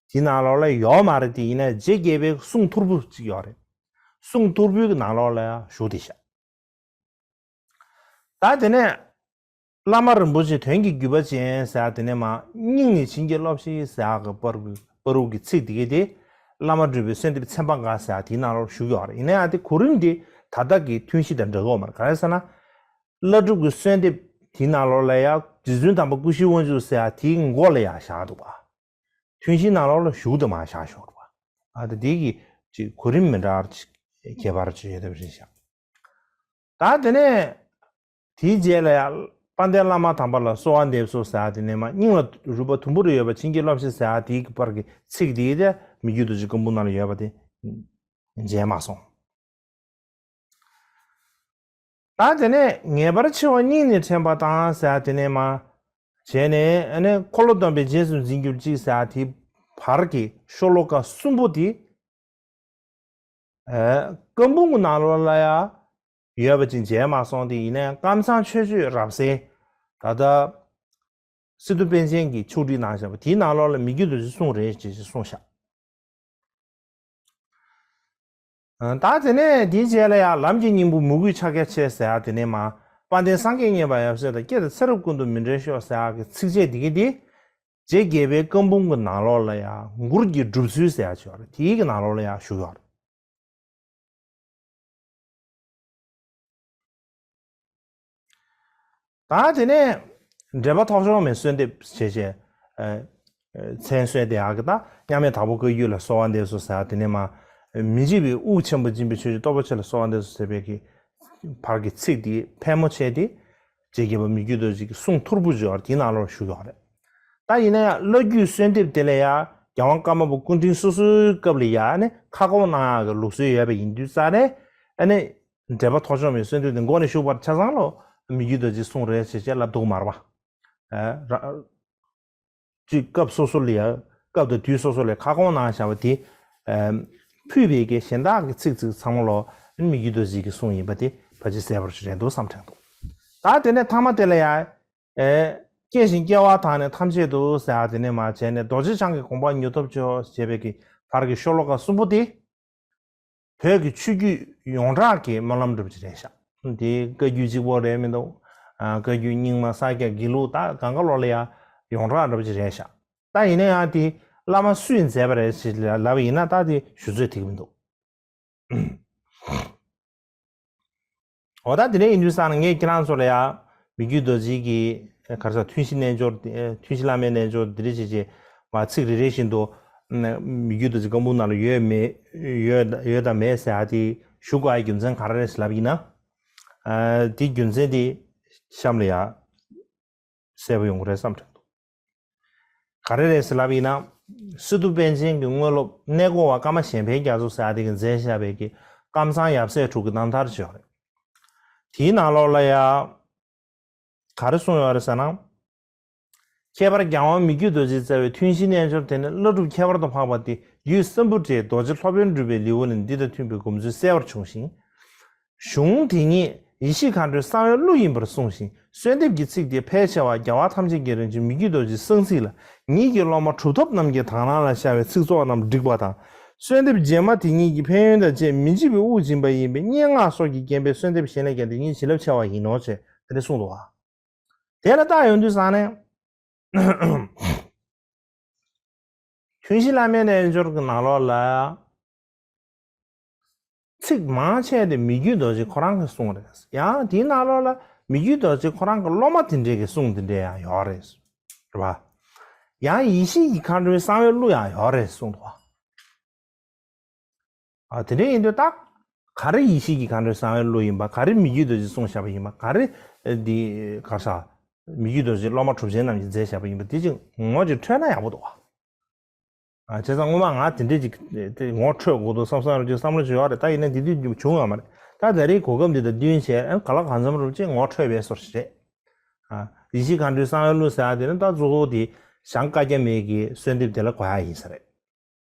དེའི་ནང་ལོགས་ལ་ཡོད་མ་རེད། དེ་ཡིན་ན་རྗེ་བརྒྱད་པའི་གསུང་ཐོར་བུ་གཅིག་ཡོད་རེད། གསུང་ཐོར་བུའི་ནང་ལོགས་ལ་ཡང་བཞུགས་བསྡད་ཤག་ད་དེ་ནས་བླ་མ་རིན་པོ་ཆེ་དོན་གྱི་བརྒྱུད་པ་ཅན་ཟེར་དེ་ནས་མར་སྙིང་ནས་བྱིན་གྱིས་རློབས་ཤིག་ཟེར་གི་བར་བར་དུ་གི་ཚིག་དེ་གའི་དེ་བླ་མ་སྒྲུབ་པའི་གསོལ་འདེབས་ཚན་པ་འགའ་ཟེར་དེའི་ནང་ལོགས་བཞུགས་ཡོད་རེད། ཡིན་ན་ཡང་དེ་གོ་རིམ་དེ་ད་ལྟ་གི་ཐུན་བཞི་དང་འདྲ་གི་ཡོད་མ་རེད། ག་རེ་ཟེར་ན། བླ་སྒྲུབ་ཀྱི་གསོལ་འདེབས་དེའི་ནང་ལོགས་ལ་ཡང་རྗེ་བཙུན་དམ་པ་སྐུ་བཞིའི་དབང་ཕྱུག་ཟེར་དེའི་མགོ་ལ་ཡང་བཞག་འདུག་པ། ཐུན་བཞིའི་ནང་ལོགས་ལ་བཞུགས་དུ་མ་བཞག་ཞོར་བ། ཨ་ད་འདི་གི་ཅིག་གོ་རིམ་མི་འདྲ་བ་ཅིག་ཁྱད་པར་ཅིག་ཡོད་པ་རེད་ཤག་ད་དེ་ནས་དེའི་རྗེས་ལ་ཡང་དཔལ་ལྡན་བླ་མ་དམ་པ་ལ་གསོལ་བ་འདེབས་སོ་ཟེར་དེ་ནས་མར་སྙིང་ལ་རུས་པ་དུམ་བུ་རེ་ཡོད་པ་བྱིན་གྱིས་རློབས་ཤིག་ཟེར་དེའི་བར་གྱི་ཚིག་དེ་དེ་མི་བསྐྱོད་རྡོ་རྗེ་བཀའ་འབུམ་ནང་ལ་ཡོད་པ་དེ་མཇལ་མ་སོང་། ད་དེ་ནས་ངེས་པར་འཆི་བ་སྙིང་ནས་དྲན་པ་དང་ཟེར་ཡ་དེ་ནས་མ། བྱས་ནས་ཨ་ནི་འཁོར་ལོ་སྡོམ་པའི་རྗེས་སུ་འཛིན་གྱུར་ཅིག་ཟེར་ཡ་དེའི་བར་གྱི་ཤོ་ལོ་ཀ་གསུམ་པོ་དེ། ཨ། བཀའ་འབུམ་གྱི་ནང་ལོགས་ལ་ཡ་ཡོད་པ་ཅིག་མཇལ་མ་སོང་སྟེ། ཡིན་ནའི་ཀམ་ཚང་ཆོས་སྤྱོད་རབ་གསལ། ད་ལྟ་སི་ཏུ་པཎ་ཆེན་གྱིས་ཕྱོགས་སྒྲིག་གནང་བཞག་པ་དེའི་ནང་ལོགས་ལ་མི་བསྐྱོད་རྡོ་རྗེ་གསུང་རེད་ཅེས་གསུངས་བཞག་ད་དེ་ནས་དེའི་རྗེས་ལ་ཡང་ལམ་གྱི་སྙིང་པོ་མོས་གུས་ཕྱག་རྒྱ་ཆེ་ཟེར་ཡ་དེ་ནས་མ། དཔལ་ལྡན་སངས་རྒྱས་མཉེས་པ་ཡབ་སྲས་དང་། སྐྱེ་དང་ཚེ་རབས་ཀུན་ཏུ་མི་འབྲལ་ཤོག་ཟེར་ཡ་གི་ཚིགས་བཅད་འདི་གི་འདི། རྗེ་རྒྱལ་པོའི་བཀའ་འབུམ་གྱི་ནང་ལོགས་ལ་ཡང་མགུར་གྱི་སྒྲུབ་ཚུལ་ཟེར་ཡ་ཅིག་ཡོད་རེད། དེའི་གི་ནང་ལོགས་ལ་ཡང་བཞུགས་ཡོད་རེད། ད་དེ་ནས་འགྲེལ་པ་ཐོགས་བཅོམ་མའི་གསོལ་འདེབས་བྱས་བྱས། ཨ། མཚན་གསོལ་དེ་ཡག་གི། ད་མཉམ་མེད་དྭགས་པོ་བཀའ་བརྒྱུད་ལ་གསོལ་བ་འདེབས་སོ་ཟེར་ཡ་དེ་ནས་མ། མི་འཇིགས་པའི་དབུགས་ཆེན་པོ་འབྱིན་པའི་ཆོས་ཀྱི་སྟོབས་པོ་ཆེ་ལ་གསོལ་བ་འདེབས་སོ་ཟེར་བའི་གི་བར་གྱི་ཚིག་དེ་ཕལ་མོ་ཆེ་དེ། རྗེ་རྒྱལ་པོ་མི་བསྐྱོད་རྡོ་རྗེ་གི་གསུང་ཐོར་བུ་ཅིག་ཡོད་རེད། དེའི་ནང་ལོགས་བཞུགས་ཡོད་རེད། ད་ཡིན་ན་ཡང་བླ་བརྒྱུད་གསོལ་འདེབས་དེ་ལ་ཡང་རྒྱལ་དབང་ཀརྨ་པ་སྐུ་ཕྲེང་སོ་སོའི་སྐབས་ལ་ཡང་ནི་ཁ་སྐོང་གནང་ཡག་གི་ལུགས་སྲོལ་ཡོད་པ་ཡིན་དུས་ཙང་ནས། ཨ་ནི་འགྲེལ་པ་ཐོགས་བཅོམ་མའི་གསོལ་འདེབས་དེ་མགོ་ནས་མཇུག་བར་ཆ་ཚང་ལོ་མི་བསྐྱོད་རྡོ་རྗེ་གསུང་རེད་ཅེས་བྱས་ལབ་འདུག་མ་རེད་པ། ཨ། ར། གཅིག་སྐབས་སོ་སོ་ལ་ཡང་། སྐབས་དང་དུས་སོ་སོ་ལ་ཁ་སྐོང་གནང་བཞག་པ་དེ། ཨ། ཕུད་པའི་གི་གཞན་དག་གི་ཚིག་ཚིག་ཚང་མ་ལོ་མི་བསྐྱོད་རྡོ་རྗེ་གི་གསུང་ཡིན་པ་དེ་ཕལ་ཆེར་གསལ་པོ་ཞིག་རེད་འདུག་བསམ་དྲན་འདུག་ད་དེ་ནས་ཐ་མ་དེ་ལ་ཡང་། ཨེ། སྐྱེ་ཞིང་སྐྱེ་བ་དག་ནི་ཐམས་ཅད་དུ་ཟེར་ཡ་དེ་ནས་མ་བྱས་ནས། རྡོ་རྗེ་འཆང་གི་དགོངས་པ་མྱུར་ཐོབ་ཤོག་ཅེས་པའི་གི་བར་གྱི་ཤོ་ལོ་ཀ་གསུམ་པོ་དེ། བོད་ཀྱི་ཆོས་བརྒྱུད་ཡོངས་གྲགས་ཀྱི་སྨོན་ལམ་འདྲ་པོ་ཅིག་རེད་ཤག་དེ་བཀའ་བརྒྱུད་གཅིག་པོ་རེད་མི་འདུག་ཨ། བཀའ་བརྒྱུད་རྙིང་མ། ས་སྐྱ། དགེ་ལུགས། ད་གང་ག་ལོགས་ལ་ཡང་ཡོངས་གྲགས་འདྲ་པོ་ཅིག་རེད་ཤག་ད་ཡིན་ན་ཡང་དེ་བླ་མ་སུས་མཛད་པ་རེད་ཅེས་ལབ་པ་ཡིན་ན། ད་དེ་ཞུ་ཚོད་ཐིག་མི་འདུག་འོ། ད་དེ་འདྲ་ཡིན་དུས་ཙང་ནས་ངས་ཁྱེད་རང་ཚོ་ལ་ཡང་མི་བསྐྱོད་རྡོ་རྗེ་གི་ག་རེ་ཟེར། ཐུན་བཞི་རྣལ་འབྱོར་དེ། ཐུན་བཞི་བླ་མའི་རྣལ་འབྱོར་འདི་འདྲ་བྱས་བྱས་མ། ཚིག་རེ་རེ་བཞིན་དུ་མི་བསྐྱོད་རྡོ་རྗེ་བཀའ་འབུམ་ནང་ལ་ཡོད་མེད། ཡོད་ཡོད་དང་མེད་ཟེར་ཡ་དེ་ཞུ་དགོས་ཡ་རྒྱུ་མཚན་ག་རེ་རེད་ལབ་ཡིན་ན། ཨ། དེ་རྒྱུ་མཚན་དེ་གཤམ་ལ་ཡ་གསལ་པོ་ཡོང་གི་རེད་བསམ་དྲན་འདུག་ག་རེ་རེད་ཟེར་ལབ་ཡིན་ན། སི་ཏུ་པཎ་ཆེན་གྱི་དངོས་སློབ་གནས་སྐོར་བ་ཀརྨ་གཞན་ཕན་རྒྱ་མཚོ་ཟེར་ཡ་དེ་གིས་མཛད་བཞག་པའི་གི་ཀམ་ཚང་ཡབ་སྲས་དྲུག་གི་རྣམ་ཐར་ཅིག་ཡོད་རེད། དེའི་ནང་ལོགས་ལ་ཡ་ག་རེ་གསུངས་ཡོད་རེད་ཟེར་ན། ཁྱད་པར་རྒྱལ་དབང་མི་བསྐྱོད་རྡོ་རྗེ་རྩ་བའི་ཐུན་བཞིའི་རྣལ་འབྱོར་དེ་ནི་བླ་སྒྲུབ་ཁྱད་པར་དུ་འཕགས་པ་སྟེ། རྒྱུད་སམ་བྷོ་ཊའི་རྡོ་རྗེ་སློབ་དཔོན་སྒྲུབ་པའི་ལེའུ་ནི་འདི་དང་མཐུན་པའི་སྒོམ་ཚུལ་གསལ་བར་བྱུང་ཞིང་། གཞུང་དེ་ཉིད་ཡེ་ཤེས་མཁའ་འགྲོའི་གསང་བའི་གླུ་ཡིན་པར་གསུངས་ཤིང་། གསོལ་འདེབས་ཀྱི་ཚིག་དེ་ཕལ་ཆེ་བ་རྒྱལ་བ་ཐམས་ཅད་ཀྱི་རིན་ཆེན་མི་བསྐྱོད་རྡོ་རྗེའི་གསང་ཚིག་ལ། ཉིད་ཀྱི་སློབ་མ་གྲུབ་ཐོབ་རྣམས་ཀྱི་དག་སྣང་ལ་ཤར་བའི་ཚིག་ཚོགས་རྣམས་བསྒྲིགས་པ་དང་། གསོལ་འདེབས་རྗེས་མ་དེ་ཉིད་ཀྱི་ཕན་ཡོན་དང་བཅས་མི་འཇིགས་པའི་དབུགས་འབྱིན་པ་ཡིན་པས། སྙན་ངག་སོགས་ཀྱིས་བརྒྱན་པའི་གསོལ་འདེབས་གཞན་ལས་ཀྱང་དེ་ཉིད་བྱིན་རླབས་ཆེ་བ་ཡིན་ནོ་ཞེས་དེ་འདྲ་གསུངས་འདུག་བ། དེ་ལ་བལྟ་ཡོང་དུས་ཙང་ནས། ཐུན་བཞི་བླ་མའི་རྣལ་འབྱོར་གྱི་ནང་ལོགས་ལ། ཚིག་མང་ཆེ་དེ་མི་བསྐྱོད་རྡོ་རྗེ་ཁོ་རང་གི་གསུང་རེད། ཡང་དེའི་ནང་ལོགས་ལ་མི་བསྐྱོད་རྡོ་རྗེ་ཁོ་རང་གི་སློབ་མ་དེ་འདྲས་ཀྱི་གསུང་དེ་འདྲས་ཡང་ཡོད་རེད། རེད་པ། ཡང་ཡེ་ཤེས་ཀྱི་མཁའ་འགྲོའི་གསང་བའི་གླུ་ཡང་ཡོད་རེད་གསུངས་འདུག་བ། ཨ། དེ་འདྲ་ཡིན་དུས་ད། ག་རེ་ཡེ་ཤེས་ཀྱི་མཁའ་འགྲོའི་གསང་བའི་གླུ་ཡིན་པ། ག་རེ་མི་བསྐྱོད་རྡོ་རྗེས་གསུངས་བཞག་པ་ཡིན་པ། ག་རེ་འདི་ག་རེ་ཟེར། མི་བསྐྱོད་རྡོ་རྗེ་སློབ་མ་གྲུབ་ཆེན་རྣམས་ཀྱིས་མཛད་བཞག་པ་ཡིན་པ། དེ་ཅིག་ངོ་ཅིག་འཕྲོད་ན་ཡག་པོ་འདུག་བ། ཨ། བྱས་ཙང་སྔོན་མ་ང་དེ་འདྲས་ཅིག་དེ་ངོ་འཕྲོད་དགོས་འདུག་བསམ་བསམ་རུ་ཅིག་བསམ་བློ་ཅིག་ཡོད་རེད། ད་ཡིན་ན་དེ་དུས་བྱུང་ཡོད་མ་རེད། ད་ད་རེས་གོ་སྐབས་འདི་དང་བསྟུན་བྱས། ཨ། གང་ལ་གང་འཚམ་རུ་ཅིག་ངོ་འཕྲོད་པའི་བཟོ་ཞིག་རེད། ཨ། ཡེ་ཤེས་མཁའ་འགྲོའི་གསང་བའི་གླུ་ཟེར་ཡ་དེ་ནི་ད་གཙོ་བོ་དེ་ཞང་བཀའ་རྒྱ་མེད་ཀྱི་གསོལ་འདེབས་དེ་ལ་གོ་ཡ་ཡིན་ས་རེད།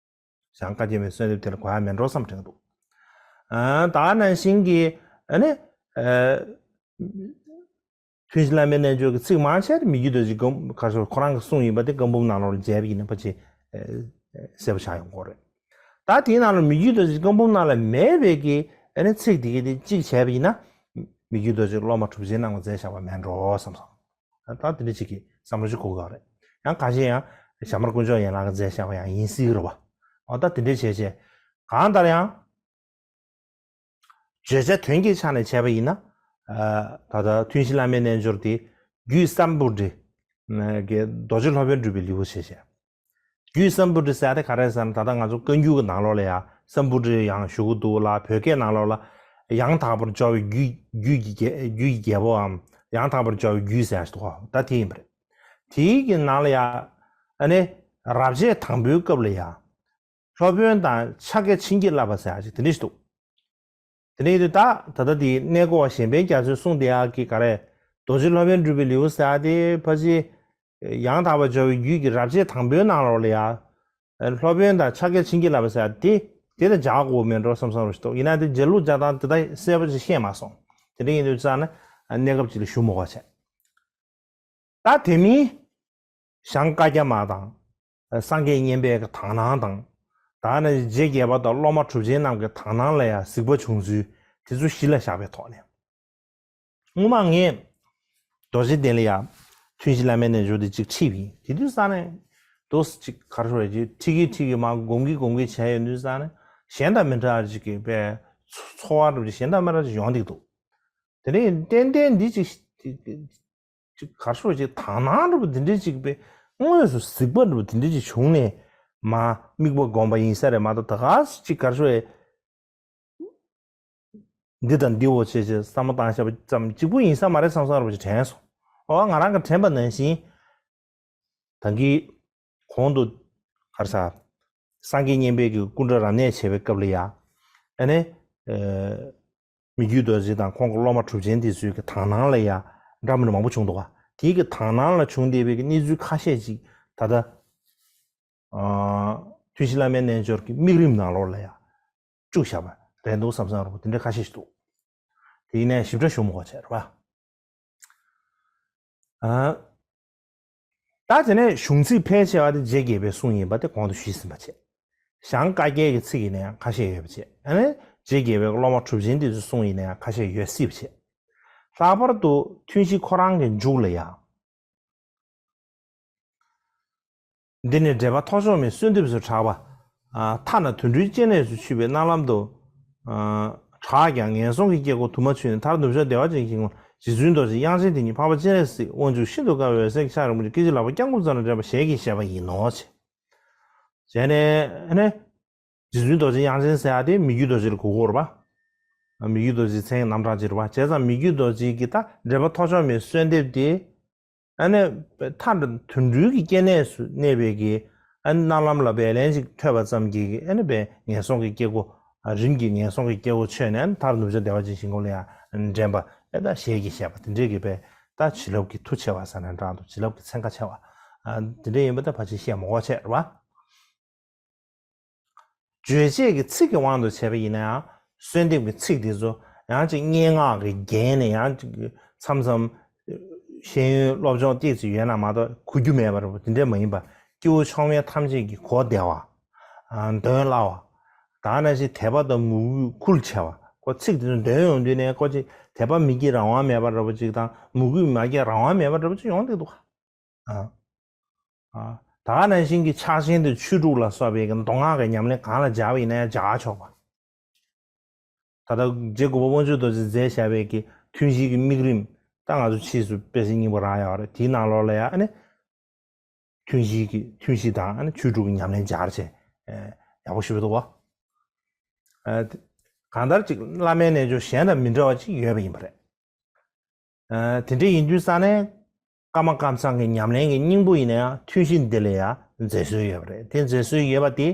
ཞང་བཀའ་རྒྱ་མེད་གསོལ་འདེབས་དེ་ལ་གོ་ཡ་མེད་འགྲོ་བསམ་དྲན་འདུག་ཨ། ད་ག་ནང་བཞིན་གྱི། ཨ་ནི། ཨ། ཐུན་བཞི་བླ་མའི་རྣལ་འབྱོར་གྱི་ཚིག་མང་ཆེ་མི་བསྐྱོད་རྡོ་རྗེ་སྒོམ་ག་ཚོད་ཁོ་རང་གི་གསུང་ཡིན་པ་དེ་བཀའ་འབུམ་ནང་ལོགས་ལ་མཇལ་བ་ཡིན་ན་ཕལ་ཆེར་གསལ་པོ་ཆགས་ཡོང་གི་རེད། ད་དེའི་ནང་ལ་མི་བསྐྱོད་རྡོ་རྗེ་བཀའ་འབུམ་ནང་ལ་མེད་པའི་གི། ཨ་ནི་ཚིག་དེ་གི་དེ་གཅིག་བྱས་པ་ཡིན་ན། མི་བསྐྱོད་རྡོ་རྗེ་སློབ་མ་གྲུབ་ཆེན་རྣམས་ཀྱིས་མཛད་བཞག་པ་མེད་འགྲོ་བསམ་སོང་། ད་དེ་འདྲ་ཅིག་གི་བསམ་བློ་ཞིག་འཁོར་གི་ཡོད་རེད། ཡང་ཁ་ཤས་ཡང་ཞྭ་དམར་དཀོན་མཆོག་ཡན་ལག་གིས་མཛད་བཞག་པ་ཡང་ཡིན་སྲིད་ཀྱི་རེད་བ། འོ། ད་དེ་འདྲ་བྱས་བྱས། གང་ལྟར་ཡང་། བརྗོད་བྱ་དོན་གྱི་ཆ་ནས་བྱས་པ་ཡིན་ན། ཨ། ད་ལྟ་ཐུན་བཞི་བླ་མའི་རྣལ་འབྱོར་དེ་རྒྱུད་སམ་བྷོ་ཊ་གི་རྡོ་རྗེ་སློབ་དཔོན་སྒྲུབ་པའི་ལེའུ་བྱས་བྱས། རྒྱུད་སམ་བྷོ་ཊ་ཟེར་ཡ་དེ་ག་རེ་ཟེར་ན། ད་ལྟ་ང་ཚོ་བཀའ་འགྱུར་གྱི་ནང་ལོགས་ལ་ཡང་སམ་བྷོ་ཊ་ཡང་ཞུ་གི་འདུག་ལ། བོད་སྐད་ནང་ལོགས་ལ་ཡང་དག་པར་སྦྱོར་བའི་རྒྱུད། རྒྱུད་ཀྱི་རྒྱལ། རྒྱུད་ཀྱི་རྒྱལ་པོའམ་ཡང་དག་པར་སྦྱོར་བའི་རྒྱུད་ཟེར་ཡ་ཞིག་འདུག་ག་ད་དེ་ཡིན་པ་རེད། དེའི་གི་ནང་ལ་ཡང་། ཨ་ནི། རབ་བྱེད་དང་པོའི་སྐབས་ལ་ཡང་། སློབ་དཔོན་དང་ཕྱག་རྒྱ་བྱིན་གྱིས་བརླབས་པ་ཟེར་ཡ་ཞིག་དེ་འདྲ་ཞིག་འདུག་དེ་ནས་ད་ད་ལྟ་དེ་གནས་སྐོར་བ་གཞན་ཕན་རྒྱ་མཚོས་གསུངས་དེ་ཡག་གི་ག་རེ། རྡོ་རྗེ་སློབ་དཔོན་གྲུབ་པའི་ལེའུ་ཟེར་ཡག་དེ་ཕལ་ཆེར་ཡང་དག་པར་སྦྱོར་བའི་རྒྱུད་ཀྱི་རབ་བྱེད་དང་པོའི་ནང་ལོགས་ལ་ཡ། སློབ་དཔོན་དང་ཕྱག་རྒྱ་བྱིན་གྱིས་བརླབས་པ་ཟེར་ཡག་དེ་དེ་དང་སྦྱར་དགོས་མེད་འགྲོ་བསམ་བསམ་རོ་ཞིག་འདུག་ཡིན་ན་དེ་འཇལ་ལུགས་སྦྱར་སྟངས་དེ་ད་གསལ་པོ་ཞིག་ཤེས་མ་སོང་། དེ་འདྲ་ཡིན་དུས་ཙང་ནས་གནས་སྐབས་ཅིག་ལ་ཞུ་མི་དགོས་བྱས། ད་དེ་མིན། ཞང་བཀའ་རྒྱ་མ་དང་། སངས་རྒྱས་མཉན་པའི་གི་དག་སྣང་དང་། ད་ནི་རྗེ་བརྒྱད་པ་དང་སློབ་མ་གྲུབ་ཆེན་རྣམས་ཀྱི་དག་སྣང་ལ་ཡང་གཟིགས་པ་བྱུང་ཚུལ་དེ་ཚོ་གཞི་ལ་བཞག་པའི་ཐོག་ནས། སྔོན་མ་ངས་རྡོ་རྗེ་གདན་ལ་ཡང་ཐུན་བཞི་བླ་མའི་རྣལ་འབྱོར་དེ་གཅིག་ཁྲིད་པ་ཡིན། དེ་དུས་ས་ནས་དོ་གཅིག་གར་ཤོར་གྱི་ཁྲིད་ཀྱི་ཁྲིད་ཀྱི་མ་སྒོམ་གྱི་སྒོམ་གྱི་བྱས་ཡོང་དུས་ས་ནས་གཞན་དང་མི་འདྲ་བ་ཅིག་གི་པའི་ཚོར་བ་འདྲ་པོ་ཅིག་གཞན་དང་མི་འདྲ་ཅིག་ཡོང་འདུག་འདུག་དེ་ནས་ཏན་ཏན་འདི་ཅིག་ཅིག་གར་ཤོར་ཅིག་དག་སྣང་འདྲ་པོ་འདི་འདྲ་ཅིག་པའི་དངོས་སུ་གཟིགས་པ་འདྲ་པོ་འདི་འདྲ་ཅིག་བྱུང་ནས་མ་དམིགས་པ་བསྒོམ་པ་ཡིན་ས་རེད་མ་གཏོགས་ད་ག་ཅིག་གར་ཤོར་འདི་དང་འདི་འོ་བྱས་བྱས་བསམ་བློ་བཏང་བཞག་པ་ཙམ་གཅིག་པུ་ཡིན་ས་མ་རེད་བསམ་བསམ་འདྲ་པོ་ཅིག་དྲན་སོང་། འོ་ང་རང་གི་དྲན་པ་ནང་བཞིན། ད་གིན་གོང་དུ་ག་རེ་ཟ། སངས་རྒྱས་མཉན་པའི་གི་སྐུ་འདྲ་རབ་གནས་བྱེད་པའི་སྐབས་ལ་ཡ། ཨ་ནི། ཨ། མི་བསྐྱོད་རྡོ་རྗེ་དང་ཁོང་གི་སློབ་མ་གྲུབ་ཆེན་དེ་ཚོའི་གི་དག་སྣང་ལ་ཡ་འདྲ་མི་འདྲ་མང་པོ་བྱུང་འདུག་ག་དེའི་གི་དག་སྣང་ལ་བྱུང་བསྡད་པའི་གི་གནས་ཚུལ་ཁ་ཤས་ཅིག་ད་ལྟ། ཨ། ཐུན་བཞི་བླ་མའི་རྣལ་འབྱོར་གྱི་དམིགས་རིམ་ནང་ལོགས་ལ་ཡ་བཅུག་བཞག་པ་རེད་འདུག་བསམ་བསམ་འདྲ་པོ་དེ་འདྲ་ཁ་ཤས་ཤིག་འདུག་དེ་ཡིན་ནའི་ཞིབ་ཕྲ་ཞུ་མི་དགོས་བྱས་རེད་པ། ཨ། ད་དེ་ནས་གཞུང་ཚིག་ཕལ་ཆེ་བ་དེ་རྗེ་བརྒྱད་པའི་གསུང་ཡིན་པ་དེ་གོང་དུ་ཞུས་ཟིན་པ་བྱས། ཞང་བཀའ་རྒྱའི་གི་ཚིག་ཡིན་ན་ཡང་ཁ་ཤས་ཡོད་པ་བྱས། ཨ་ནི་རྗེ་བརྒྱད་པའི་སློབ་མ་གྲུབ་ཆེན་དེ་ཚོའི་གསུང་ཡིན་ན་ཡང་ཁ་ཤས་ཡོད་སྲིད་པ་བྱས། ལྷག་པར་དུ་ཐུན་བཞི་ཁོ་རང་གི་མཇུག་ལ་ཡང་། འདི་ནི་འགྲེལ་པ་ཐོགས་ཆོག་མའི་གསོལ་འདེབས་སུ་གྲགས་པ། ཨ། མཐའ་ན་དུད་འགྲོའི་སྐྱེ་གནས་སུ་ཆུད་པའི་རྣམ་ལམ་དུ། ཨ། གྲགས་ཀྱང་ངན་སོང་གི་སྐྱེ་སྒོ་དུ་མ་ཆོད་ནས་མཐར་ནུབ་ཕྱོགས་བདེ་བ་ཅན་གྱི་ངོར་རྗེ་བཙུན་རྡོ་རྗེ་དབྱངས་ཅན་དེ་ཉིད་འཕགས་པ་སྤྱན་རས་གཟིགས་དབང་ཕྱུག་ཤིན་ཏུ་དཀར་བའི་འོད་ཟེར་གྱི་ཆར་རིང་པོ་ཅིག་སྐད་ཅིག་ལག་པ་བརྐྱང་བསྐུམ་ཙམ་ལ་འདྲེན་པ་ཞལ་གྱིས་བཞེས་པ་ཡིན་ནོ། བྱས་ནས་ནི། རྗེ་བཙུན་རྡོ་རྗེ་དབྱངས་ཅན་ཟེར་ཡ་དེ་མི་བསྐྱོད་རྡོ་རྗེ་ལ་གོ་དགོས་རེད་པ། མི་བསྐྱོད་རྡོ་རྗེའི་མཚན་གྱི་རྣམ་གྲངས་ཅིག་རེད་པ། བྱས་ཙང་མི་བསྐྱོད་རྡོ་རྗེ་གི་ད་འགྲེལ་པ་ཐོགས་ཆོག་མའི་གསོལ་འདེབས་དེ། ཨ་ནི། མཐའ་དུད་འགྲོའི་གི་སྐྱེ་གནས་སུ་གནས་པའི་གི། ཨ་ནི་རྣམ་ལམ་ལ་བས་ལན་ཅིག་ཐོས་པ་ཙམ་གྱིས་གི་ཨ་ནི་བས་ངན་སོང་གི་སྐྱེ་སྒོ། རིམ་གྱིས་ངན་སོང་གི་སྐྱེ་སྒོ་ཆོད་ནས་ཨ་ནི་མཐར་ནུབ་ཕྱོགས་བདེ་བ་ཅན་གྱི་ཞིང་ཁམས་ལ་ཡང་འདྲེན་པ་ཨེ་ད་ཞལ་གྱིས་བཞེས་པ་དེ་འདྲའི་གི་བས་ད་བྱིན་རླབས་ཀྱི་མཐུ་ཆེ་བ་ཟེར་ན་འདྲ་འདུག་བྱིན་རླབས་ཀྱི་ཚན་ཁ་ཆེ་བ། ཨ། དེ་འདྲ་ཡིན་པ་ད་ཕལ་ཆེར་བཤད་མི་དགོས་བྱས་རེད་པ། རྗོད་བྱེད་ཀྱི་ཚིག་གི་དབང་དུ་བྱས་པ་ཡིན་ན་ཡང་གསོལ་འདེབས་ཀྱི་ཚིག་དེ་ཚོ་ཡང་ཅིག་སྙན་ངག་གི་རྒྱན་ནས་ཡང་ཅིག་མཚམས་མཚམས་ཤེས་ཡོན་སློབ་སྦྱོང་ཏོག་ཙམ་ཡོད་ན་མ་གཏོགས་གོ་རྒྱུ་མེད་པ་རེད་པ། དེ་འདྲ་མ་ཡིན་པ་སྐྱེ་བོ་མཆོག་དམན་ཐམས་ཅད་ཀྱི་གོ་བདེ་བ། ཨ། འདོན་སླ་བ། ད་ནང་བཞིན་དད་པ་དང་མོས་གུས་ཁུར་ཆེ་བ། ཁོ་ཚིག་དེ་ཚོ་འདོན་ཡོང་དུས་ནས་ཁོ་ཅིག་དད་པ་མི་སྐྱེ་རང་དབང་མེད་པ་འདྲ་པོ་ཅིག་དང་མོས་གུས་མ་སྐྱེ་རང་དབང་མེད་པ་འདྲ་པོ་ཅིག་ཡོང་གི་འདུག་ཨ། ཨ། ད་ག་ནང་བཞིན་གྱི་ཕྱག་ཆེན་དེ་ཆོས་དྲུག་ལ་སོགས་པའི་གི་མདོ་སྔགས་ཀྱི་ཉམས་ལེན་གང་ལ་སྦྱར་བ་ཡིན་ན་ཡང་སྦྱར་ཆོག་པ། ད་ལྟ་རྗེ་གོ་པ་དབང་ཕྱུག་རྡོ་རྗེས་མཛད་བཞག་པའི་གི་ཐུན་བཞིའི་གི་དམིགས་རིམ་ད་ང་ཚོ་ཕྱིས་སུ་དཔེ་ཆ་རྙིང་པ་རག་ཡོད་རེད། དེའི་ནང་ལོགས་ལ་ཡང་ཨ་ནི། ཐུན་བཞི་གི་ཐུན་བཞི་དང་ཨ་ནི་ཆོས་དྲུག་གི་ཉམས་ལེན་སྦྱར་བྱས། ཨ། ཡག་པོ་ཞེ་པོ་འདུག་བ། ཨ། གང་ལྟར་ཅིག་བླ་མའི་རྣལ་འབྱོར་གཞན་དང་མི་འདྲ་བ་ཅིག་ཡོད་པ་ཡིན་པ་རེད། ཨ། དེ་འདྲ་ཡིན་དུས་ཙང་ནས་ཀརྨ་ཀཾ་ཚང་གི་ཉམས་ལེན་གྱི་སྙིང་པོ་ཡིན་ན་ཡང་ཐུན་བཞི་འདི་ལ་ཡང་མཛད་སྲོལ་ཡོད་པ་རེད། དེ་མཛད་སྲོལ་ཡོད་པ་དེ་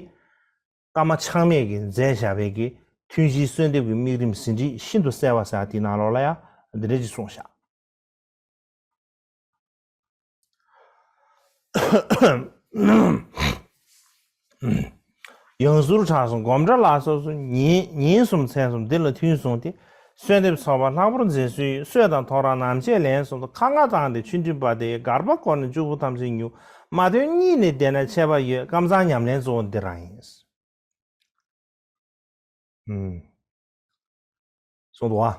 ཀརྨ་ཆགས་མེད་ཀྱིས་མཛད་བཞག་པའི་གི་ཐུན་བཞིའི་གསོལ་འདེབས་ཀྱི་དམིགས་རིམ་ཟིན་བྲིས་ཤིན་ཏུ་གསལ་བ་ཟེར་དེའི་ནང་ལོགས་ལ་ཡང་འདི་འདྲ་ཅིག་གསུངས་བཞག་ཡང་ཟུར་གྲངས་གསུམ་སྒོམ་གྲྭ་ལ་སོགས་སུ་ཉིན་ཉིན་གསུམ་མཚན་གསུམ་འདི་ལ་ཐུན་བཟུང་སྟེ། གསོལ་འདེབས་ཚོགས་པ་ལྷག་པོར་མཛད་སྲོལ་ཡོད། གསོལ་དང་ཐོག་རང་ནམ་ཕྱེད་ལན་གསུམ་དུ་ཁ་ལྔ་བཏང་སྟེ་ཆུ་འབྲིང་པ་དེ་སྒར་པ་བསྐོར་ནས་སྐྱུག་བུ་ཐམས་ཅད་ཉུལ། མ་ཐོན་གཉིད་ནི་བདེ་ན་ཆད་པ་ཡོད། ཀཾ་ཚང་ཉམས་ལེན་གཙོ་བོ་འདི་རང་ཡིན། ཨུམ། གསུངས་འདུག་བ།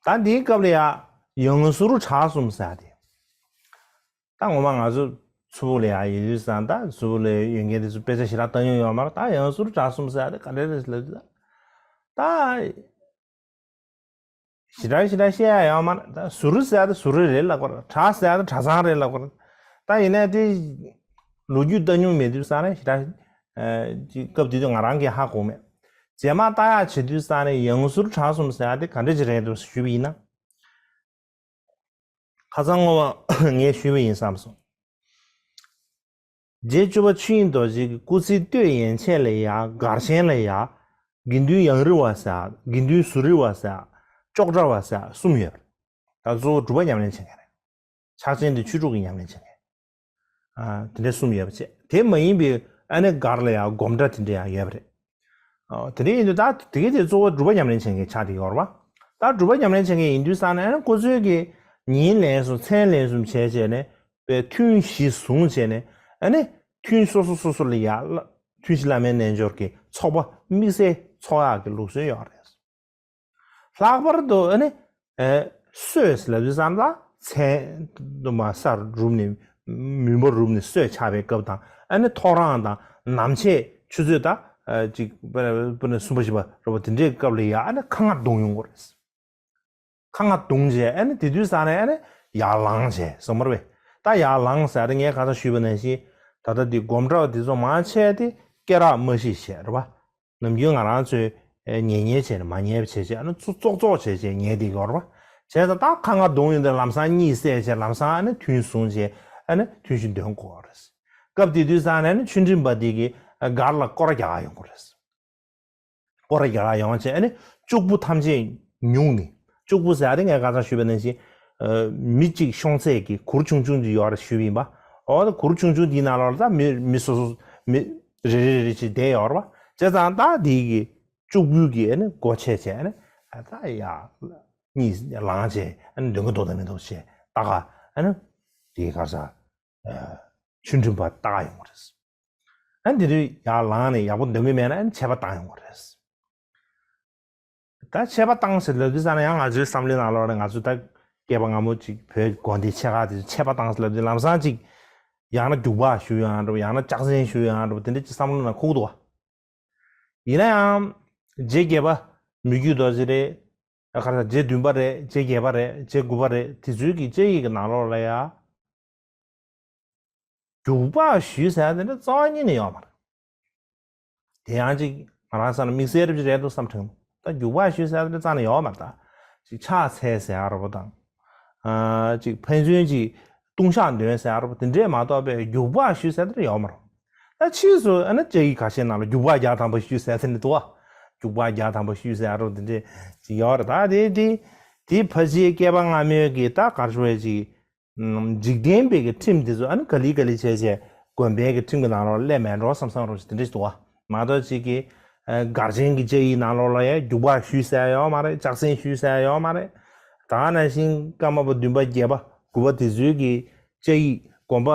ད་འདིའི་སྐབས་ལ་ཡང་ཡང་ཟུར་གྲངས་གསུམ་ཟེར་ཏེ། ད་ངོ་མ་ང་ཚོ་མཚུར་ཕུ་ལ་ཡང་ཡོད་དུས་ཙང་ད་མཚུར་ཕུ་ལ་ཡོད་མཁན་དེ་ཚོ་དཔེ་ཆ་ཞེ་དྲག་བལྟ་མྱོང་ཡོད་མ་རེད། ད་ཡང་ཟུར་གྲངས་གསུམ་ཟེར་ཏེ་ག་འདྲ་རེད་ལབ་དུས་ད། ཞེ་དྲག་ཞེ་དྲག་བཤད་ཡ་ཡོད་མ་རེད། ད་ཟུར་ཟེར་ཡ་དེ་ཟུར་རེད་ལབ་དགོས་རེད། གྲངས་ཟེར་ཡ་དེ་གྲངས་ཚང་རེད་ལབ་དགོས་རེད། ད་ཡིན་ནའི་དེ་ལོ་རྒྱུས་ལྟ་མྱོང་མེད་དུས་ཙང་ནས་ཞེ་དྲག་ཨ་ཅིག་སྐབས་དེ་དུས་ང་རང་གིས་ཧ་གོ་མེད། རྗེས་མ་ལྟ་ཡག་བྱེད་དུས་ཙང་ནས་ཡང་ཟུར་གྲངས་གསུམ་ཟེར་ཡ་དེ་ག་འདྲ་ཅིག་རེད་འདུག་ཞུས་པ་ཡིན་ན། ཁ་སང་ངོ་མ་ངས་ཞུས་པ་ཡིན་བསམ་སོང་། རྗེ་བཅུ་པ་ཆོས་དབྱིངས་རྡོ་རྗེ་གི་སྐུ་ཚེའི་སྟོད་ཡན་ཆད་ལ་ཡ་སྒར་ཆེན་ལ་ཡ་ དགེ་འདུན་ཡང་རི་བ་ཟེར། དགེ་འདུན་ཟུར་རི་བ་ཟེར། ཅོག་གྲྭ་བ་ཟེར་གསུམ་ཡོད་པ་རེད། ད་གཙོ་བོ་སྒྲུབ་པ་ཉམས་ལེན་བྱེད་མཁན་རེད། ཕྱག་ཆེན་དེ་ཆོས་དྲུག་གི་ཉམས་ལེན་བྱེད་མཁན། ཨ་དེ་འདྲ་གསུམ་ཡོད་པ་བྱས། དེ་མ་ཡིན་པའི་ཨ་ནི་སྒར་ལ་ཡང་སྒོམ་གྲྭ་དེ་འདྲ་ཡང་ཡོད་པ་རེད། ཨ་དེ་འདྲ་ཡིན་དུས་ད་དེ་གའི་དེ་གཙོ་བོ་སྒྲུབ་པ་ཉམས་ལེན་བྱེད་མཁན་ཆགས་བསྡད་ཡོད་རེད་པ། ད་སྒྲུབ་པ་ཉམས་ལེན་བྱེད་མཁན་ཡིན་དུས་ཙང་ནས་ཨ་ནི་ཁོ་ཚོས་ཀྱི་ཉིན་ལན་གསུམ་མཚན་ལན་གསུམ་བྱས་བྱས་ནས་པའི་ཐུན་བཞི་བཟུང་བྱས་ནས་ཨ་ནི་ཐུན་སོ་སོ་སོ་སོ་ལ་ཡང་ཐུན་བཞི་བླ་མའི་རྣལ་འབྱོར་གྱི་ཚོགས་པ་དམིགས་བསལ་ཚོགས་ཡག་གི་ལུགས་སྲོལ་ཡོད་རེད། ལྷག་པར་དུ་ཨ་ནི་ཨེ་སྲོད་ལབ་དུས་ཙམ་ལ་མཚན་དུ་མ་སར་རུབ་ནས་མུན་པ་རུབ་ནས་སྲོད་ཆགས་པའི་སྐབས་དང་ཨ་ནི་ཐོ་རངས་དང་ནམ་ཕྱེད་ཆུ་ཚོད་ད་ཨ་ཅིག་པ་ན་གསུམ་པ་བཞི་པ་རུ་བ་དེ་འདྲའི་སྐབས་ལ་ཡ་ཨ་ནི་ཁ་ང་གདོང་ཡོང་གི་རེད། ཁ་ང་གདོང་བྱས་ཨ་ནི་དེ་དུས་ཙམ་ནས་ཨ་ནི་ཡར་ལངས་བྱས་སོང་མ་རེད་པས། ད་ཡར་ལངས་ཟེར་ཏེ་ངས་ཁ་སང་ཞུས་པ་ནང་བཞིན་ད་ལྟ་འདི་སྒོམ་གྲྭ་བ་འདི་ཚོ་མང་ཆེ་དེ་སྐེ་རགས་མ་བཤིག་བྱས་རེད་པ། ནམ་རྒྱུན་ང་རང་ཚོས་ཉལ་ཉལ་བྱས་ནས་མ་ཉལ་བ་བྱས་བྱས་ཨ་ནི་ཙོག་ཙོག་བྱས་བྱས་ཉལ་བསྡད་ཀྱི་ཡོད་རེད་པ། བྱས་ཙང་ད་ཁ་ང་གདོང་ཡོང་དུས་ལམ་སང་གཉིད་སད་བྱས་ལམ་སང་ཨ་ནི་ཐུན་བཟུང་བྱས་ཨ་ནི་ཐུན་བཞི་འདོན་དགོས་རེད། སྐབས་དེ་དུས་ཙང་ནས་ཨ་ནི་ཆོས་འབྲེལ་པ་འདི་གི་སྒར་ལ་སྐོར་ར་རྒྱག་ག་ཡོང་གི་རེད། སྐོར་ར་རྒྱག་ག་ཡོང་བྱས་ཨ་ནི་ལྕུག་པོ་ཐམས་ཅད་ཉུང་ནས། ལྕུག་པོ་ཟེར་ཡ་དེ་ངས་ཁ་སང་ཞུས་པ་ནང་བཞིན་མི་གཅིག་ཤོང་ཚད་ཀྱི་གུར་ཆུང་ཆུང་ཅིག་ཡོད་རེད་ཞུས་པ་ཡིན་པ། འོ་ད་གུར་ཆུང་ཆུང་འདིའི་ནང་ལོགས་ལ་ད་མི་མི་སོ་སོ་མི་རེ་རེ་རེ་རེ་ཅིག་བསྡད་ཡོད་རེད་པ། བྱས་ཙང་ད་འདི་གི་ལྕུག་པོའི་གི་ཨ་ནི་སྒོ་ཕྱེ་བྱས་ཨ་ནི་ད་ཡ་གཉིད་ལངས་བྱས་ཨ་ནི་འདོན་གི་འདུག་དང་མི་འདུག་བྱས་ལྟ་ག་ཨ་ནི་དེའི་ག་ས་ཆོས་འབྲེལ་པ་ལྟ་ག་ཡོང་གི་རེད། ཨ་ནི་དེ་དུས་ཡར་ལངས་ནས་ཡག་པོ་འདོན་གི་མེད་ན་ཨ་ནི་ཆད་པ་བཏང་ཡོང་གི་རེད། ད་ཆད་པ་བཏང་ཟེར་ལབ་དུས་ཙམ་ན་ཡང་ང་ཚོའི་བསམ་བློའི་ནང་ལོགས་ནས་ང་ཚོ་ད་སྐྱེས་པ་སྔ་མོ་ཅིག་བོད་དགོན་སྡེ་ཆེ་ཁག་དེ་ཚོ་ཆད་པ་བཏང་ཟེར་ལབ་དུས་ལམ་སང་ཅིག་ཡང་ན་རྒྱུག་པ་ཞུ་ཡང་འགྲོ་ཡང་ན་ལྕགས་ཟན་ཞུ་ཡང་འགྲོ་དེ་འདྲ་ཅིག་བསམ་བློ་ནང་འཁོར་གི་འདུག་བ། ཡིན་ན་ཡང་རྗེ་བརྒྱད་པ་མི་བསྐྱོད་རྡོ་རྗེ་རེད། ཨ་ཁ་ར་རྗེ་བདུན་པ་རེད། རྗེ་བརྒྱད་པ་རེད། རྗེ་དགུ་པ་རེད། དེ་ཚོའི་གི་བཅའ་ཡིག་གི་ནང་ལོགས་ལ་ཡ། རྒྱུག་པ་ཞུས་ཟེར་ཡ་དེ་འདྲ་རྩ་བ་ཉིད་ནས་ཡོད་མ་རེད། དེ་ཡང་ཅིག་ང་རང་བསམ་ན་དམིགས་བསལ་རབ་ཅིག་རེད་འདུག་བསམ་དྲན་འདུག་ད་རྒྱུག་པ་ཞུས་ཟེར་ཡ་དེ་འདྲ་རྩ་ནས་ཡོད་མ་རེད་ད། ཅིག་ཕྱག་འཚལ་ཟེར་ཡ་ར་བ་དང་། ཨ་ཅིག་ཕན་ཚུན་ཅིག་ལྟུང་བཤགས་འདོན་ཟེར་ཡ་ར་བ་དེ་འདྲས་མ་གཏོགས་པའི་རྒྱུག་པ་ཞུས་ཟེར་ཡ་དེ་འདྲ་ཡོད་མ་རེད། ད་ཕྱིས་སུ་ཨ་ནི་བཅའ་ཡིག་ཁ་ཤས་ནང་ལ་རྒྱུག་པ་བརྒྱ་ཐམ་པ་ཞུས་ཟེར་ཡ་དེ་འདྲ་འདུག་བ། རྒྱུག་པ་བརྒྱ་ཐམ་པ་ཞུས་ཟེར་ཡ་ར་བ་དེ་འདྲས་ཅིག་ཡོད་རེད་ད། དེ་དེ་དེ་ཕལ་ཆེར་བསྐལ་པ་སྔ་མའི་གི་ད་ག་རེ་ཞུ་བ་ཅིག་འཇིག་རྟེན་པའི་གི་ཁྲིམས་དེ་ཚོ་ཨ་ནི་ག་ལེ་ག་ལེ་བྱས་བྱས་དགོན་པའི་གི་ཁྲིམས་ཀྱི་ནང་ལོགས་སླེབས་མེད་འགྲོ་བསམ་བསམ་རོགས་ཞིག་དེ་འདྲ་ཞིག་འདུག་བ། མ་གཏོགས་ཅིག་གི་སྒར་ཆེན་གྱི་བཅའ་ཡིག་ནང་ལོགས་ལ་ཡང་རྒྱུག་པ་ཞུས་ཟེར་ཡ་ཡོད་མ་རེད། ལྕགས་ཟན་ཞུས་ཟེར་ཡ་ཡོད་མ་རེད། ད་ག་ནང་བཞིན་ཀརྨ་པ་བདུན་པ་བརྒྱད་པ་དགུ་པ་དེ་ཚོའི་གི་བཅའ་ཡིག་དགོངས་པ་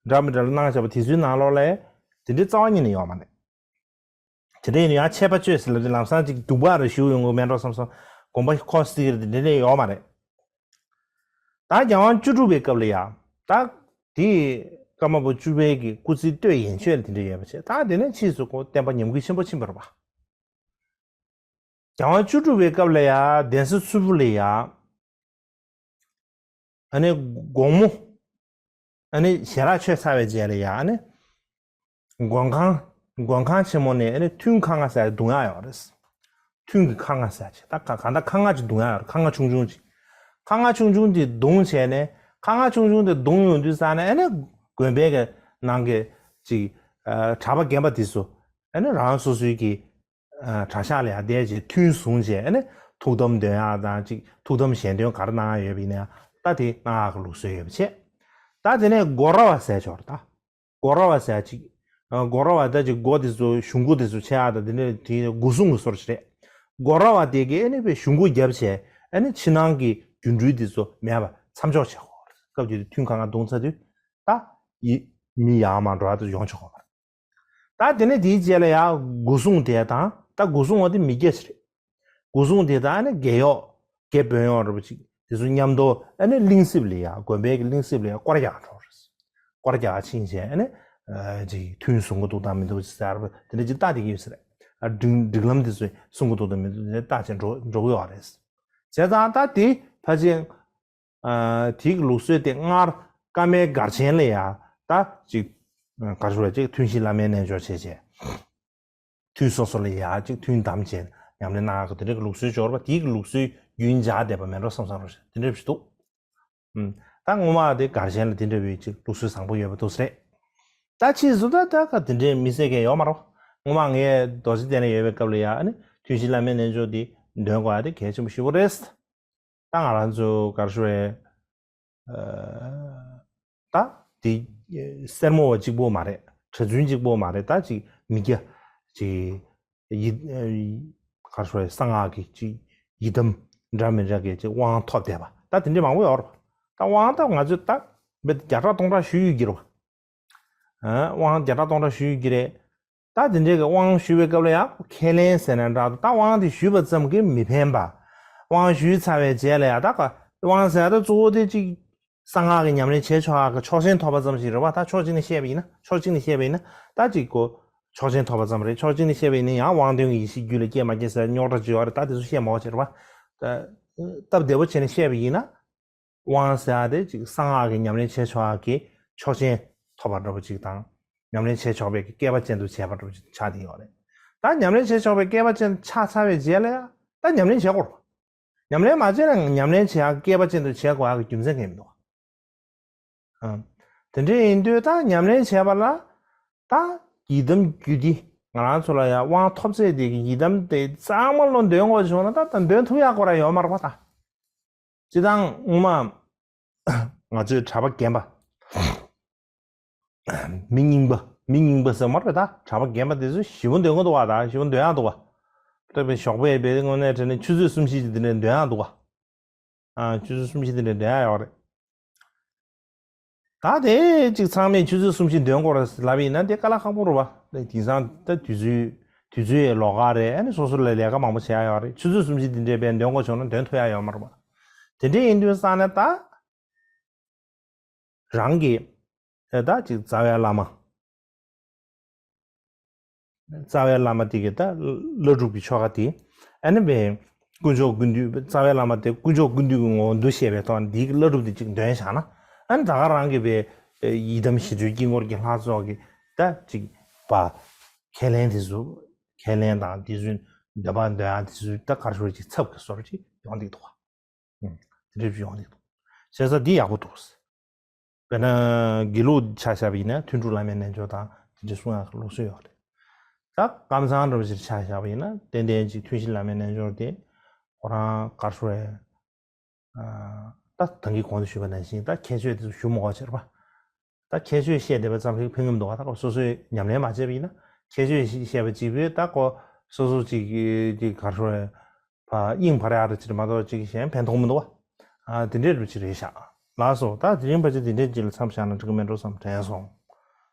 འདྲ་མི་འདྲ་ལ་གནང་བཞག་པ་དེ་ཚོའི་ནང་ལོགས་ལ་ཡང་དེ་འདྲའི་རྩ་བ་ཉིད་ནས་ཡོད་མ་རེད། དེ་འདྲ་ཡིན་ན་ཡང་ཆད་པ་གཅོད་ཟེར་ལབ་དུས་ལམ་སང་ཅིག་རྒྱུག་པ་རེ་ཞུ་ཡོང་གི་མེད་འགྲོ་བསམ་སོང་། དགོངས་པ་ཁོ་སྲིད་ཀྱི་རེད་དེ་འདྲ་ཡོད་མ་རེད། ད་རྒྱལ་དབང་བཅུ་དྲུག་པའི་སྐབས་ལ་ཡང་ད་དེ་ཀརྨ་པ་བཅུ་པའི་གི་སྐུ་ཚེའི་སྟོད་ཡན་ཆོད་ལ་དེ་འདྲ་ཡོད་པ་བྱས། ད་དེ་ནས་ཕྱིས་སུ་ཁོ་བསྟན་པ་ཉམས་རྒུད་ཆེན་པོ་ཕྱིན་པ་རེད་པ། རྒྱལ་དབང་བཅུ་དྲུག་པའི་སྐབས་ལ་ཡང་གདན་ས་ཆེན་པོ་ལ་ཡང་ཨ་ནི་དགོང་མོ་ཨ་ནི་ཞལ་ལག་མཆོད་ཚར་བའི་རྗེས་ལ་ཡང་ཨ་ནི་མགོན་ཁང་མགོན་ཁང་ཆེན་མོ་ནས་ཨ་ནི་ཐུན་ཁང་ལྔ་ཟེར་བརྡུང་ཡག་ཡོད་རེད། ཐུན་གྱི་ཁང་ལྔ་ཟེར་ཅིག་ད་ག་གང་ལྟར་ཁང་ལྔ་ཅིག་བརྡུང་ཡག་ཡོད་རེད། ཁང་ལྔ་ཆུང་ཆུང་ཅིག་ཁང་ལྔ་ཆུང་ཆུང་དེ་བརྡུངས་བྱས་ནས་ཁང་ལྔ་ཆུང་ཆུང་དེ་བརྡུངས་ཡོང་དུས་ཙང་ནས་ཨ་ནི་དགོན་པའི་གི་ནང་གི་ཅིག་གྲྭ་པ་རྒན་པ་དེ་ཚོ་ཨ་ནི་རང་སོ་སོའི་གི་གྲྭ་ཤག་ལ་ཡར་བསྡད་བྱས་ཐུན་བཟུང་བྱས་ཨ་ནི་ཐུགས་དམ་འདོན་ཡག་དང་ཅིག་ཐུགས་དམ་ཞལ་འདོན་ག་རེ་གནང་ཡག་ཡོད་པ་ཡིན་ན་ཡང་ད་དེ་གནང་ཡག་གི་ལུགས་སྲོལ་ཡོད་པ་བྱས། ད་དེ་ནས་སྒོ་ར་བ་ཟེར་ཆོག་རེད་ད། སྒོ་ར་བ་ཟེར་ཅིག་སྒོ་ར་བ་ད་ཅིག་སྒོ་དེ་ཚོ་གཞུང་སྒོ་དེ་ཚོ་ཕྱེ་ཡག་དང་དེ་ནས་དེ་སྒོ་སྲུང་གི་སོར་ཞིག་རེད། སྒོ་ར་བ་དེ་གིས་ཨ་ནི་དཔེ་གཞུང་སྒོ་བརྒྱབ་བྱས་ཨ་ནི་ཕྱི་ནང་གི་སྒྱུ་འཕྲུལ་དེ་ཚོ་མེད་པ་མཚམས་འཇོག་བྱེད་དགོས་རེད། སྐབས་དེ་དུས་ཐུན་ཁང་ཁ་བརྡུངས་ཚར་དུས་ད་ཡི་མི་ཡར་མར་འགྲོ་ཡག་དེ་ཡོང་ཆོག་གི་མ་རེད། ད་དེ་ནས་དེའི་རྗེས་ལ་ཡང་སྒོ་སྲུང་དེ་དང་ད་སྒོ་སྲུང་བ་དེ་མི་སྐྱ་ཞིག་རེད། སྒོ་སྲུང་དེ་དང་ཨ་ནི་རྒས་གཡོག་རྒས་དཔོན་གཡོག་འདྲ་པོ་ཅིག་དེ་ཚོ་མཉམ་དུ་ཨ་ནི་གླིང་གསེབ་ལ་ཡ་དགོན་པའི་གི་གླིང་གསེབ་ལ་ཡ་སྐོར་རྒྱག་འགྲོ་རེད། སྐོར་རྒྱག་ཕྱིན་བྱས་ཨ་ནི་ཅིག་ཐུན་བཟུང་གི་འདུག་དང་མི་འདུག་ཅིག་ཟེར་བ་དེ་འདྲ་ཅིག་ལྟ་བསྡད་ཀྱི་ཡོད་ས་རེད། ཨ་སྒྲིག་སྒྲིག་ལམ་དེ་ཚོ་སྲུང་གི་འདུག་དང་མི་འདུག་ཅིག་ལྟ་བྱས་འགྲོ་འགྲོ་གི་ཡོད་རེད། བྱས་ཙང་ད་དེ་ཕལ་ཆེར་ཨ་དེའི་གི་ལུགས་སྲོལ་དེ་སྔར་ཀརྨའི་སྒར་ཆེན་ལ་ཡ་ད་ཅིག་ག་རེ་ཞུ་བ་ཅིག་ཐུན་བཞི་བླ་མའི་རྣལ་འབྱོར་བྱས་བྱས། ཐུན་སོ་སོ་ལ་ཡ་གཅིག་ཐུན་དམ་བྱས་ཉམས་ལེན་གནང་ཡག་གི་དེ་འདྲ་གི་ལུགས་སྲོལ་འབྱོར་བ་དེའི་གི་ལུགས་སྲོལ་རྒྱུན་འཇགས་བསྡད་པ་མེད་འགྲོ་བསམ་བསམ་རོ་ཞེས་དེ་འདྲ་ཞིག་འདུག་ཨུམ། ད་སྔོན་མ་དེ་སྒར་ཆེན་ལ་དེ་འདྲ་བའི་གཅིག་ལུགས་སྲོལ་བཟང་པོ་ཡོད་པ་འདུག་ཟེར། ད་ཕྱིས་སུ་ད་ད་ག་དེ་འདྲའི་མི་སེར་གས་ཡོད་མ་རོ། སྔོན་མ་ངས་རྡོ་རྗེ་གདན་ལ་ཡོད་པའི་སྐབས་ལ་ཡ་ཨ་ནི་ཐུན་བཞི་བླ་མའི་རྣལ་འབྱོར་འདི་འདོན་དགོས་ཡ་དེ་གལ་ཆེན་པོ་ཞེ་པོ་རེད། ད་ང་རང་ཚོ་ག་རེ་ཞུ་རེད། ད་དེ་སེར་མོ་བ་གཅིག་པོ་མ་རེད། གྲྭ་བཙུན་གཅིག་པོ་མ་རེད། ད་ཅིག་མི་སྐྱ་ཅིག་ཡི་ག་རེ་ཞུ་རེད། གསང་སྔགས་ཀྱི་ཅིག་ཡི་དམ་འདྲ་མི་འདྲ་གི་ཅིག་དབང་ཐོབ་བསྡད་པ་ད་དེ་འདྲའི་མང་པོ་ཡོད་རེད། ད་དབང་ད་ང་ཚོས་ད་བརྒྱ་ཕྲག་སྟོང་ཕྲག་ཞུ་ཡོད་ཀྱི་རེད་བ། དབང་བརྒྱ་ཕྲག་སྟོང་ཕྲག་ཞུ་ཡོད་ཀྱི་རེད། ད་དེ་འདྲའི་གི་དབང་ཞུ་བའི་སྐབས་ལ་ཡང་ཁས་ལེན་ཟེར་ན་འདྲ་འདུག་ད་དབང་དེ་ཞུས་པ་ཙམ་གྱིས་མི་ཕན་པ། དབང་ཞུས་ཚར་བའི་རྗེས་ལ་ཡང་ད་ག་དབང་ཟེར་ཡ་ད་གཙོ་བོ་དེ་གཅིག་གསང་སྔགས་ཀྱི་ཉམས་ལེན་བྱས་ཆོག་ཡ་གི་ཆོག་མཆན་ཐོབ་པ་ཙམ་ཞིག་རེད་བ། ད་ཕྱོགས་གཅིག་ནས་བཤད་པ་ཡིན་ན་ཕྱོགས་གཅིག་ནས་བཤད་པ་ཡིན་ན་ད་གཅིག་གོ་ཆོག་མཆན་ཐོབ་པ་ཙམ་རེད། ཕྱོགས་གཅིག་ནས་བཤད་པ་ཡིན་ན་ཡང་དབང་དོན་གྱི་ཡེ་ཤེས་རྒྱུད་ལ་སྐྱེས་མ་སྐྱེས་ཟེར་རྙོག་དྲ་ཅིག་ཡོད་རེད། ད་དེ་ཚོ་བཤད་མ་དགོས་ཟེར་བ། ད་སྟབས་བདེ་པོ་བྱས་ནས་བཤད་པ་ཡིན་ན། དབང་ཟེར་ཡ་དེ་ཅིག་གསང་སྔགས་ཀྱི་ཉམས་ལེན་བྱས་ཆོག་ཡ་གི་ཆོག་མཆན་ཐོབ་པ་འདྲ་པོ་ཅིག་དང་། ཉམས་ལེན་བྱས་ཆོག་པའི་གི་སྐལ་པ་ཅན་དུ་བྱས་པ་འདྲ་པོ་ཅིག་ཆགས་བསྡད་ཡོད་རེད། ད་ཉམས་ལེན་བྱས་ཆོག་པའི་སྐལ་པ་ཅན་དུ་ཆགས་ཚར་བའི་རྗེས་ལ་ཡང་ད་ཉམས་ལེན་བྱེད་དགོས་རེད། ཉམས་ལེན་མ་བྱས་ན་ཉམས་ལེན་བྱེད་ཡ་སྐལ་པ་ཅན་དུ་བྱེད་དགོས་ཡ་གི་རྒྱུ་མཚན་གང་ཡང་མི་འདུག་ཨ། དེ་འདྲ་ཡིན་དུས་ད་ཉམས་ལེན་བྱས་པ་ལ་ད་ཡི་དམ་རྒྱུད་འདི་ང་རང་ཚོ་ལ་ཡང་དབང་ཐོབ་ཚད་དེ་གི་ཡི་དམ་དེ་གཙང་མ་ལོ་འདོན་དགོས་བྱུང་ན་ད་ད་འདོན་ཐུབ་ཡག་སྐོར་ཡ་ཡོད་མ་རེད་པ་ད། སྤྱི་བཏང་སྔོན་མ་ང་ཚོའི་གྲྭ་པ་རྒན་པ། མི་རྙིང་པ་མི་རྙིང་པ་ཟེར་མ་རེད་ད། གྲྭ་པ་རྒན་པ་དེ་ཚོ་ཞེ་པོ་འདོན་གི་འདུག་བ། ད་ཞེ་པོ་འདོན་ཡག་འདུག་བ། སྟོད་པའི་ཞོགས་པའི་བེ་དངོས་གནས་དྲན་ནས་ཆུ་ཚོད་གསུམ་བཞི་ཅིག་དེ་འདྲ་འདོན་ཡག་འདུག་བ། ཨ། ཆུ་ཚོད་གསུམ་བཞི་དེ་འདྲ་འདོན་ཡག་ཡོད་རེད། ད་དེ་གཅིག་ཚང་མས་ཆུ་ཚོད་གསུམ་བཞི་འདོན་དགོས་རེད་ལབ་ཡིན་ན་དེ་དཀའ་ལས་ཁག་པོ་རེད་བ། དེང་སང་ད་དུས་ཚོད་དུས་ཚོད་ལོགས་ཀ་རེད། ཨ་ནི་སོ་སོ་ལ་ལས་ཀ་མང་པོ་བྱེད་ཡག་ཡོད་རེད། ཆུ་ཚོད་གསུམ་བཞི་དེ་འདྲ་བས་འདོན་དགོས་བྱུང་ན་འདོན་ཐུབ་ཡག་ཡོད་མ་རེད་བ། དེ་འདྲ་ཡིན་དུས་ཙང་ནས་ད། རང་གི་ད་ཅིག་རྩ་བའི་བླ་མ། རྩ་བའི་བླ་མ་དེ་གི་ད་བླ་སྒྲུབ་ཀྱི་ཆོ་ག་དེ། ཨ་ནི་བའི་དཀོན་མཆོག་ཀུན་འདུས། རྩ་བའི་བླ་མ་དེ་དཀོན་མཆོག་ཀུན་འདུས་ཀྱི་ངོ་བོ་འདུ་ཤེས་པའི་ཐོག་ནས་དེའི་བླ་སྒྲུབ་དེ་ཅིག་འདོན་བཞག་ན། ཨ་ནི་ད་ག་རང་གི་བའི་ཡི་དམ་ཞི་ཁྲོའི་དཀྱིལ་འཁོར་གྱི་ལྷ་ཚོགས་ཀྱི་ད་ཅིག་པ། ཁས་ལེན་དེ་ཚོ། ཁས་ལེན་དང་དེ་ཚོའི་འདོད་པ་འདོན་ཡག་དེ་ཚོའི་ད་ག་རེ་ཞུ་ཅིག་ཚབ་ཀྱི་བཟོ་འདྲ་ཅིག་ཡོང་བསྡད་འདུག་བ། དེ་འདྲ་ཡོང་གི་འདུག་བྱས་ཙང་འདི་ཡག་པོ་འདུག་དཔེར་ན་དགེ་ལུགས་ཆ་བཞག་པ་ཡིན་ན་ཐུན་དྲུག་བླ་མའི་རྣལ་འབྱོར་དང་དེ་འདྲ་གསུང་ཡག་ལུགས་སྲོལ་ཡོད་རེད། ད་ཀམ་ཚང་འདྲ་པོ་ཞིག་ཆ་བཞག་པ་ཡིན་ན་ཏན་ཏན་ཅིག་ཐུན་བཞི་བླ་མའི་རྣལ་འབྱོར་དེ་ཁོ་རང་ག་རེ་ཞུ་རེད། ད་ད་གིན་གོང་དུ་ཞུས་པ་ནང་བཞིན་ད་ཁྱད་ཆོས་དེ་ཚོ་ཞུ་མི་དགོས་ཟེར་བ། ད་ཁྱད་ཆོས་བཤད་བསྡད་པ་ཙམ་ཞིག་ཕན་གྱི་མི་འདུག་བ། ད་ཁོ་སོ་སོས་ཉམས་ལེན་མ་བྱས་པ་ཡིན་ན་ཁྱད་ཆོས་བཤད་པ་གཅིག་པུས་ད་ཁོ་སོ་སོ་གཅིག་གི་ག་རེ་ཞུ་རེད། ཕ་དབྱིངས་འཕར་ཡག་རེ་ཅིག་མ་གཏོགས་ཅིག་གཞན་ཕན་ཐོགས་མི་འདུག་བ། ཨ་དེ་འདྲའི་རུ་ཅིག་རེད་ཤག་ལགས་སོ། ད་དེ་རིང་ཕལ་ཆེར་དེ་འདྲའི་ཅིག་ལ་མཚམས་བཞག་ན་འགྲིག་གི་མེད་འགྲོ་བསམ་དྲན་སོང་།